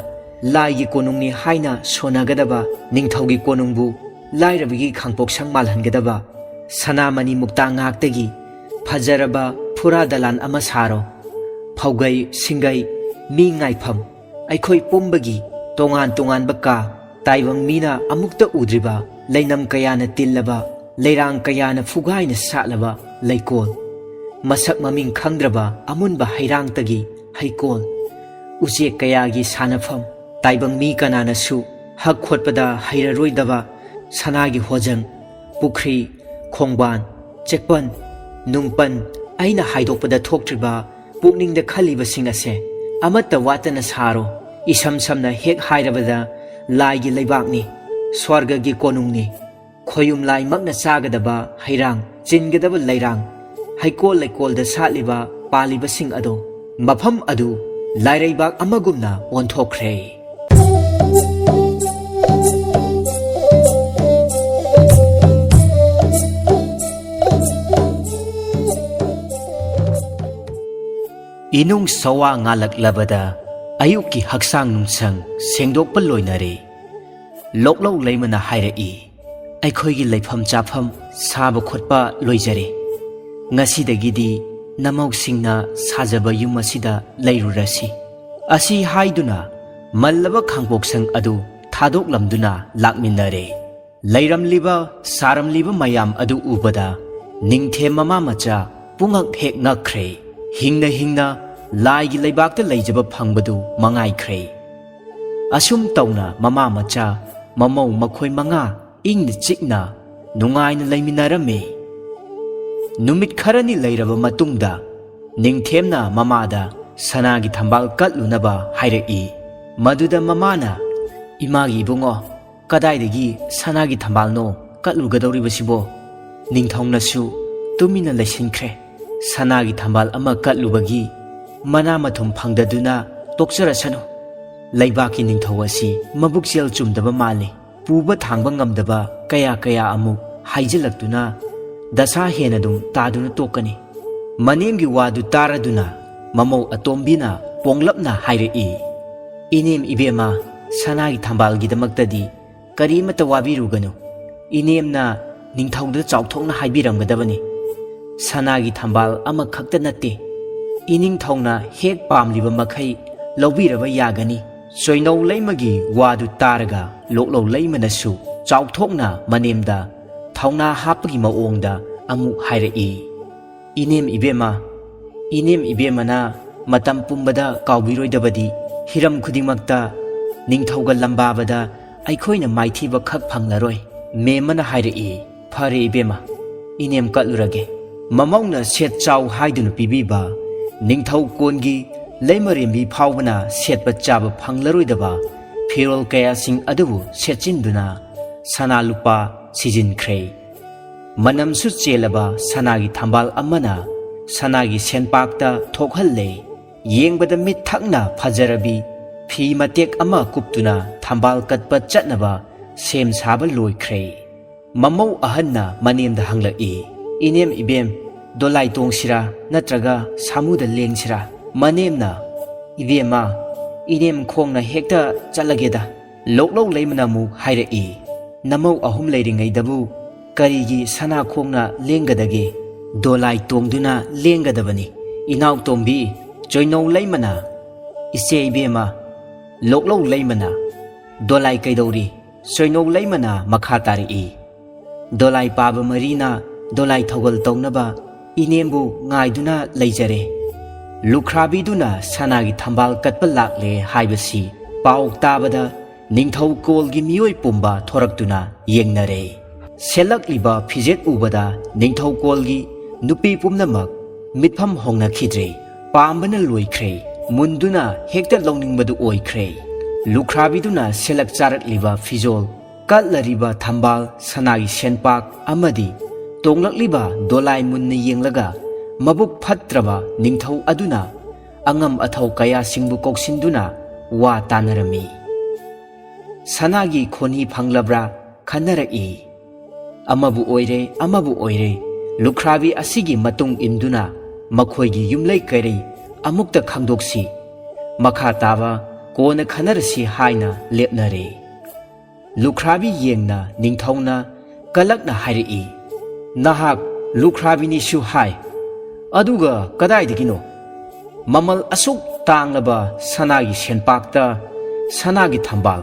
ꯂꯥꯏꯒꯤ ꯀꯣꯅꯨꯡꯅꯤ ꯍꯥꯏꯅ ꯁꯣꯟꯅꯒꯗꯕ ꯅꯤꯡꯊꯧꯒꯤ ꯀꯣꯅꯨꯡꯕꯨ ꯂꯥꯏꯔꯕꯒꯤ ꯈꯥꯡꯄꯣꯛꯁꯪ ꯃꯥꯜꯍꯟꯒꯗꯕ ꯁꯅꯥꯃꯅꯤ ꯃꯨꯛꯇꯥ ꯉꯥꯛꯇꯒꯤ ꯐꯖꯔꯕ ꯐꯨꯔꯥ ꯗꯂꯥꯟ ꯑꯃ ꯁꯥꯔꯣ꯫ ꯐꯧꯒꯩ, ꯁꯤꯡꯒꯩ, ꯃꯤ ꯉꯥꯏꯐꯝ, ꯑꯩꯈꯣꯏ ꯄꯨꯝꯕꯒꯤ ꯇꯣꯉꯥꯟ ꯇꯣꯉꯥꯟꯕ ꯀꯥ, ꯇꯥꯏꯕꯪ ꯃꯤꯅ ꯑꯃꯨꯛꯇ ꯎꯗ꯭ꯔꯤꯕ, ꯂꯩꯅꯝ ꯀꯌꯥꯅ ꯇꯤꯜꯂꯕ, ꯂꯩꯔꯥꯡ ꯀꯌꯥꯅ ꯐꯨꯒꯥꯏꯅ ꯁꯥꯠꯂꯕ ꯂꯩꯀꯣꯜ, ꯃꯁꯛ ꯃꯃꯤꯡ ꯈꯪꯗ꯭ꯔꯕ ꯑꯃꯨꯟꯕ ꯍꯩꯔꯥꯡꯇꯒꯤ ꯍꯩꯀꯣꯜ, ꯎꯆꯦꯛ ꯀꯌꯥꯒꯤ ꯁꯥꯟꯅꯐꯝ, ꯇꯥꯏꯕꯪ ꯃꯤ ꯀꯅꯥꯅꯁꯨ ꯍꯛ ꯈꯣꯠꯄꯗ ꯍꯩꯔꯔꯣꯏꯗꯕ ꯁꯅꯥꯒꯤ ꯍꯣꯖꯪ, ꯄꯨꯈ꯭ꯔꯤ, ꯈꯣꯡꯕꯥꯟ, ꯆꯦꯛꯄꯟ, ꯅꯨꯡꯄꯟ, ꯑꯩꯅ ꯍꯥꯏꯗꯣꯛꯄꯗ ꯊꯣꯛꯇ꯭ꯔꯤꯕ ꯄꯨꯛꯅꯤꯡꯗ ꯈꯜꯂꯤꯕꯁꯤꯡ ꯑꯁꯦ ꯑꯃꯠꯇ ꯋꯥꯠꯇꯅ ꯁꯥꯔꯣ꯫ ꯏꯁꯝ ꯁꯝꯅ ꯍꯦꯛ ꯍꯥꯏꯔꯕꯗ ꯂꯥꯏꯒꯤ ꯂꯩꯕꯥꯛꯅꯤ, ꯁ꯭ꯋꯔꯒꯒꯤ ꯀꯣꯅꯨꯡꯅꯤ, ꯈꯣꯌꯨꯝ ꯂꯥꯏꯃꯛꯅ ꯆꯥꯒꯗꯕ ꯍꯩꯔꯥꯡ, ꯆꯤꯟꯒꯗꯕ ꯂꯩꯔꯥꯡ, ꯍꯩꯀꯣꯜ ꯂꯩꯀꯣꯜꯗ ꯁꯥꯠꯂꯤꯕ, ꯄꯥꯜꯂꯤꯕꯁꯤꯡ ꯑꯗꯣ ꯃꯐꯝ ꯑꯗꯨ ꯂꯥꯏꯔꯩꯕꯥꯛ ꯑꯃꯒꯨꯝꯅ ꯑꯣꯟꯊꯣꯛꯈ꯭ꯔꯦ꯫ ꯏꯅꯨꯡ ꯁꯋꯥ ꯉꯥꯜꯂꯛꯂꯕꯗ ꯑꯌꯨꯛꯀꯤ ꯍꯛꯆꯥꯡ ꯅꯨꯡꯁꯪ ꯁꯦꯡꯗꯣꯛꯄ ꯂꯣꯏꯅꯔꯦ꯫ ꯂꯣꯛꯂꯧ ꯂꯩꯃꯅ ꯍꯥꯏꯔꯛꯏ, "ꯑꯩꯈꯣꯏꯒꯤ ꯂꯩꯐꯝ ꯆꯥꯐꯝ ꯁꯥꯕ ꯈꯣꯠꯄ ꯂꯣꯏꯖꯔꯦ꯫ ꯉꯁꯤꯗꯒꯤꯗꯤ ꯅꯃꯧꯁꯤꯡꯅ ꯁꯥꯖꯕ ꯌꯨꯝ ꯑꯁꯤꯗ ꯂꯩꯔꯨꯔꯁꯤ"꯫ ꯑꯁꯤ ꯍꯥꯏꯗꯨꯅ ꯃꯜꯂꯕ ꯈꯥꯡꯄꯣꯛꯁꯪ ꯑꯗꯨ ꯊꯥꯗꯣꯛꯂꯝꯗꯨꯅ ꯂꯥꯛꯃꯤꯟꯅꯔꯦ꯫ ꯂꯩꯔꯝꯂꯤꯕ, ꯁꯥꯔꯝꯂꯤꯕ ꯃꯌꯥꯝ ꯑꯗꯨ ꯎꯕꯗ ꯅꯤꯡꯊꯦꯝ ꯃꯃꯥ ꯃꯆꯥ ꯄꯨꯡꯉꯛ ꯍꯦꯛ ꯉꯛꯈ꯭ꯔꯦ꯫ ꯍꯤꯡꯅ ꯍꯤꯡꯅ ꯂꯥꯏꯒꯤ ꯂꯩꯕꯥꯛꯇ ꯂꯩꯖꯕ ꯐꯪꯕꯗꯨ ꯃꯉꯥꯏꯈ꯭ꯔꯦ꯫ ꯑꯁꯨꯝ ꯇꯧꯅ ꯃꯃꯥ ꯃꯆꯥ ꯃꯃꯧ ꯃꯈꯣꯏ ꯃꯉꯥ ꯏꯪꯅ ꯆꯤꯛꯅ ꯅꯨꯡꯉꯥꯏꯅ ꯂꯩꯃꯤꯟꯅꯔꯝꯃꯤ꯫ ꯅꯨꯃꯤꯠ ꯈꯔꯅꯤ ꯂꯩꯔꯕ ꯃꯇꯨꯡꯗ ꯅꯤꯡꯊꯦꯝꯅ ꯃꯃꯥꯗ ꯁꯅꯥꯒꯤ ꯊꯝꯕꯥꯜ ꯀꯠꯂꯨꯅꯕ ꯍꯥꯏꯔꯛꯏ꯫ ꯃꯗꯨꯗ ꯃꯃꯥꯅ, "ꯏꯃꯥꯒꯤ ꯏꯕꯨꯡꯉꯣ, ꯀꯗꯥꯏꯗꯒꯤ ꯁꯅꯥꯒꯤ ꯊꯝꯕꯥꯜꯅꯣ ꯀꯠꯂꯨꯒꯗꯧꯔꯤꯕꯁꯤꯕꯣ?" ꯅꯤꯡꯊꯧꯅꯁꯨ ꯇꯨꯃꯤꯟꯅ ꯂꯩꯁꯤꯟꯈ꯭ꯔꯦ꯫ ꯁꯅꯥꯒꯤ ꯊꯝꯕꯥꯜ ꯑꯃ ꯀꯠꯂꯨꯕꯒꯤ ꯃꯅꯥ ꯃꯊꯨꯝ ꯐꯪꯗꯗꯨꯅ ꯇꯣꯛꯆꯔꯁꯅꯨ꯫ ꯂꯩꯕꯥꯛꯀꯤ ꯅꯤꯡꯊꯧ ꯑꯁꯤ ꯃꯕꯨꯛꯆꯦꯜ ꯆꯨꯝꯗꯕ ꯃꯥꯜꯂꯤ꯫ ꯄꯨꯕ ꯊꯥꯡꯕ ꯉꯝꯗꯕ ꯀꯌꯥ ꯀꯌꯥ ꯑꯃꯨꯛ ꯍꯥꯏꯖꯤꯜꯂꯛꯇꯨꯅ ꯗꯁꯥ ꯍꯦꯟꯅ ꯑꯗꯨꯝ ꯇꯥꯗꯨꯅ ꯇꯣꯛꯀꯅꯤ꯫ ꯃꯅꯦꯝꯒꯤ ꯋꯥꯗꯨ ꯇꯥꯔꯗꯨꯅ ꯃꯃꯧ ꯑꯇꯣꯝꯕꯤꯅ ꯄꯣꯡꯂꯞꯅ ꯍꯥꯏꯔꯛꯏ, "ꯏꯅꯦꯝ ꯏꯕꯦꯝꯃ, ꯁꯅꯥꯒꯤ ꯊꯝꯕꯥꯜꯒꯤꯗꯃꯛꯇꯗꯤ ꯀꯔꯤꯃꯠꯇ ꯋꯥꯕꯤꯔꯨꯒꯅꯨ꯫ ꯏꯅꯦꯝꯅ ꯅꯤꯡꯊꯧꯗ ꯆꯥꯎꯊꯣꯛꯅ ꯍꯥꯏꯕꯤꯔꯝꯒꯗꯕꯅꯤ꯫ ꯁꯅꯥꯒꯤ ꯊꯝꯕꯥꯜ ꯑꯃꯈꯛꯇ ꯅꯠꯇꯦ, ꯏꯅꯤꯡꯊꯧꯅ ꯍꯦꯛ ꯄꯥꯝꯂꯤꯕ ꯃꯈꯩ ꯂꯧꯕꯤꯔꯕ ꯌꯥꯒꯅꯤ꯫" ꯆꯣꯏꯅꯧ ꯂꯩꯃꯒꯤ ꯋꯥꯗꯨ ꯇꯥꯔꯒ ꯂꯣꯛꯂꯧ ꯂꯩꯃꯅꯁꯨ ꯆꯥꯎꯊꯣꯛꯅ ꯃꯅꯦꯝꯗ ꯊꯧꯅꯥ ꯍꯥꯞꯄꯒꯤ ꯃꯑꯣꯡꯗ ꯑꯃꯨꯛ ꯍꯥꯏꯔꯛꯏ, "ꯏꯅꯦꯝ ꯏꯕꯦꯝꯃ, ꯏꯅꯦꯝ ꯏꯕꯦꯝꯃꯅ ꯃꯇꯝ ꯄꯨꯝꯕꯗ ꯀꯥꯎꯕꯤꯔꯣꯏꯗꯕꯗꯤ ꯍꯤꯔꯝ ꯈꯨꯗꯤꯡꯃꯛꯇ ꯅꯤꯡꯊꯧꯒ ꯂꯝꯕꯥꯕꯗ ꯑꯩꯈꯣꯏꯅ ꯃꯥꯏꯊꯤꯕ ꯈꯛ ꯐꯪꯂꯔꯣꯏ꯫" ꯃꯦꯝꯃꯅ ꯍꯥꯏꯔꯛꯏ, "ꯐꯔꯦ ꯏꯕꯦꯝꯃ, ꯏꯅꯦꯝ ꯀꯠꯂꯨꯔꯒꯦ꯫" ꯃꯃꯧꯅ ꯁꯦꯠ ꯆꯥꯎ ꯍꯥꯏꯗꯨꯅ ꯄꯤꯕꯤꯕ ꯅꯤꯡꯊꯧ ꯀꯣꯟꯒꯤ ꯂꯩꯃꯔꯦꯝꯕꯤ ꯐꯥꯎꯕꯅ ꯁꯦꯠꯄ ꯆꯥꯕ ꯐꯪꯂꯔꯣꯏꯗꯕ ꯐꯤꯔꯣꯜ ꯀꯌꯥꯁꯤꯡ ꯑꯗꯨꯕꯨ ꯁꯦꯠꯆꯤꯟꯗꯨꯅ ꯁꯅꯥ ꯂꯨꯄꯥ ꯁꯤꯖꯤꯟꯈ꯭ꯔꯦ꯫ ꯃꯅꯝꯁꯨ ꯆꯦꯜꯂꯕ ꯁꯅꯥꯒꯤ ꯊꯝꯕꯥꯜ ꯑꯃꯅ ꯁꯅꯥꯒꯤ ꯁꯦꯟꯄꯥꯛꯇ ꯊꯣꯛꯍꯜꯂꯦ꯫ ꯌꯦꯡꯕꯗ ꯃꯤꯠ ꯊꯛꯅ ꯐꯖꯔꯕꯤ ꯐꯤ ꯃꯇꯦꯛ ꯑꯃ ꯀꯨꯞꯇꯨꯅ ꯊꯝꯕꯥꯜ ꯀꯠꯄ ꯆꯠꯅꯕ ꯁꯦꯝ ꯁꯥꯕ ꯂꯣꯏꯈ꯭ꯔꯦ꯫ ꯃꯃꯧ ꯑꯍꯟꯅ ꯃꯅꯦꯝꯗ ꯍꯪꯂꯛꯏ, "ꯏꯅꯦꯝ ꯏꯕꯦꯝ, ꯗꯣꯂꯥꯏ ꯇꯣꯡꯁꯤꯔꯥ ꯅꯠꯇ꯭ꯔꯒ ꯁꯥꯃꯨꯗ ꯂꯦꯡꯁꯤꯔꯥ?" ꯃꯅꯦꯝꯅ, "ꯏꯕꯦꯝꯃ, ꯏꯅꯦꯝ ꯈꯣꯡꯅ ꯍꯦꯛꯇ ꯆꯠꯂꯒꯦꯗ꯫" ꯂꯣꯛꯂꯧ ꯂꯩꯃꯅ ꯑꯃꯨꯛ ꯍꯥꯏꯔꯛꯏ, "ꯅꯃꯧ ꯑꯍꯨꯝ ꯂꯩꯔꯤꯉꯩꯗꯕꯨ ꯀꯔꯤꯒꯤ ꯁꯅꯥ ꯈꯣꯡꯅ ꯂꯦꯡꯒꯗꯒꯦ? ꯗꯣꯂꯥꯏ ꯇꯣꯡꯗꯨꯅ ꯂꯦꯡꯒꯗꯕꯅꯤ꯫" ꯏꯅꯥꯎꯇꯣꯝꯕꯤ ꯆꯣꯏꯅꯧ ꯂꯩꯃꯅ, "ꯏꯆꯦ ꯏꯕꯦꯝꯃ, ꯂꯣꯛꯂꯧ ꯂꯩꯃꯅ ꯗꯣꯂꯥꯏ ꯀꯩꯗꯧꯔꯤ?" ꯆꯣꯏꯅꯧ ꯂꯩꯃꯅ ꯃꯈꯥ ꯇꯥꯔꯛꯏ, "ꯗꯣꯂꯥꯏ ꯄꯥꯕ ꯃꯔꯤꯅ ꯗꯣꯂꯥꯏ ꯊꯧꯒꯜ ꯇꯧꯅꯕ ꯏꯅꯦꯝꯕꯨ ꯉꯥꯏꯗꯨꯅ ꯂꯩꯖꯔꯦ꯫" ꯂꯨꯈ꯭ꯔꯥꯕꯤꯗꯨꯅ ꯁꯅꯥꯒꯤ ꯊꯝꯕꯥꯜ ꯀꯠꯄ ꯂꯥꯛꯂꯦ ꯍꯥꯏꯕꯁꯤ ꯄꯥꯎ ꯇꯥꯕꯗ ꯅꯤꯡꯊꯧ ꯀꯣꯜꯒꯤ ꯃꯤꯑꯣꯏ ꯄꯨꯝꯕ ꯊꯣꯔꯛꯇꯨꯅ ꯌꯦꯡꯅꯔꯦ꯫ ꯁꯦꯠꯂꯛꯂꯤꯕ ꯐꯤꯖꯦꯠ ꯎꯕꯗ ꯅꯤꯡꯊꯧ ꯀꯣꯜꯒꯤ ꯅꯨꯄꯤ ꯄꯨꯝꯅꯃꯛ ꯃꯤꯠꯐꯝ ꯍꯣꯡꯅꯈꯤꯗ꯭ꯔꯦ꯫ ꯄꯥꯝꯕꯅ ꯂꯣꯏꯈ꯭ꯔꯦ꯫ ꯃꯨꯟꯗꯨꯅ ꯍꯦꯛꯇ ꯂꯧꯅꯤꯡꯕꯗꯨ ꯑꯣꯏꯈ꯭ꯔꯦ꯫ ꯂꯨꯈ꯭ꯔꯥꯕꯤꯗꯨꯅ ꯁꯦꯠꯂꯛ ꯆꯥꯔꯛꯂꯤꯕ ꯐꯤꯖꯣꯜ, ꯀꯠꯂꯔꯤꯕ ꯊꯝꯕꯥꯜ, ꯁꯅꯥꯒꯤ ꯁꯦꯟꯄꯥꯛ ꯑꯃꯗꯤ ꯇꯣꯡꯂꯛꯂꯤꯕ ꯗꯣꯂꯥꯏ ꯃꯨꯟꯅ ꯌꯦꯡꯂꯒ, ꯃꯕꯨꯛ ꯐꯠꯇ꯭ꯔꯕ ꯅꯤꯡꯊꯧ ꯑꯗꯨꯅ ꯑꯉꯝ ꯑꯊꯧ ꯀꯌꯥꯁꯤꯡꯕꯨ ꯀꯧꯁꯤꯟꯗꯨꯅ ꯋꯥ ꯇꯥꯅꯔꯝꯃꯤ꯫ ꯁꯅꯥꯒꯤ ꯈꯣꯟꯍꯤ ꯐꯪꯂꯕ꯭ꯔꯥ ꯈꯟꯅꯔꯛꯏ꯫ ꯑꯃꯕꯨ ꯑꯣꯏꯔꯦ, ꯑꯃꯕꯨ ꯑꯣꯏꯔꯦ, ꯂꯨꯈ꯭ꯔꯥꯕꯤ ꯑꯁꯤꯒꯤ ꯃꯇꯨꯡ ꯏꯟꯗꯨꯅ ꯃꯈꯣꯏꯒꯤ ꯌꯨꯝꯂꯩ ꯀꯩꯔꯩ ꯑꯃꯨꯛꯇ ꯈꯪꯗꯣꯛꯁꯤ, ꯃꯈꯥ ꯇꯥꯕ ꯀꯣꯟꯅ ꯈꯟꯅꯔꯁꯤ ꯍꯥꯏꯅ ꯂꯦꯞꯅꯔꯦ꯫ ꯂꯨꯈ꯭ꯔꯥꯕꯤ ꯌꯦꯡꯅ ꯅꯤꯡꯊꯧꯅ ꯀꯂꯛꯅ ꯍꯥꯏꯔꯛꯏ, "ꯅꯍꯥꯛ ꯂꯨꯈ꯭ꯔꯥꯕꯤꯅꯤꯁꯨ ꯍꯥꯏ, ꯑꯗꯨꯒ ꯀꯗꯥꯏꯗꯒꯤꯅꯣ? ꯃꯃꯜ ꯑꯁꯨꯛ ꯇꯥꯡꯂꯕ ꯁꯅꯥꯒꯤ ꯁꯦꯟꯄꯥꯛꯇ ꯁꯅꯥꯒꯤ ꯊꯝꯕꯥꯜ,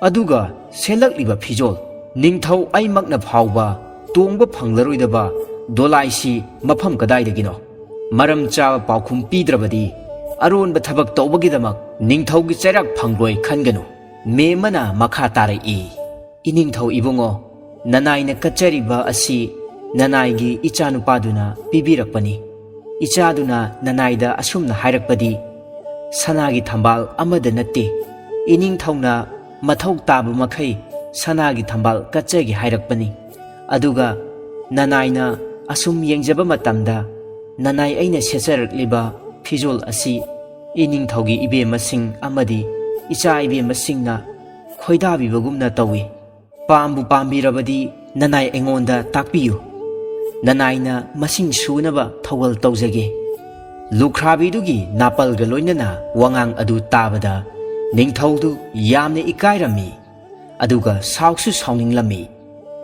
ꯑꯗꯨꯒ ꯁꯦꯠꯂꯛꯂꯤꯕ ꯐꯤꯖꯣꯜ, ꯅꯤꯡꯊꯧ ꯑꯩꯃꯛꯅ ꯐꯥꯎꯕ ꯇꯣꯡꯕ ꯐꯪꯂꯔꯣꯏꯗꯕ ꯗꯣꯂꯥꯏꯁꯤ ꯃꯐꯝ ꯀꯗꯥꯏꯗꯒꯤꯅꯣ? ꯃꯔꯝ ꯆꯥꯕ ꯄꯥꯎꯈꯨꯝ ꯄꯤꯗ꯭ꯔꯕꯗꯤ ꯑꯔꯣꯟꯕ ꯊꯕꯛ ꯇꯧꯕꯒꯤꯗꯃꯛ ꯅꯤꯡꯊꯧꯒꯤ ꯆꯩꯔꯥꯛ ꯐꯪꯂꯣꯏ ꯈꯟꯒꯅꯨ꯫" ꯃꯦꯝꯃꯅ ꯃꯈꯥ ꯇꯥꯔꯛꯏ, "ꯏꯅꯤꯡꯊꯧ ꯏꯕꯨꯡꯉꯣ, ꯅꯅꯥꯏꯅ ꯀꯠꯆꯔꯤꯕ ꯑꯁꯤ ꯅꯅꯥꯏꯒꯤ ꯏꯆꯥꯅꯨꯄꯥꯗꯨꯅ ꯄꯤꯕꯤꯔꯛꯄꯅꯤ꯫ ꯏꯆꯥꯗꯨꯅ ꯅꯅꯥꯏꯗ ꯑꯁꯨꯝꯅ ꯍꯥꯏꯔꯛꯄꯗꯤ, ꯁꯅꯥꯒꯤ ꯊꯝꯕꯥꯜ ꯑꯃꯗ ꯅꯠꯇꯦ, ꯏꯅꯤꯡꯊꯧꯅ ꯃꯊꯧ ꯇꯥꯕ ꯃꯈꯩ ꯁꯅꯥꯒꯤ ꯊꯝꯕꯥꯜ ꯀꯠꯆꯒꯦ ꯍꯥꯏꯔꯛꯄꯅꯤ꯫ ꯑꯗꯨꯒ ꯅꯅꯥꯏꯅ ꯑꯁꯨꯝ ꯌꯦꯡꯖꯕ ꯃꯇꯝꯗ, ꯅꯅꯥꯏ ꯑꯩꯅ ꯁꯦꯠꯆꯔꯛꯂꯤꯕ ꯐꯤꯖꯣꯜ ꯑꯁꯤ ꯏꯅꯤꯡꯊꯧꯒꯤ ꯏꯕꯦꯝꯃꯁꯤꯡ ꯑꯃꯗꯤ ꯏꯆꯥ ꯏꯕꯦꯝꯃꯁꯤꯡꯅ ꯈꯣꯏꯗꯥꯕꯤꯕꯒꯨꯝꯅ ꯇꯧꯏ꯫ ꯄꯥꯝꯕꯨ ꯄꯥꯝꯕꯤꯔꯕꯗꯤ ꯅꯅꯥꯏ ꯑꯩꯉꯣꯟꯗ ꯇꯥꯛꯄꯤꯌꯨ꯫ ꯅꯅꯥꯏꯅ ꯃꯁꯤꯡ ꯁꯨꯅꯕ ꯊꯧꯒꯜ ꯇꯧꯖꯒꯦ꯫" ꯂꯨꯈ꯭ꯔꯥꯕꯤꯗꯨꯒꯤ ꯅꯥꯄꯜꯒ ꯂꯣꯏꯅꯅ ꯋꯥꯉꯥꯡ ꯑꯗꯨ ꯇꯥꯕꯗ ꯅꯤꯡꯊꯧꯗꯨ ꯌꯥꯝꯅ ꯏꯀꯥꯏꯔꯝꯃꯤ꯫ ꯑꯗꯨꯒ ꯁꯥꯎꯁꯨ ꯁꯥꯎꯅꯤꯡꯂꯝꯃꯤ꯫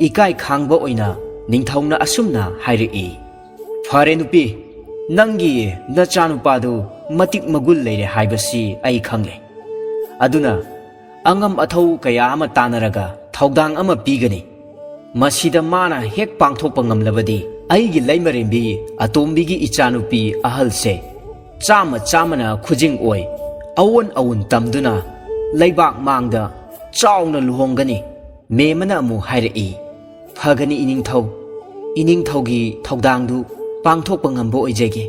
ꯏꯀꯥꯏ ꯈꯥꯡꯕ ꯑꯣꯏꯅ ꯅꯤꯡꯊꯧꯅ ꯑꯁꯨꯝꯅ ꯍꯥꯏꯔꯛꯏ, "ꯐꯔꯦ ꯅꯨꯄꯤ, ꯅꯪꯒꯤ ꯅꯆꯥꯅꯨꯄꯥꯗꯨ ꯃꯇꯤꯛ ꯃꯒꯨꯟ ꯂꯩꯔꯦ ꯍꯥꯏꯕꯁꯤ ꯑꯩ ꯈꯪꯂꯦ꯫ ꯑꯗꯨꯅ ꯑꯉꯝ ꯑꯊꯧ ꯀꯌꯥ ꯑꯃ ꯇꯥꯟꯅꯔꯒ ꯊꯧꯗꯥꯡ ꯑꯃ ꯄꯤꯒꯅꯤ꯫ ꯃꯁꯤꯗ ꯃꯥꯅ ꯍꯦꯛ ꯄꯥꯡꯊꯣꯛꯄ ꯉꯝꯂꯕꯗꯤ ꯑꯩꯒꯤ ꯂꯩꯃꯔꯦꯝꯕꯤ ꯑꯇꯣꯝꯕꯤꯒꯤ ꯏꯆꯥꯅꯨꯄꯤ ꯑꯍꯜꯁꯦ ꯆꯥꯝꯃ ꯆꯥꯝꯃꯅ ꯈꯨꯖꯤꯡ ꯑꯣꯏ ꯑꯑꯣꯟ ꯑꯑꯣꯟ ꯇꯝꯗꯨꯅ ꯂꯩꯕꯥꯛ ꯃꯥꯡꯗ ꯆꯥꯎꯅ ꯂꯨꯍꯣꯡꯒꯅꯤ꯫" ꯃꯦꯝꯃꯅ ꯑꯃꯨꯛ ꯍꯥꯏꯔꯛꯏ, "ꯐꯒꯅꯤ ꯏꯅꯤꯡꯊꯧ, ꯏꯅꯤꯡꯊꯧꯒꯤ ꯊꯧꯗꯥꯡꯗꯨ ꯄꯥꯡꯊꯣꯛꯄ ꯉꯝꯕ ꯑꯣꯏꯖꯒꯦ꯫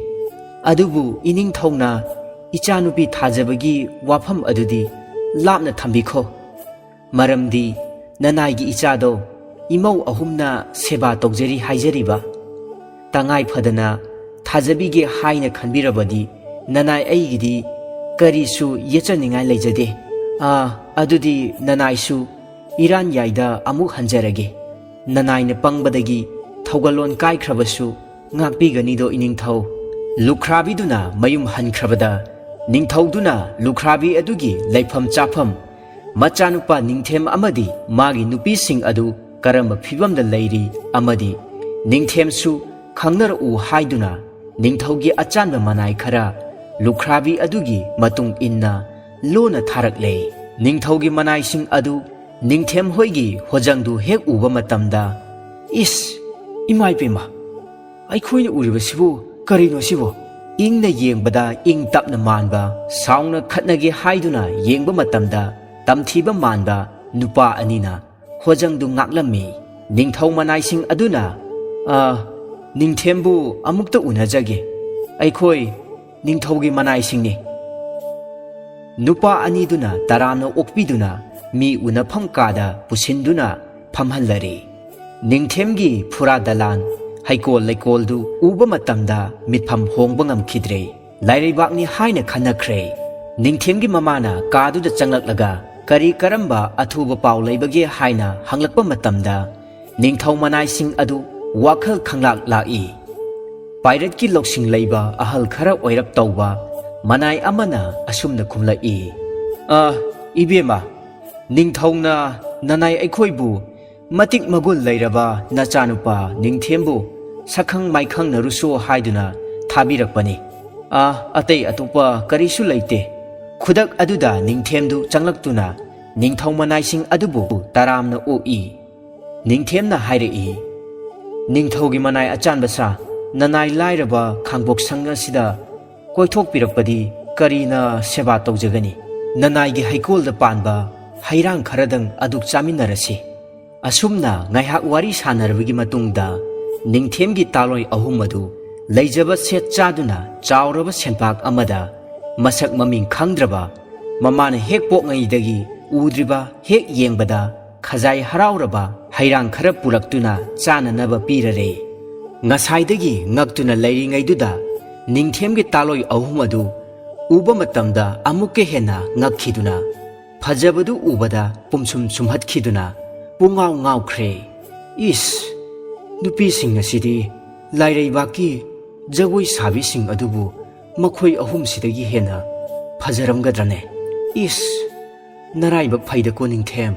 ꯑꯗꯨꯕꯨ ꯏꯅꯤꯡꯊꯧꯅ ꯏꯆꯥꯅꯨꯄꯤ ꯊꯥꯖꯕꯒꯤ ꯋꯥꯐꯝ ꯑꯗꯨꯗꯤ ꯂꯥꯞꯅ ꯊꯝꯕꯤꯈꯣ꯫ ꯃꯔꯝꯗꯤ ꯅꯅꯥꯏꯒꯤ ꯏꯆꯥꯗꯣ ꯏꯃꯧ ꯑꯍꯨꯝꯅ ꯁꯦꯕꯥ ꯇꯧꯖꯔꯤ ꯍꯥꯏꯖꯔꯤꯕ꯫ ꯇꯉꯥꯏ ꯐꯗꯅ ꯊꯥꯖꯕꯤꯒꯦ ꯍꯥꯏꯅ ꯈꯟꯕꯤꯔꯕꯗꯤ ꯅꯅꯥꯏ ꯑꯩꯒꯤꯗꯤ ꯀꯔꯤꯁꯨ ꯌꯦꯠꯆꯅꯤꯡꯉꯥꯏ ꯂꯩꯖꯗꯦ꯫ ꯑꯥ, ꯑꯗꯨꯗꯤ ꯅꯅꯥꯏꯁꯨ ꯏꯔꯥꯟ ꯌꯥꯏꯗ ꯑꯃꯨꯛ ꯍꯟꯖꯔꯒꯦ꯫ ꯅꯅꯥꯏꯅ ꯄꯪꯕꯗꯒꯤ ꯊꯧꯒꯜꯂꯣꯟ ꯀꯥꯏꯈ꯭ꯔꯕꯁꯨ ꯉꯥꯛꯄꯤꯒꯅꯤꯗꯣ ꯏꯅꯤꯡꯊꯧ꯫ ꯂꯨꯈ꯭ꯔꯥꯕꯤꯗꯨꯅ ꯃꯌꯨꯝ ꯍꯟꯈ꯭ꯔꯕꯗ ꯅꯤꯡꯊꯧꯗꯨꯅ ꯂꯨꯈ꯭ꯔꯥꯕꯤ ꯑꯗꯨꯒꯤ ꯂꯩꯐꯝ ꯆꯥꯐꯝ, ꯃꯆꯥꯅꯨꯄꯥ ꯅꯤꯡꯊꯦꯝ ꯑꯃꯗꯤ ꯃꯥꯒꯤ ꯅꯨꯄꯤꯁꯤꯡ ꯑꯗꯨ ꯀꯔꯝꯕ ꯐꯤꯕꯝꯗ ꯂꯩꯔꯤ ꯑꯃꯗꯤ ꯅꯤꯡꯊꯦꯝꯁꯨ ꯈꯪꯅꯔꯛꯎ ꯍꯥꯏꯗꯨꯅ ꯅꯤꯡꯊꯧꯒꯤ ꯑꯆꯥꯟꯕ ꯃꯅꯥꯏ ꯈꯔ ꯂꯨꯈ꯭ꯔꯥꯕꯤ ꯑꯗꯨꯒꯤ ꯃꯇꯨꯡ ꯏꯟꯅ ꯂꯣꯟꯅ ꯊꯥꯔꯛꯂꯦ꯫ ꯅꯤꯡꯊꯧꯒꯤ ꯃꯅꯥꯏꯁꯤꯡ ꯑꯗꯨ ꯅꯤꯡꯊꯦꯝ ꯍꯣꯏꯒꯤ ꯍꯣꯖꯪꯗꯨ ꯍꯦꯛ ꯎꯕ ꯃꯇꯝꯗ, "ꯏꯁ, ꯏꯃꯥ ꯏꯄꯦꯝꯃ, ꯑꯩꯈꯣꯏꯅ ꯎꯔꯤꯕꯁꯤꯕꯨ ꯀꯔꯤꯅꯣ ꯁꯤꯕꯨ?" ꯏꯪꯅ ꯌꯦꯡꯕꯗ ꯏꯪ ꯇꯞꯅ ꯃꯥꯟꯕ, ꯁꯥꯎꯅ ꯈꯠꯅꯒꯦ ꯍꯥꯏꯗꯨꯅ ꯌꯦꯡꯕ ꯃꯇꯝꯗ ꯇꯝꯊꯤꯕ ꯃꯥꯟꯕ ꯅꯨꯄꯥ ꯑꯅꯤꯅ ꯍꯣꯖꯪꯗꯨ ꯉꯥꯛꯂꯝꯃꯤ꯫ ꯅꯤꯡꯊꯧ ꯃꯅꯥꯏꯁꯤꯡ ꯑꯗꯨꯅ, "ꯑ, ꯅꯤꯡꯊꯦꯝꯕꯨ ꯑꯃꯨꯛꯇ ꯎꯅꯖꯒꯦ꯫ ꯑꯩꯈꯣꯏ ꯅꯤꯡꯊꯧꯒꯤ ꯃꯅꯥꯏꯁꯤꯡꯅꯤ꯫" ꯅꯨꯄꯥ ꯑꯅꯤꯗꯨꯅ ꯇꯔꯥꯝꯅ ꯑꯣꯛꯄꯤꯗꯨꯅ ꯃꯤ ꯎꯅꯐꯝ ꯀꯥꯗ ꯄꯨꯁꯤꯟꯗꯨꯅ ꯐꯝꯍꯜꯂꯔꯦ꯫ ꯅꯤꯡꯊꯦꯝꯒꯤ ꯐꯨꯔꯥ ꯗꯂꯥꯟ, ꯍꯩꯀꯣꯜ ꯂꯩꯀꯣꯜꯗꯨ ꯎꯕ ꯃꯇꯝꯗ ꯃꯤꯠꯐꯝ ꯍꯣꯡꯕ ꯉꯝꯈꯤꯗ꯭ꯔꯦ꯫ ꯂꯥꯏꯔꯩꯕꯥꯛꯅꯤ ꯍꯥꯏꯅ ꯈꯟꯅꯈ꯭ꯔꯦ꯫ ꯅꯤꯡꯊꯦꯝꯒꯤ ꯃꯃꯥꯅ ꯀꯥꯗꯨꯗ ꯆꯪꯂꯛꯂꯒ ꯀꯔꯤ ꯀꯔꯝꯕ ꯑꯊꯨꯕ ꯄꯥꯎ ꯂꯩꯕꯒꯦ ꯍꯥꯏꯅ ꯍꯪꯂꯛꯄ ꯃꯇꯝꯗ ꯅꯤꯡꯊꯧ ꯃꯅꯥꯏꯁꯤꯡ ꯑꯗꯨ ꯋꯥꯈꯜ ꯈꯪꯂꯥꯛ ꯂꯥꯛꯏ꯫ ꯄꯥꯏꯔꯠꯀꯤ ꯂꯧꯁꯤꯡ ꯂꯩꯕ ꯑꯍꯜ ꯈꯔ ꯑꯣꯏꯔꯞ ꯇꯧꯕ ꯃꯅꯥꯏ ꯑꯃꯅ ꯑꯁꯨꯝꯅ ꯈꯨꯝꯂꯛꯏ, "ꯑ, ꯏꯕꯦꯝꯃ, ꯅꯤꯡꯊꯧꯅ ꯅꯅꯥꯏ ꯑꯩꯈꯣꯏꯕꯨ ꯃꯇꯤꯛ ꯃꯒꯨꯟ ꯂꯩꯔꯕ ꯅꯆꯥꯅꯨꯄꯥ ꯅꯤꯡꯊꯦꯝꯕꯨ ꯁꯛꯈꯪ ꯃꯥꯏꯈꯪꯅꯔꯨꯁꯣ ꯍꯥꯏꯗꯨꯅ ꯊꯥꯕꯤꯔꯛꯄꯅꯤ꯫ ꯑ, ꯑꯇꯩ ꯑꯇꯣꯞꯄ ꯀꯔꯤꯁꯨ ꯂꯩꯇꯦ꯫" ꯈꯨꯗꯛ ꯑꯗꯨꯗ ꯅꯤꯡꯊꯦꯝꯗꯨ ꯆꯪꯂꯛꯇꯨꯅ ꯅꯤꯡꯊꯧ ꯃꯅꯥꯏꯁꯤꯡ ꯑꯗꯨꯕꯨ ꯇꯔꯥꯝꯅ ꯑꯣꯛꯏ꯫ ꯅꯤꯡꯊꯦꯝꯅ ꯍꯥꯏꯔꯛꯏ, "ꯅꯤꯡꯊꯧꯒꯤ ꯃꯅꯥꯏ ꯑꯆꯥꯟꯕ ꯁꯥ, ꯅꯅꯥꯏ ꯂꯥꯏꯔꯕ ꯈꯥꯡꯄꯣꯛꯁꯪ ꯑꯁꯤꯗ ꯀꯣꯏꯊꯣꯛꯄꯤꯔꯛꯄꯗꯤ ꯀꯔꯤꯅ ꯁꯦꯕꯥ ꯇꯧꯖꯒꯅꯤ? ꯅꯅꯥꯏꯒꯤ ꯍꯩꯀꯣꯜꯗ ꯄꯥꯟꯕ ꯍꯩꯔꯥꯡ ꯈꯔꯗꯪ ꯑꯗꯨꯛ ꯆꯥꯃꯤꯟꯅꯔꯁꯤ꯫" ꯑꯁꯨꯝꯅ ꯉꯥꯏꯍꯥꯛ ꯋꯥꯔꯤ ꯁꯥꯟꯅꯔꯕꯒꯤ ꯃꯇꯨꯡꯗ ꯅꯤꯡꯊꯦꯝꯒꯤ ꯇꯥꯂꯣꯏ ꯑꯍꯨꯝ ꯑꯗꯨ ꯂꯩꯖꯕ ꯁꯦꯠ ꯆꯥꯗꯨꯅ ꯆꯥꯎꯔꯕ ꯁꯦꯟꯄꯥꯛ ꯑꯃꯗ ꯃꯁꯛ ꯃꯃꯤꯡ ꯈꯪꯗ꯭ꯔꯕ, ꯃꯃꯥꯅ ꯍꯦꯛ ꯄꯣꯛꯉꯩꯗꯒꯤ ꯎꯗ꯭ꯔꯤꯕ, ꯍꯦꯛ ꯌꯦꯡꯕꯗ ꯈꯖꯥꯏ ꯍꯔꯥꯎꯔꯕ ꯍꯩꯔꯥꯡ ꯈꯔ ꯄꯨꯔꯛꯇꯨꯅ ꯆꯥꯅꯅꯕ ꯄꯤꯔꯔꯦ꯫ ꯉꯁꯥꯏꯗꯒꯤ ꯉꯛꯇꯨꯅ ꯂꯩꯔꯤꯉꯩꯗꯨꯗ ꯅꯤꯡꯊꯦꯝꯒꯤ ꯇꯥꯂꯣꯏ ꯑꯍꯨꯝ ꯑꯗꯨ ꯎꯕ ꯃꯇꯝꯗ ꯑꯃꯨꯛꯀ ꯍꯦꯟꯅ ꯉꯛꯈꯤꯗꯨꯅ ꯐꯖꯕꯗꯨ ꯎꯕꯗ ꯄꯨꯝꯁꯨꯝ ꯁꯨꯝꯍꯠꯈꯤꯗꯨꯅ ꯄꯨꯡꯉꯥꯎ ꯉꯥꯎꯈ꯭ꯔꯦ꯫ "ꯏꯁ, ꯅꯨꯄꯤꯁꯤꯡ ꯑꯁꯤꯗꯤ ꯂꯥꯏꯔꯩꯕꯥꯛꯀꯤ ꯖꯒꯣꯏ ꯁꯥꯕꯤꯁꯤꯡ ꯑꯗꯨꯕꯨ ꯃꯈꯣꯏ ꯑꯍꯨꯝꯁꯤꯗꯒꯤ ꯍꯦꯟꯅ ꯐꯖꯔꯝꯒꯗ꯭ꯔꯅꯦ? ꯏꯁ, ꯅꯔꯥꯏꯕꯛ ꯐꯩꯗꯀꯣ ꯅꯤꯡꯊꯦꯝ꯫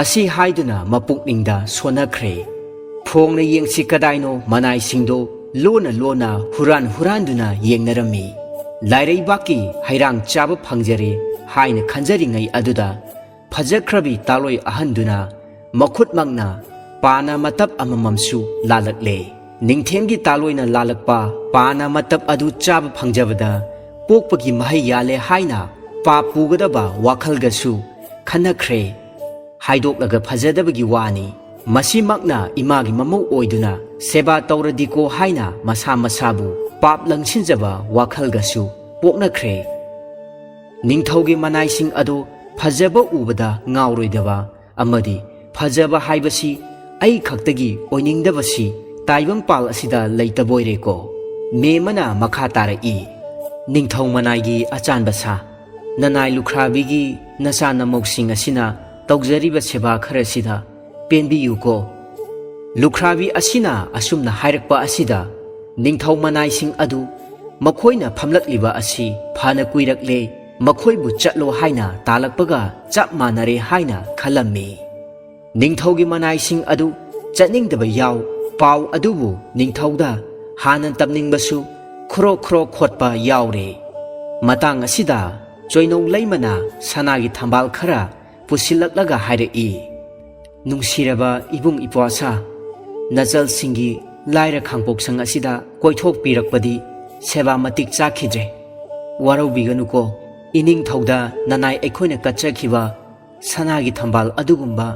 ꯑꯁꯤ ꯍꯥꯏꯗꯨꯅ ꯃꯄꯨꯛꯅꯤꯡꯗ ꯁꯣꯟꯅꯈ꯭ꯔꯦ꯫ ꯐꯣꯡꯅ ꯌꯦꯡꯁꯤ ꯀꯗꯥꯏꯅꯣ ꯃꯅꯥꯏꯁꯤꯡꯗꯣ ꯂꯣꯟꯅ ꯂꯣꯟꯅ ꯍꯨꯔꯥꯟ ꯍꯨꯔꯥꯟꯗꯨꯅ ꯌꯦꯡꯅꯔꯝꯃꯤ꯫ ꯂꯥꯏꯔꯩꯕꯥꯛꯀꯤ ꯍꯩꯔꯥꯡ ꯆꯥꯕ ꯐꯪꯖꯔꯦ ꯍꯥꯏꯅ ꯈꯟꯖꯔꯤꯉꯩ ꯑꯗꯨꯗ ꯐꯖꯈ꯭ꯔꯕꯤ ꯇꯥꯂꯣꯏ ꯑꯍꯟꯗꯨꯅ ꯃꯈꯨꯠꯃꯛꯅ ꯄꯥꯅ ꯃꯇꯞ ꯑꯃꯃꯝꯁꯨ ꯂꯥꯜꯂꯛꯂꯦ꯫ ꯅꯤꯡꯊꯦꯝꯒꯤ ꯇꯥꯂꯣꯏꯅ ꯂꯥꯜꯂꯛꯄ ꯄꯥꯅ ꯃꯇꯞ ꯑꯗꯨ ꯆꯥꯕ ꯐꯪꯖꯕꯗ ꯄꯣꯛꯄꯒꯤ ꯃꯍꯩ ꯌꯥꯜꯂꯦ ꯍꯥꯏꯅ ꯄꯥꯞ ꯄꯨꯒꯗꯕ ꯋꯥꯈꯜꯒꯁꯨ ꯈꯟꯅꯈ꯭ꯔꯦ꯫ ꯍꯥꯏꯗꯣꯛꯂꯒ ꯐꯖꯗꯕꯒꯤ ꯋꯥꯅꯤ꯫ ꯃꯁꯤꯃꯛꯅ ꯏꯃꯥꯒꯤ ꯃꯃꯧ ꯑꯣꯏꯗꯨꯅ ꯁꯦꯕꯥ ꯇꯧꯔꯗꯤꯀꯣ ꯍꯥꯏꯅ ꯃꯁꯥ ꯃꯁꯥꯕꯨ ꯄꯥꯞ ꯂꯪꯁꯤꯟꯖꯕ ꯋꯥꯈꯜꯒꯁꯨ ꯄꯣꯛꯅꯈ꯭ꯔꯦ꯫ ꯅꯤꯡꯊꯧꯒꯤ ꯃꯅꯥꯏꯁꯤꯡ ꯑꯗꯨ ꯐꯖꯕ ꯎꯕꯗ ꯉꯥꯎꯔꯣꯏꯗꯕ ꯑꯃꯗꯤ ꯐꯖꯕ ꯍꯥꯏꯕꯁꯤ ꯑꯩ ꯈꯛꯇꯒꯤ ꯑꯣꯏꯅꯤꯡꯗꯕꯁꯤ ꯇꯥꯏꯕꯪꯄꯥꯜ ꯑꯁꯤꯗ ꯂꯩꯇꯕꯣꯏꯔꯦꯀꯣ꯫ ꯃꯦꯝꯃꯅ ꯃꯈꯥ ꯇꯥꯔꯛꯏ, "ꯅꯤꯡꯊꯧ ꯃꯅꯥꯏꯒꯤ ꯑꯆꯥꯟꯕ ꯁꯥ, ꯅꯅꯥꯏ ꯂꯨꯈ꯭ꯔꯥꯕꯤꯒꯤ ꯅꯆꯥ ꯅꯃꯧꯁꯤꯡ ꯑꯁꯤꯅ ꯇꯧꯖꯔꯤꯕ ꯁꯦꯕꯥ ꯈꯔꯁꯤꯗ ꯄꯦꯟꯕꯤꯌꯨꯀꯣ꯫" ꯂꯨꯈ꯭ꯔꯥꯕꯤ ꯑꯁꯤꯅ ꯑꯁꯨꯝꯅ ꯍꯥꯏꯔꯛꯄ ꯑꯁꯤꯗ ꯅꯤꯡꯊꯧ ꯃꯅꯥꯏꯁꯤꯡ ꯑꯗꯨ ꯃꯈꯣꯏꯅ ꯐꯝꯂꯛꯂꯤꯕ ꯑꯁꯤ ꯐꯅ ꯀꯨꯏꯔꯛꯂꯦ, ꯃꯈꯣꯏꯕꯨ ꯆꯠꯂꯣ ꯍꯥꯏꯅ ꯇꯥꯜꯂꯛꯄꯒ ꯆꯞ ꯃꯥꯟꯅꯔꯦ ꯍꯥꯏꯅ ꯈꯜꯂꯝꯃꯤ꯫ ꯅꯤꯡꯊꯧꯒꯤ ꯃꯅꯥꯏꯁꯤꯡ ꯑꯗꯨ ꯆꯠꯅꯤꯡꯗꯕ ꯌꯥꯎ꯫ ꯄꯥꯎ ꯑꯗꯨꯕꯨ ꯅꯤꯡꯊꯧꯗ ꯍꯥꯟꯅ ꯇꯝꯅꯤꯡꯕꯁꯨ ꯈ꯭ꯔꯣ ꯈ꯭ꯔꯣ ꯈꯣꯠꯄ ꯌꯥꯎꯔꯦ꯫ ꯃꯇꯥꯡ ꯑꯁꯤꯗ ꯆꯣꯏꯅꯧ ꯂꯩꯃꯅ ꯁꯅꯥꯒꯤ ꯊꯝꯕꯥꯜ ꯈꯔ ꯄꯨꯁꯤꯜꯂꯛꯂꯒ ꯍꯥꯏꯔꯛꯏ, "ꯅꯨꯡꯁꯤꯔꯕ ꯏꯕꯨꯡ ꯏꯄ꯭ꯋꯥꯁꯥ, ꯅꯆꯜꯁꯤꯡꯒꯤ ꯂꯥꯏꯔ ꯈꯥꯡꯄꯣꯛꯁꯪ ꯑꯁꯤꯗ ꯀꯣꯏꯊꯣꯛꯄꯤꯔꯛꯄꯗꯤ ꯁꯦꯕꯥ ꯃꯇꯤꯛ ꯆꯥꯈꯤꯗ꯭ꯔꯦ꯫ ꯋꯥꯔꯧꯕꯤꯒꯅꯨꯀꯣ, ꯏꯅꯤꯡꯊꯧꯗ ꯅꯅꯥꯏ ꯑꯩꯈꯣꯏꯅ ꯀꯠꯆꯈꯤꯕ ꯁꯅꯥꯒꯤ ꯊꯝꯕꯥꯜ ꯑꯗꯨꯒꯨꯝꯕ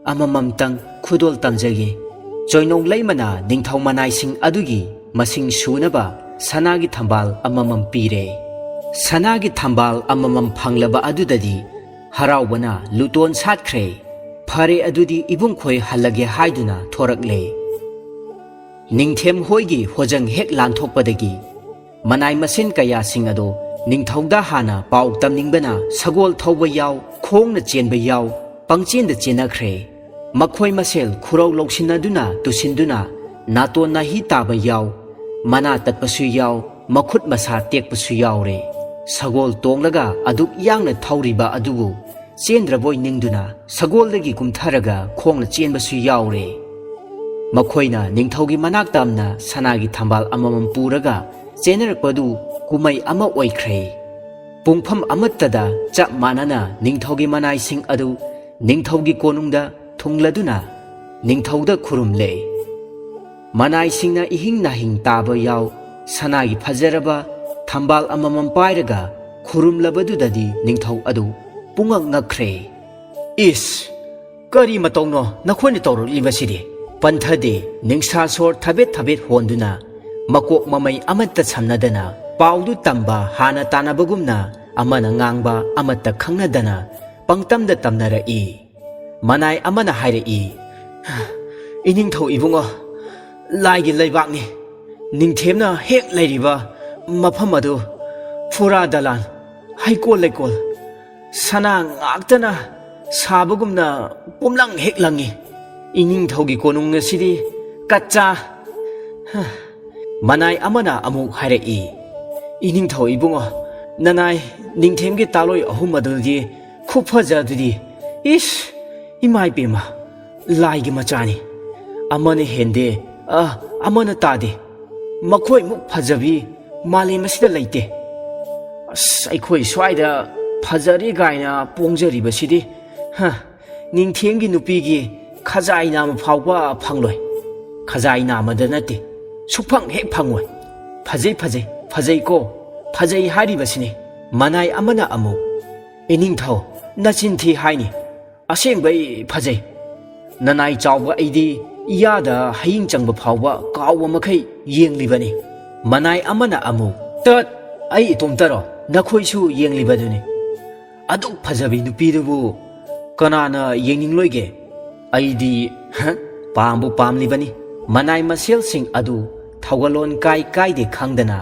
ꯑꯃꯃꯝꯇꯪ ꯈꯨꯗꯣꯜ ꯇꯝꯖꯒꯦ꯫" ꯆꯣꯏꯅꯧ ꯂꯩꯃꯅ ꯅꯤꯡꯊꯧ ꯃꯅꯥꯏꯁꯤꯡ ꯑꯗꯨꯒꯤ ꯃꯁꯤꯡ ꯁꯨꯅꯕ ꯁꯅꯥꯒꯤ ꯊꯝꯕꯥꯜ ꯑꯃꯃꯝ ꯄꯤꯔꯦ꯫ ꯁꯅꯥꯒꯤ ꯊꯝꯕꯥꯜ ꯑꯃꯃꯝ ꯐꯪꯂꯕ ꯑꯗꯨꯗꯗꯤ ꯍꯔꯥꯎꯕꯅ ꯂꯨꯇꯣꯟ ꯁꯥꯠꯈ꯭ꯔꯦ꯫ "ꯐꯔꯦ, ꯑꯗꯨꯗꯤ ꯏꯕꯨꯡꯈꯣꯏ ꯍꯜꯂꯒꯦ" ꯍꯥꯏꯗꯨꯅ ꯊꯣꯔꯛꯂꯦ꯫ ꯅꯤꯡꯊꯦꯝ ꯍꯣꯏꯒꯤ ꯍꯣꯖꯪ ꯍꯦꯛ ꯂꯥꯟꯊꯣꯛꯄꯗꯒꯤ ꯃꯅꯥꯏ ꯃꯁꯦꯟ ꯀꯌꯥꯁꯤꯡ ꯑꯗꯣ ꯅꯤꯡꯊꯧꯗ ꯍꯥꯟꯅ ꯄꯥꯎ ꯇꯝꯅꯤꯡꯕꯅ ꯁꯒꯣꯜ ꯊꯧꯕ ꯌꯥꯎ, ꯈꯣꯡꯅ ꯆꯦꯟꯕ ꯌꯥꯎ, ꯄꯪꯆꯦꯟꯗ ꯆꯦꯟꯅꯈ꯭ꯔꯦ꯫ ꯃꯈꯣꯏ ꯃꯁꯦꯜ ꯈꯨꯔꯧ ꯂꯧꯁꯤꯟꯅꯗꯨꯅ ꯇꯨꯁꯤꯟꯗꯨꯅ ꯅꯥꯇꯣꯟ ꯅꯥꯍꯤ ꯇꯥꯕ ꯌꯥꯎ, ꯃꯅꯥ ꯇꯠꯄꯁꯨ ꯌꯥꯎ, ꯃꯈꯨꯠ ꯃꯁꯥ ꯇꯦꯛꯄꯁꯨ ꯌꯥꯎꯔꯦ꯫ ꯁꯒꯣꯜ ꯇꯣꯡꯂꯒ ꯑꯗꯨꯛ ꯌꯥꯡꯅ ꯊꯧꯔꯤꯕ ꯑꯗꯨꯕꯨ ꯆꯦꯟꯗ꯭ꯔꯕꯣꯏ ꯅꯤꯡꯗꯨꯅ ꯁꯒꯣꯜꯗꯒꯤ ꯀꯨꯝꯊꯔꯒ ꯈꯣꯡꯅ ꯆꯦꯟꯕꯁꯨ ꯌꯥꯎꯔꯦ꯫ ꯃꯈꯣꯏꯅ ꯅꯤꯡꯊꯧꯒꯤ ꯃꯅꯥꯛ ꯇꯝꯅ ꯁꯅꯥꯒꯤ ꯊꯝꯕꯥꯜ ꯑꯃꯃꯝ ꯄꯨꯔꯒ ꯆꯦꯟꯅꯔꯛꯄꯗꯨ ꯀꯨꯝꯍꯩ ꯑꯃ ꯑꯣꯏꯈ꯭ꯔꯦ꯫ ꯄꯨꯡꯐꯝ ꯑꯃꯠꯇꯗ ꯆꯞ ꯃꯥꯟꯅꯅ ꯅꯤꯡꯊꯧꯒꯤ ꯃꯅꯥꯏꯁꯤꯡ ꯑꯗꯨ ꯅꯤꯡꯊꯧꯒꯤ ꯀꯣꯅꯨꯡꯗ ꯊꯨꯡꯂꯗꯨꯅ ꯅꯤꯡꯊꯧꯗ ꯈꯨꯔꯨꯝꯂꯦ꯫ ꯃꯅꯥꯏꯁꯤꯡꯅ ꯏꯍꯤꯡ ꯅꯥꯍꯤꯡ ꯇꯥꯕ ꯌꯥꯎ ꯁꯅꯥꯒꯤ ꯐꯖꯔꯕ ꯊꯝꯕꯥꯜ ꯑꯃꯃꯝ ꯄꯥꯏꯔꯒ ꯈꯨꯔꯨꯝꯂꯕꯗꯨꯗꯗꯤ ꯅꯤꯡꯊꯧ ꯑꯗꯨ ꯄꯨꯡꯉꯛ ꯉꯛꯈ꯭ꯔꯦ꯫ "ꯏꯁ, ꯀꯔꯤ ꯃꯇꯧꯅꯣ ꯅꯈꯣꯏꯅ ꯇꯧꯔꯛꯂꯤꯕꯁꯤꯗꯤ?" ꯄꯟꯊꯗꯦ ꯅꯤꯡꯁꯥ ꯁꯣꯔ ꯊꯕꯦꯠ ꯊꯕꯦꯠ ꯍꯣꯟꯗꯨꯅ ꯃꯀꯣꯛ ꯃꯃꯩ ꯑꯃꯠꯇ ꯁꯝꯅꯗꯅ ꯄꯥꯎꯗꯨ ꯇꯝꯕ ꯍꯥꯟꯅ ꯇꯥꯟꯅꯕꯒꯨꯝꯅ ꯑꯃꯅ ꯉꯥꯡꯕ ꯑꯃꯠꯇ ꯈꯪꯅꯗꯅ ꯄꯪꯇꯝꯗ ꯇꯝꯅꯔꯛꯏ꯫ ꯃꯅꯥꯏ ꯑꯃꯅ ꯍꯥꯏꯔꯛꯏ, "ꯏꯅꯤꯡꯊꯧ ꯏꯕꯨꯡꯉꯣ, ꯂꯥꯏꯒꯤ ꯂꯩꯕꯥꯛꯅꯤ꯫ ꯅꯤꯡꯊꯦꯝꯅ ꯍꯦꯛ ꯂꯩꯔꯤꯕ ꯃꯐꯝ ꯑꯗꯨ ꯐꯨꯔꯥ ꯗꯂꯥꯟ, ꯍꯩꯀꯣꯜ ꯂꯩꯀꯣꯜ, ꯁꯅꯥ ꯉꯥꯛꯇꯅ ꯁꯥꯕꯒꯨꯝꯅ ꯄꯨꯝꯂꯪ ꯍꯦꯛ ꯂꯪꯉꯤ꯫ ꯏꯅꯤꯡꯊꯧꯒꯤ ꯀꯣꯅꯨꯡ ꯑꯁꯤꯗꯤ ꯀꯠꯆꯥ!" ꯃꯅꯥꯏ ꯑꯃꯅ ꯑꯃꯨꯛ ꯍꯥꯏꯔꯛꯏ, "ꯏꯅꯤꯡꯊꯧ ꯏꯕꯨꯡꯉꯣ, ꯅꯅꯥꯏ ꯅꯤꯡꯊꯦꯝꯒꯤ ꯇꯥꯂꯣꯏ ꯑꯍꯨꯝ ꯑꯗꯨꯗꯤ ꯈꯨꯐꯖ ꯑꯗꯨꯗꯤ! ꯏꯁ, ꯏꯃꯥ ꯏꯄꯦꯝꯃ, ꯂꯥꯏꯒꯤ ꯃꯆꯥꯅꯤ꯫ ꯑꯃꯅ ꯍꯦꯟꯗꯦ, ꯑ, ꯑꯃꯅ ꯇꯥꯗꯦ꯫ ꯃꯈꯣꯏꯃꯨꯛ ꯐꯖꯕꯤ ꯃꯥꯂꯦꯝ ꯑꯁꯤꯗ ꯂꯩꯇꯦ꯫ ꯑꯁ, ꯑꯩꯈꯣꯏ ꯁ꯭ꯋꯥꯏꯗ ꯐꯖꯔꯦ ꯀꯥꯏꯅ ꯄꯣꯡꯖꯔꯤꯕꯁꯤꯗꯤ, ꯍ, ꯅꯤꯡꯊꯦꯝꯒꯤ ꯅꯨꯄꯤꯒꯤ ꯈꯖꯥꯏ ꯅꯥꯝꯃ ꯐꯥꯎꯕ ꯐꯪꯂꯣꯏ꯫ ꯈꯖꯥꯏ ꯅꯥꯝꯃꯗ ꯅꯠꯇꯦ, ꯁꯨꯛꯐꯪ ꯍꯦꯛ ꯐꯪꯉꯣꯏ꯫ ꯐꯖꯩ, ꯐꯖꯩ, ꯐꯖꯩꯀꯣ, ꯐꯖꯩ ꯍꯥꯏꯔꯤꯕꯁꯤꯅꯤ꯫" ꯃꯅꯥꯏ ꯑꯃꯅ ꯑꯃꯨꯛ, "ꯏꯅꯤꯡꯊꯧ, ꯅꯆꯤꯟ ꯊꯤ ꯍꯥꯏꯅꯤ꯫ ꯑꯁꯦꯡꯕꯩ ꯐꯖꯩ꯫ ꯅꯅꯥꯏ ꯆꯥꯎꯕ ꯑꯩꯗꯤ ꯏꯌꯥꯗ ꯍꯌꯤꯡ ꯆꯪꯕ ꯐꯥꯎꯕ ꯀꯥꯎꯕ ꯃꯈꯩ ꯌꯦꯡꯂꯤꯕꯅꯤ꯫" ꯃꯅꯥꯏ ꯑꯃꯅ ꯑꯃꯨꯛ, "ꯇꯠ! ꯑꯩ ꯏꯇꯣꯝꯇꯔꯣ? ꯅꯈꯣꯏꯁꯨ ꯌꯦꯡꯂꯤꯕꯗꯨꯅꯤ꯫ ꯑꯗꯨꯛ ꯐꯖꯕꯤ ꯅꯨꯄꯤꯗꯨꯕꯨ ꯀꯅꯥꯅ ꯌꯦꯡꯅꯤꯡꯂꯣꯏꯒꯦ? ꯑꯩꯗꯤ, ꯍ, ꯄꯥꯝꯕꯨ ꯄꯥꯝꯂꯤꯕꯅꯤ꯫" ꯃꯅꯥꯏ ꯃꯁꯦꯜꯁꯤꯡ ꯑꯗꯨ ꯊꯧꯒꯜꯂꯣꯟ ꯀꯥꯏ ꯀꯥꯏꯗꯦ ꯈꯪꯗꯅ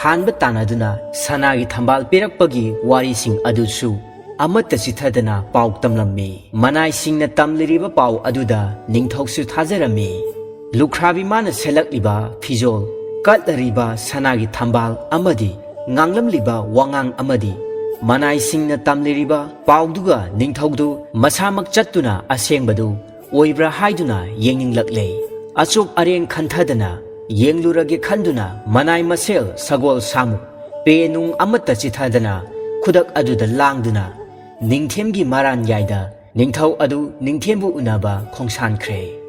ꯍꯥꯟꯕ ꯇꯥꯟꯅꯗꯨꯅ ꯁꯅꯥꯒꯤ ꯊꯝꯕꯥꯜ ꯄꯤꯔꯛꯄꯒꯤ ꯋꯥꯔꯤꯁꯤꯡ ꯑꯗꯨꯁꯨ ꯑꯃꯠꯇ ꯆꯤꯊꯗꯅ ꯄꯥꯎ ꯇꯝꯂꯝꯃꯤ꯫ ꯃꯅꯥꯏꯁꯤꯡꯅ ꯇꯝꯂꯤꯔꯤꯕ ꯄꯥꯎ ꯑꯗꯨꯗ ꯅꯤꯡꯊꯧꯁꯨ ꯊꯥꯖꯔꯝꯃꯤ꯫ ꯂꯨꯈ꯭ꯔꯥꯕꯤ ꯃꯥꯅ ꯁꯦꯠꯂꯛꯂꯤꯕ ꯐꯤꯖꯣꯜ, ꯀꯠꯂꯔꯤꯕ ꯁꯅꯥꯒꯤ ꯊꯝꯕꯥꯜ ꯑꯃꯗꯤ ꯉꯥꯡꯂꯝꯂꯤꯕ ꯋꯥꯉꯥꯡ ꯑꯃꯗꯤ ꯃꯅꯥꯏꯁꯤꯡꯅ ꯇꯝꯂꯤꯔꯤꯕ ꯄꯥꯎꯗꯨꯒ ꯅꯤꯡꯊꯧꯗꯨ ꯃꯁꯥꯃꯛ ꯆꯠꯇꯨꯅ ꯑꯁꯦꯡꯕꯗꯨ ꯑꯣꯏꯕ꯭ꯔꯥ ꯍꯥꯏꯗꯨꯅ ꯌꯦꯡꯅꯤꯡꯂꯛꯂꯦ꯫ ꯑꯆꯨꯞ ꯑꯔꯦꯡ ꯈꯟꯊꯗꯅ ꯌꯦꯡꯂꯨꯔꯒꯦ ꯈꯟꯗꯨꯅ ꯃꯅꯥꯏ ꯃꯁꯦꯜ ꯁꯒꯣꯜ ꯁꯥꯃꯨꯛ ꯄꯦ ꯅꯨꯡ ꯑꯃꯠꯇ ꯆꯤꯊꯗꯅ ꯈꯨꯗꯛ ꯑꯗꯨꯗ ꯂꯥꯡꯗꯨꯅ ꯅꯤꯡꯊꯦꯝꯒꯤ ꯃꯔꯥꯟ ꯌꯥꯏꯗ ꯅꯤꯡꯊꯧ ꯑꯗꯨ ꯅꯤꯡꯊꯦꯝꯕꯨ ꯎꯅꯕ ꯈꯣꯡꯁꯥꯟꯈ꯭ꯔꯦ꯫